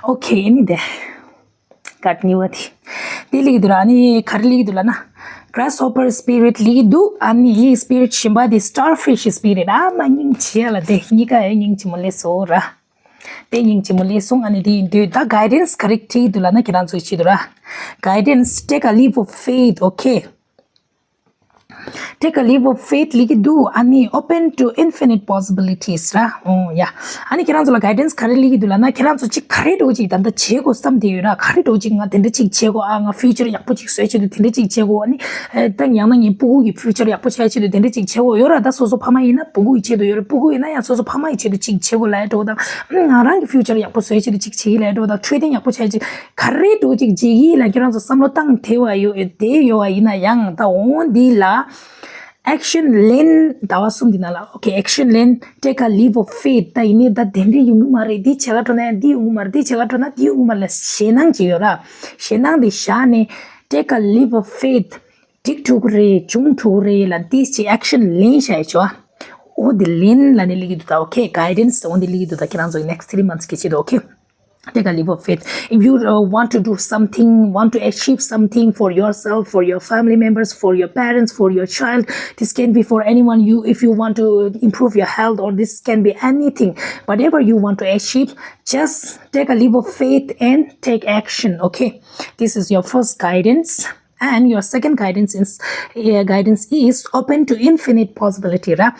Okay, any day. Card new. དེ་ལེགས་འདུག་ར། ཨ་ནི་ག་རེ་ལེགས་འདུག་ལབ་ན། Grasshopper spirit ལེགས་འདུག་ཨ་ནི་spirit གཞན་པ་དེ་starfish spirit ཨ་མ་སྙིང་རྗེ་ལ་དེ་གཉིས་ཀ་ཡང་སྙིང་རྗེ་མོ་ལེགས་སོ་ར། དེ་སྙིང་རྗེ་མོ་ལེགས་སོང་། ཨ་ནི་དེ་ཡིན་དུས་ད་guidance ག་རེ་བྲིས་འདུག་ལབ་ན། ཁྱེད་རང་ཚོའི་ཆེད་དུ་ར། Guidance, take a leap of faith, okay? Take a leap of faith ལེགས་འདུག་ཨ་ནི་open to infinite possibilities ར། ཨོ་ཡ། ཨ་ནི་ཁྱེད་རང་ཚོ་ལ་guidance ག་རེ་ལེགས་འདུག་ལབ་ན། ཁྱེད་རང་ཚོ་ཅིག་ག་རེ་འདྲ་བོ་ཅིག་ད་ལྟ་བྱེད་དགོས་བསམ་བསྡད་ཡོད་ར། ག་རེ་འདྲ་བོ་ཅིག་ང་དེ་འདྲ་ཅིག་བྱེད་དགོས། ཨ་ང་future ཡག་པོ་ཅིག་བཟོ་ཡ་ཆེད་དུ་དེ་འདྲ་ཅིག་བྱེད་དགོས། ཨ་ནི་ད་ཡང་ན་ངའི་སྤུ་གུ་གི་future ཡག་པོ་བྱ་ཡ་ཆེད་དུ་དེ་འདྲ་ཅིག་བྱེད་དགོས་ཡོད་ར། ད་སོ་སོ་ཕ་མ་ཡིན་ན་སྤུ་གུ་ཡི་ཆེད་དུ་ཡོད་ར། སྤུ་གུ་ཡིན་ན་ཡང་སོ་སོ་ཕ་མ་ཡི་ཆེད་དུ་ཅིག་བྱེད་དགོས་ལབ་ཡ་འདྲ་བོ་དང་། ང་རང་གི་future ཡག་པོ་བཟོ་ཡ་ཆེད་དུ་ཅིག་བྱེད་ཀྱི་ལབ་ཡ་འདྲ་བོ་དང་། འཕྲོད་བསྟེན་ཡག་པོ་བྱ་ཡ་ཅིག་ག་རེ་འདྲ་བོ་ཅིག་བྱེད་ཀྱི་ལབ་ཁྱེད་རང་ཚོ་བསམ་བློ་བཏང་བསྡད་པ་ཡོད་བསྡད་ཡོད་པ་ཡིན་ན་ཡང་། ད་འོ་འདི་ལ་action ལེན། ཟླ་བ་གསུམ་འདི་ནང་ལ་okay, action ལེན། Take a leap of faith. ད་ཡིན་ནའི་ད་དེ་འདྲ་ཡོང་གི་མ་རེད། འདི་བྱེད་ག་འགྲོ་ན་ཡང་འདི་ཡོང་གི་མ་རེད། འདི་བྱེད་ག་འགྲོ་ན་འདི་ཡོང་གི་མ་རེད་ལབ་ཞེད་སྣང་ཅིག་ཡོད་ར། ཞེད་སྣང་འདི་བཞག་ནས་take a leap of faith. འགྲིག་ཐུབ་ཀྱི་རེད། འབྱུང་ཐུབ་ཀྱི་རེད་ལབ་ཏིས་ཅིག་action ལེན་བྱ་ཡ་ཆོག་ཨོ་འདི་ལེན་ལབ་ནས་ལེགས་ཀྱི་འདུག་ད། Okay, guidance ཨོ་འདི་ལེགས་ཀྱི་འདུག་ད། ཁྱེད་རང་ཚོའི་next three months གི་ཆེད་དུ། Okay, take a leap of faith. If you uh, want to do something, want to achieve something for yourself, for your family members, for your parents, for your child, this can be for anyone. You, if you want to improve your health, or this can be anything, whatever you want to achieve, just take a leap of faith and take action. Okay, this is your first guidance. And your second guidance is, uh, guidance is open to infinite possibility ར།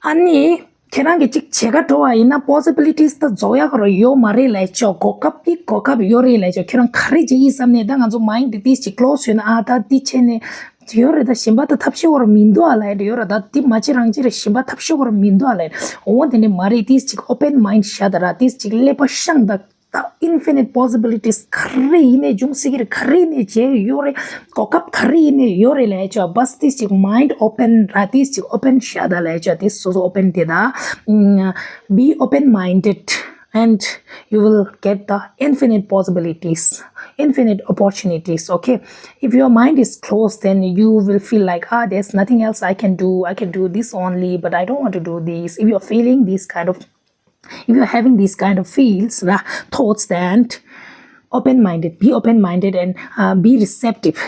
ཨ་ནི་ཁྱེད་རང་གིས་ཅིག་བྱེད་ག་འགྲོ་བ་ཡིན་ན་possibilities ད་རྫོགས་ཡག་རོ་ཡོད་མ་རེད་ལབ་ཆོག་གོ་སྐབས་དེ་གོ་སྐབས་ཡོད་རེད་ལབ་ཆོག་ཁྱོད་རང་ག་རེ་བྱེད་ཀྱི་བསམ་ནས་ད་ང་ཚོ་mind དེ་ཅིག་close ཡོད་ན། ཨ་ད་འདི་བྱས་ནས་ཡོད་རེད། ད་གཞན་པ་ད་ཐབས་ཤེས་བོར་མི་འདུག་ཨ་ལབ་ཡ་ཡོད་རེད། ད་འདི་མ་བྱེད་རང་བྱེད་རེད། གཞན་པ་ཐབས་ཤེས་བོར་མི་འདུག་ཨ་ལབ་ཡ། འོ་དེ་ནས་མ་རེད། དེ་ཅིག་open mind བཞག་ད་ར། དེ་ཅིག་ཀླད་པ་བཤང་ད། ད་infinite possibilities ག་རེ་ཡིན་ནའི་འབྱུང་སྲིད་ཀྱི་རེད། ག་རེ་ཡིན་ནའི་བྱེད་ཡོད་རེད། གོ་སྐབས་ག་རེ་ཡིན་ནའི་ཡོད་རེད་ལབ་ཡ་ཆོག་པ། ཏིས་ཅིག་mind open ར། ཏིས་ཅིག་open བཞག་ད་ལབ་ཡ་ཆོག་ཏིས་སོ་སོ་open དེ་ད། Be open minded and you will get the infinite possibilities, infinite opportunities. Okay, if your mind is closed, then you will feel like, ah, there's nothing else I can do. I can do this only, but I don't want to do this. If you're feeling this kind of If you're having these kind of feels, uh, thoughts, then open-minded, be open-minded and uh, be receptive.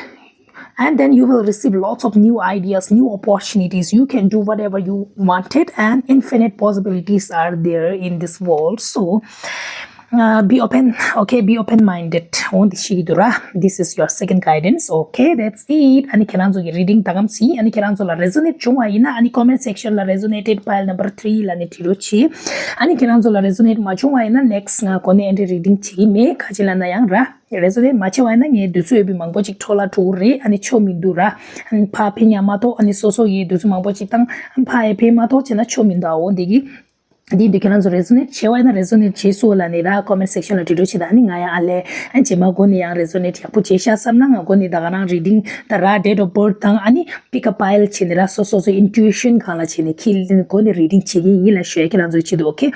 And then you will receive lots of new ideas, new opportunities. You can do whatever you wanted, and infinite possibilities are there in this world. So, uh, be open, okay, be open minded. འོ་འདི་ཞིག་འདུག་ར། This is your second guidance. Okay, that's it. ཨ་ནི་ཁྱེད་རང་ཚོ་གི་reading ད་གམ་སི། ཨ་ནི་ཁྱེད་རང་ཚོ་ལ་resonate བྱུང་བ་ཡིན་ན། ཨ་ནི་comment section ལ་resonated pile number three ལ་ནི་བྲིས་རོགས་གྱིས། ཨ་ནི་ཁྱེད་རང་ཚོ་ལ་resonate མ་བྱུང་བ་ཡིན་ན་next ང་གོ་ནས་ཨེ་འདྲའི་reading བྱེད་ཀྱི་མེད། ག་ཅི་ལབ་ན་ཡང་ར། resonate མ་བྱས་པ་ཡིན་ན་ངའི་དུས་ཚོད་ཡོད་པའི་མང་པོ་ཅིག་འཕྲོ་བརླག་འགྲོ་གི་རེད། ཨ་ནི་ཆོ་མི་འདུག་ར། ཨ་ནི་ཕར་ཕན་ཡ་མ་གཏོགས། ཨ་ནི་སོ་སོ་ཡི་དུས་ཚོད་མང་པོ་ཅིག་བཏང་ཕར་ཡ་ཕན་མ་གཏོགས་བྱས་ན་ཆོ་མི་འདུག་འོ་འདི་གི། འདི་འདི་ཁྱེད་རང་ཚོ་resonate བྱས་པ་ཡིན་ན་resonate བྱས་སོང་ལབ་ནི་ར། comment section ལ་འབྲི་འགྲོ་བྱེད་ད། ཨ་ནི་ང་ཡང་ཨ་ལས་ཨ་རྗེས་མ་མགོ་ནས་ཡང་resonate ཡག་པོ་བྱས་ཤག་བསམ་ན་ང་མགོ་ནས་ད་ག་རང་reading ད་ར་date of birth དང་། ཨ་ནི་pick a pile བྱས་ནི་ར། སོ་སོ་སོ་intuition སྒང་ལ་བྱས་ནི་ཁྱི་མགོ་ནས་reading བྱེད་ཀྱི་ཡིན་ལབ་ཞུ་ཡ་ཁྱེད་རང་ཚོའི་ཆེད་དུ། Okay,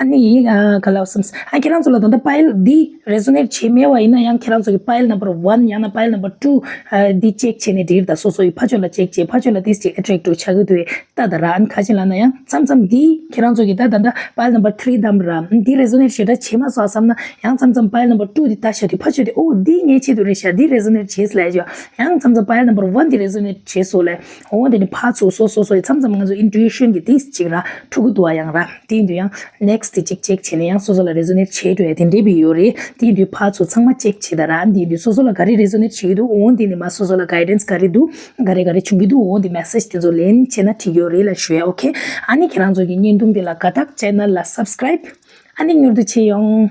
ཨ་ནི་ཡིན་ག་ལབ་བསམ། ཨ་ཁྱེད་རང་ཚོ་ལ་ད་ལྟ་pile འདི་resonate བྱས་མེད་པ་ཡིན་ན་ཡང་ཁྱེད་རང་ཚོ་གི་pile number one ཡང་ན་pile number two འདི་check བྱས་ནི་འགྲིག་ད། སོ་སོ་ཡི་ཕ་ཆོས་ལ་check བྱས། ཕ་ཆོས་ལ་ཏིས་ཅིག་attractive ཆགས་ཀྱི་འདུག་ད་ད་ར། ཨ་ནི་ག་ཅི་ལབ་ན་ཡང་མཚམས་མཚམས་འདི་ཁྱེད་རང་ཚོ་གི་ད་ད་ད་pile number three བདམས་ར། འདི་resonate ཞེ་དྲག་བྱེད་མ་སོང་བསམ་ན་ཡང་མཚམས་མཚམས་pile number two འདི་ལྟ་ཤོག་དེ་ཕ་ཆོས་དེ་ཨོ་འདི་ངའི་ཆེད་དུ་རེད་ཤག་འདི་resonate བྱེད་ལབ་ཡ་ཅོ། ཡང་མཚམས་མཚམས་pile number one འདི་resonate བྱེད་སོང་ལབ། འོ་དེ་ནི་ཕར་ཚུར་སོ་སོ་སོ་ཡི་མཚམས་མཚམས་ང་ཚོ་intuition གི་ཏིས་ཅིག་ར་འཁྲུག་གི་འདུག་བ་ཡང་ར། དེ་ཡིན་དུས་ཡང་next དེ་ཅིག་check བྱས་ནས་ཡང་སོ་སོ་ལ་resonate བྱེད་འགྲོ་ཡ་དེ་འདྲས་བི་ཡོད་རེད། དེ་ཡིན་དུས་ཕར་ཚུར་ཚང་མ་check བྱེད་ད་ར། དེ་ཡིན་དུས་སོ་སོ་ལ་ག་རེ་resonate བྱེད་ཀྱི་འདུག་འོ་དེ་ནི་མ་སོ་སོ་ལ་guidance ག་རེ་འདུག་ག་རེ་ག་རེ་བྱུང་གི་འདུག་འོ་དེ་message དེ་ཚོ་ལེན་བྱས་ན་འགྲིག་ཡོད་རེད་ལབ་ཞུ་ཡ། Okay, ཨ་ནི་ཁྱེད་རང་ཚོ་གི་བརྙན་ཐུང་དེ་ལ་དགའ་ཐག channel ལ་subscribe ཨ་ནི་མྱུར་དུ་བྱེད་ཡོང་།